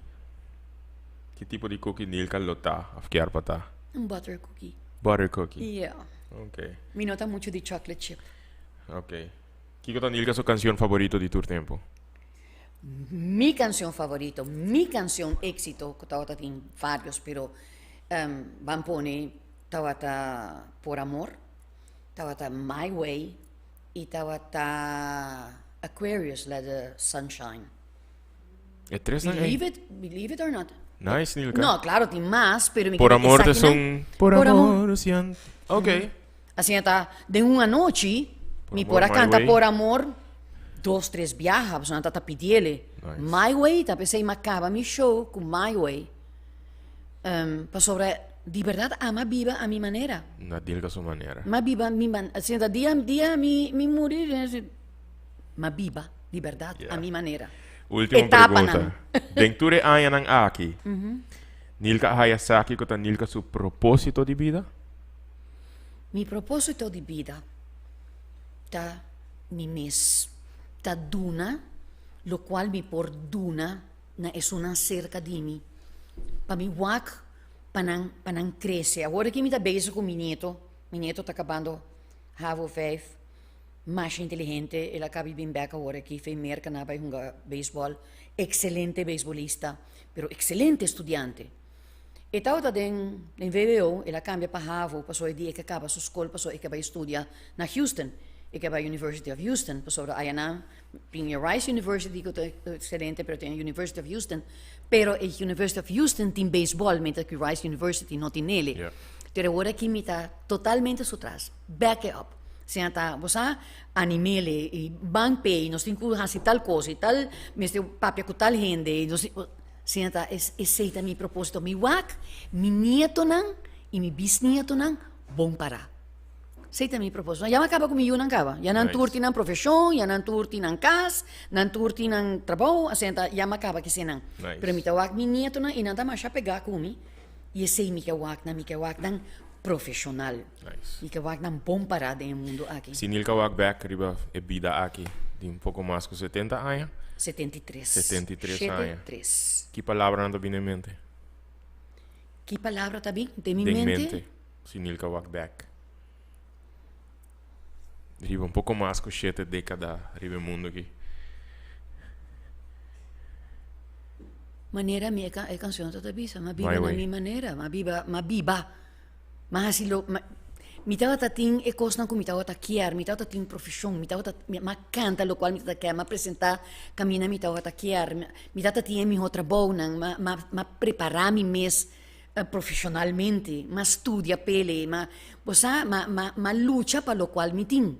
ki tipo di cookie Nilka lo ta of kier pa ta? Un butter cookie. Butter cookie? Yeah. Ok. Mi no ta mucho di chocolate chip. Ok. Kiko ta Nilka su cancion favorito di tur tempo? Mi cancion favorito, mi cancion exito, cu tabata tin varios, pero ban pone tabata Por Amor, tabata My Way y tabata Aquarius Let the Sun Shine. E tresnan ey? Believe it, believe it or not. Nice, Nilka. No, claro, tin mas, pero mi Por kere Amor ta esakinan. esun Por Por Amor. Amor, sian. Ok. Asina ta, den un anochi, Por mi Amor, por a My canta Way. Por Amor dos, tres biaha, pasobra nan ta ta pidiele. Nice. My Way, ta p'esei mi a caba mi show cu My Way. Pasobra di berdad ama biba a mi manera. Na Dilka su manera. M'a biba mi man, asina ta dia, dia mi, mi muri, m'a biba di berdad a mi manera. Ultimo Etapanan. pregunta. Den tur e añanan aki, Nilka a haya sa kico ta Nilka su proposito di bida? Mi propósito di bida ta mi mes, ta duna locual mi por duna na esunnan cerca di mi, pa mi wak pa nan pa nan crece. Awor aki mi ta bezig cu mi nieto, mi nieto ta cabando havo vijf, masha inteligente, el a cabi bin bek awor aki, fe Merca nan a bay hunga baseball, excelente beisbolista, pero excelente studiante. E tabata den den vwo, el a cambia pa havo pasobra e di e ke caba su scol pasobra e ke bay studia na Houston, e ke bay University of Houston pasobra ayanan tin e Rice University cu ta excelente pero tin e University of Houston, pero e University of Houston tin baseball mientras cu Rice University no tin nele. Pero awor aki mi ta totalmente su tras, back e up. Asina ta, bo sa, animele y ban p'e y nos tin cu haci tal cos y tal mester papia cu tal hende y nos tin. Asina ta, esei ta mi propósito. Mi wak mi nietonan i mi bisnietonan bon pará. Esei ta mi propósito. Ya mi a kaba ku mi yunan kaba. Ya nan tur tin nan profeshon, ya nan tur tin nan kas, nan tur tin nan trabou. Asina ta, ya mi a kaba ku eseinan. Pero mi ta wak mi nietonan i nan ta masha pegá ku mi. I esei mi ke wak nan, mi ke wak nan profeshonal. Mi ke wak nan bon pará den e mundu aki. Si Nilka wak bèk riba e bida aki di un poko mas ku setenta aña. 73. 73 Shete aña. tres. Ki palabranan ta bini den mente? Ki palabra ta bin den mi Den mente? mente, si Nilka wak bèk riba un poko mas ku shete dékada riba e mundu aki. Manera mi e e canción ta ta bisa, m'a biba My na way. mi manera, m'a biba, m'a biba, m'a haci lo, m'a, mi tabata tin e cosnan cu mi tabata kier, mi tabata tin profesion, mi tabata, m'a canta locual mi tabata kier, m'a presenta caminda mi tabata kier, mi tabata tin e miho trabounan, m'a, m'a, m'a prepara mi mes profesionalmente, m'a studia pele, m'a, bo sa, m'a, m'a, m'a lucha pa locual mi tin.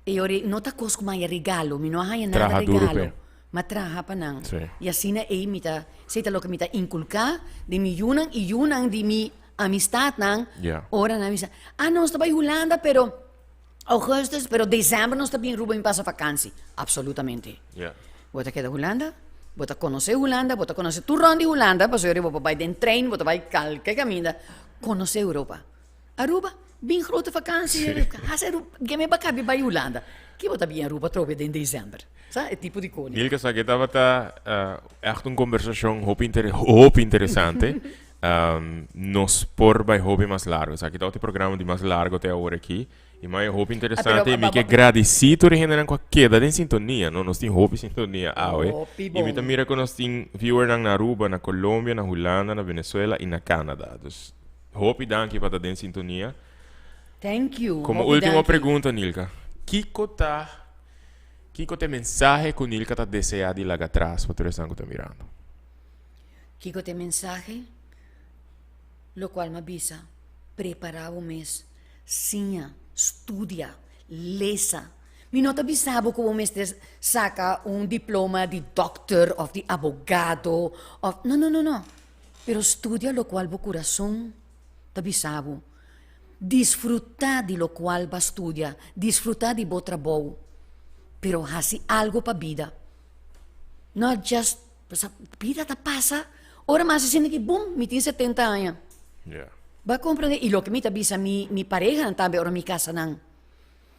E ora no ta cos cu mi haya regalo, mi no a haya nada Traha duro regalo. p'e. M'a traha pa nan. Sí. I asina ei mi ta, esei ta loke mi ta inculca den mi yunan i yunan di mi amistadnan, Ja. ora nan bisa, ah nos ta bai Hulanda pero augustus, pero december nos ta bin Aruba bin pasa vakantie. Absolutamente. Ja. Bo ta keda Hulanda, bo ta conoce Hulanda, bo ta conoce tur rond di Hulanda, pasobra bo por bai den trein, bo ta bai kalke caminda, conoce Europa. Aruba, bin grote vakantie, hasi Aruba, ke me bakabi bai Hulanda. Ki bo ta bin Aruba trobe den december? Sa, e tipo di koni. Nilka sa ke tabata echt un kombersashon hopi inter hopi interesante. Nos por bai hopi mas largo. Esaki ta otro programa di mas largo te awor aki. I mai hopi interesante i mi ke gradisí tur e hendenan ku a keda den sintonia, no? Nos tin hopi sintonia awe. Hopi I mi ta bon. mira ku nos tin viewernan na Aruba, na Colombia, na Hulanda, na Venezuela i na Canada. Dus hopi danki pa ta den sintonia. Thank you. Komo Hopi último danki. pregunta, Nilka, kiko ta kiko ta e mensahe ku Nilka ta deseá di laga atras pa tur esnan ku ta mirando? Kiko ta e mensahe? Lokual mi a bisa, prepará bo mes, siña, studia, lesa. Mi no ta bisa bo ku bo mester saka un diploma di dòkter òf di abogado òf, no, no, no, no. Pero studia lokual bo kurason ta bisa bo. Disfrutá di lokual bo a studia, disfrutá di bo trabou, pero hasi algu pa bida. Not just Pasobra bida ta pasa, ora mas a sinti ki bum, mi tin setenta aña. Yeah. Bo a komprende? I loke mi ta bisa mi mi parehanan tambe ora mi kasa nan,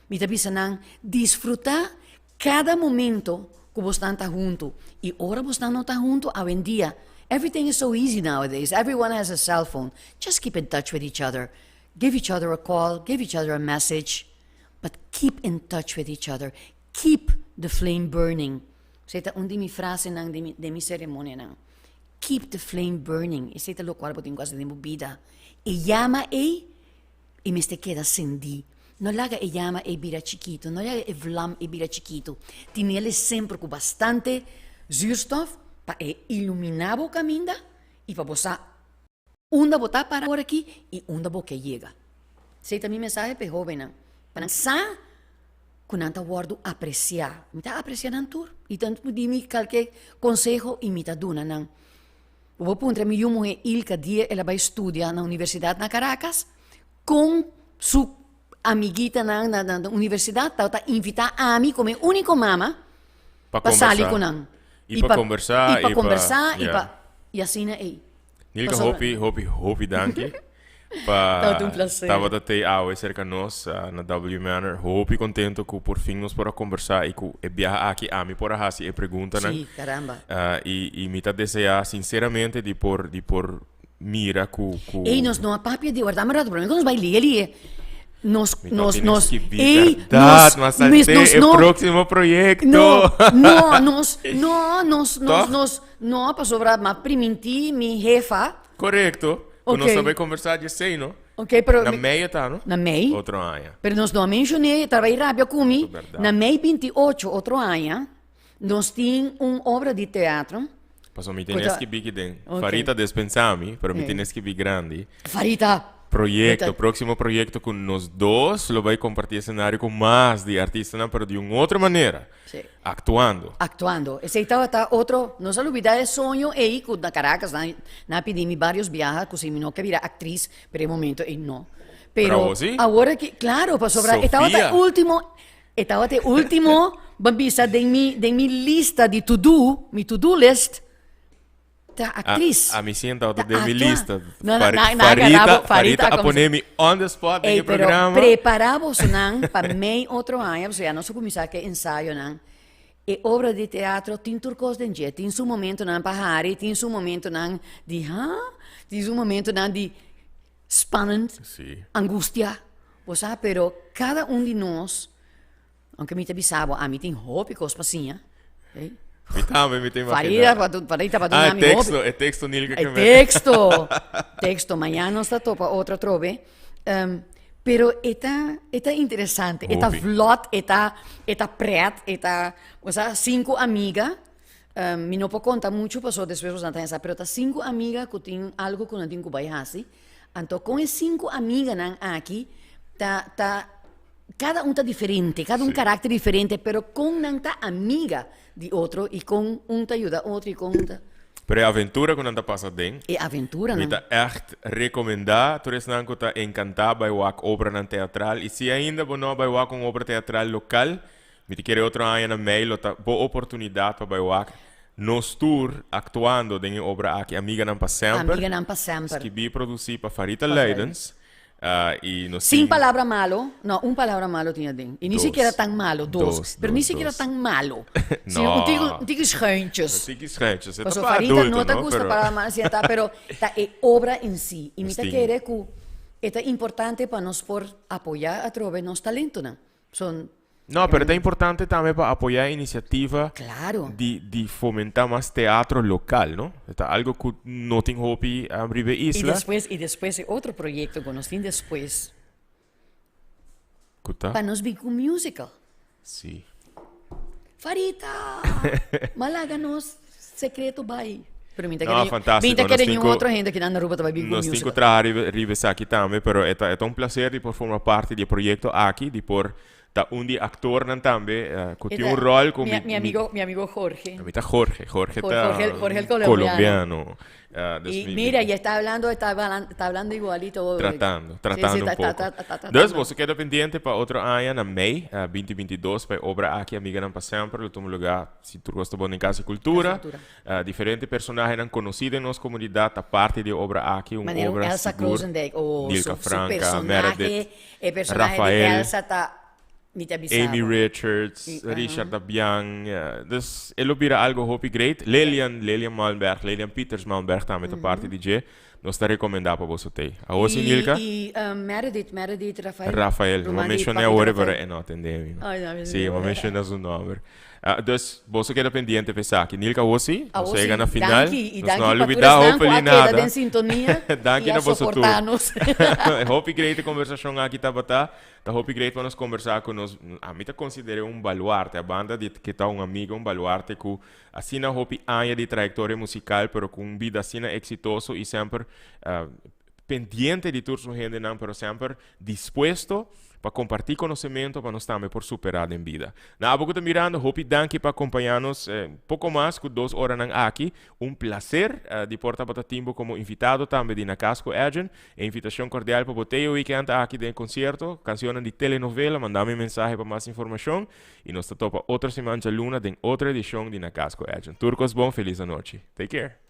mi ta bisa nan, disfrutá kada momento ku bosnan ta huntu. I ora bosnan no ta huntu, awendia, everything is so easy nowadays, everyone has a cell phone, just keep in touch with each other, give each other a call, give each other a message, but keep in touch with each other, keep the flame burning. Esei ta un di mi frasenan den mi den mi seremonianan. Keep the flame burning. Esei ta lokual bo tin ku hasi den bo bida. E yama ei, e mester keda sendí. No laga e yama ei bira chikitu, no laga e vlam ei bira chikitu. Tinel e semper ku bastante zuurstof pa e iluminá bo kaminda i pa bo sa unda bo ta para ora aki i unda bo ke yega. Esei ta mi mensahe pa e hóbennan, pa nan sa ku nan ta wòrdu apresiá. Mi ta apresiá nan tur i ta pidi mi kalke konseho i mi ta duna nan. Bo por puntra mi yu muhé Ilka dia el a bai studia na universidat na Caracas kon su amiguitanan na na universidat tabata invitá ami komo e úniko mama pa sali ku nan. I pa kombersá I pa kombersá i pa i asina ei. Nilka hopi hopi hopi danki pa Tabata un placer. tabata tei awe serka nos na W Manor. Hopi contento ku por fin nos por a kombersá i ku e biaha aki ami por a hasi e preguntanan. Sí, caramba. I i mi ta deseá sinceramente di por di por mira ku ku Ey, nos no a papia di warda un rato, prome ku nos bai lie lie. Nos, Mi no nos, tin nos, skibi ey, berdad, nos, mas mis, salté nos e no, próximo proyecto. no, no, nos, no, nos, nos, Toch? nos, No, pasobra m'a primintí mi hefa. Korekto. Ku nos Ok. ta bai kombersá dje esei, no? Ok, pero Na mi- mei e ta, no? Na mei. Otro aña. Pero nos no a menshoné, e tabata rabia ku mi. Ta bèrdat. Na mei 28 otro aña, nos tin un obra di teatro. Pasobra mi Ku tin ta- eskibí ki den. Ok. Farita despensá mi, pero mi Eh. tin eskibí grandi. Farita! Proyecto, Ta- próximo proyecto ku nos dos lo bai kompartí escenario ku mas di artistanan, pero di un otro manera. Sí. Actuando. Actuando. Esei tabata otro, nos a lubida e soño ei cu na Caracas nan nan a pidi mi varios biaha cu si mi no ke bira actriz, pero e momento ei no. Pero Pero awor si. awor aki, claro, pasobra e tabata Sofia. e ultimo, e tabata e ultimo, ban bisa den mi den mi lista di to do, mi to do list, Ta actriz. A, a mi sienta Ta den mi actua. lista. No, no, Fari- na- na Farita, agarrabo- Farita Farita a a pone mi on the spot den Ey, e pero programa. prepara bosonan pa mei otro aña, pasobra ya nos a cuminsa cu e ensayonan. E obra di teatro tin tur cos den dje. Tin su momentonan pa hari, tin su momentonan di ha, tin su momentonan di spannend, Sí. angustia. Bo sa, pero cada un di nos Aunke mi ta bisa bo, ami tin hopi kos pa siña. Ey. Mi tambe, mi ta imagina. Farida pa du, Farida pa duna Ah, mi teksto, hopi. e teksto Nilka E ke me. teksto. Teksto, mañana nos ta topa otro atrobe. Um, pero e ta, e ta interesante. E ta Hopi. vlot, e ta, e ta pret, e ta, osea, sinku amiga. Um, mi no por konta muchu pasobra despues boso nan ta hesa, pero ta sinku amiga ku tin algu ku nan tin ku bai hasi. Anto kon e sinku amiganan aki ta, ta Cada un ta diferente, cada un karakter diferente, pero kon nan ta amiga di otro i kon un ta yuda otro i kon un ta. Pero e aventura ku nan ta pasa den. E aventuranan. Mi ta ègt rekomendá tur esnan ku ta enkantá bai wak obranan teatral. I si ainda bo no a bai wak un obra teatral lokal, mi ta kere otro aña na mei lo ta bo oportunidat pa bai wak nos tur aktuando den e obra aki, Amiganan pa Semper. Amiganan pa Semper. Skibí i produsí pa Farita Luidens. Y nos Sin tin palabra malo, no, un palabra malo tin aden. Y ni Dos. sikiera tan malo, dos. Dos, Pero ni dos, sikiera dos. tan malo. Sí, No. un tiki, un tiki schuintjes. Un tiki schuintjes. E ta Paso pa Farita adulto, no ta no? gusta Pero palabra malo, sí, ta, pero ta e obra en sí. Y mi Nos ta tin kere ku. E ta importante pa nos por apoyá atrobe nos talentonan. Son. No, pero ta importante tambe pa apoyá e inisiativa Claro. di di fomentá mas teatro lokal, no? E ta algo ku no tin hopi riba e I isla. despues, i despues e otro proyekto ku nos tin despues. Ku ta? Pa nos bin ku musical. Sí. Farita! Ma laga nos secreto bai. Pero mi ta No, kere, fantástico. mi ta Nos kere tin niun ku- otro hende aki na Aruba ta bai bin ku Nos tin ku musical. traha riba, riba esaki tambe, pero e ta, e ta un placer di por forma parti di e proyecto aki, di por ta un di actornan tambe, eh, ku E tin ta un rol ku mi, mi, mi amigo, mi amigo Jorge. Mi ta Jorge, Jorge Jor- ta Jorge, Jorge el colombiano. colombiano. Ah, dus Y mi- mira, ya está hablando, está hablando, está hablando igualito. Tratando, Sí, tratando sí, un está, está, poco. está, está Dus tratando. boso keda pendiente pa otro aña na mei, ah, 2022, pa e obra aki Amiganan pa Semper lo tuma lugar si tur cos ta bon den Casa di Cultura. Casa di Cultura. Ah, diferente personahenan conoci den nos comunidad ta parti di e obra aki, un Manera un obra Elsa sigur Krozendijk, oh, Nilka su, su Franca, personaje, Meredith, e personaje di Rafael, Elsa ta, mi ta bisa Amy bo. Richards, Y, Richard Dabian, dus e lo bira algo hopi great. Lilian, Lilian Malmberg, Lilian Peters Malmberg tambe ta parti di dje. Nos ta recomenda pa boso tey. Awo si, Y, Nilka? y Meredith, Meredith Rafael. Rafael, no Ruman di menciona Papito awor, Rafael. pero e no atende mi. Ay, no, Sí, no menciona su nomber. Ah, dus boso keda pendiente pa esaki. Nilka, awo si, Awo nos si, yega na final. danki, y Nos no danki a pa tur lubida esnan ku hopefully a keda nada. den sintonia Danki y a na boso tur. soporta nos. Hopi great e conversacion aki tabata. Ta hopi great pa nos conversa cu nos, ami ta considera un baluarte, a banda di cu ta un amigo, un baluarte cu asina hopi aña di trayectoria musical, pero cu un bida asina exitoso y semper pendiente di tur su hendenan, pero semper dispuesto pa comparti conocemento pa nos tambe por supera den bida. Na abo cu ta mirando, hopi danki pa acompaña nos poco mas cu dos oranan aki. Un placer di por tabata tin bo como invitado tambe di Na Cas cu Edjean. E invitacion cordial pa bo tey e weekend aki den e concierto, Cancionnan di Telenovela. Manda mi mensahe pa mas informacion y nos ta topa otro siman djaluna den otro edicion di Na Cas cu Edjean. Tur cos bon, feliz anochi. Take care.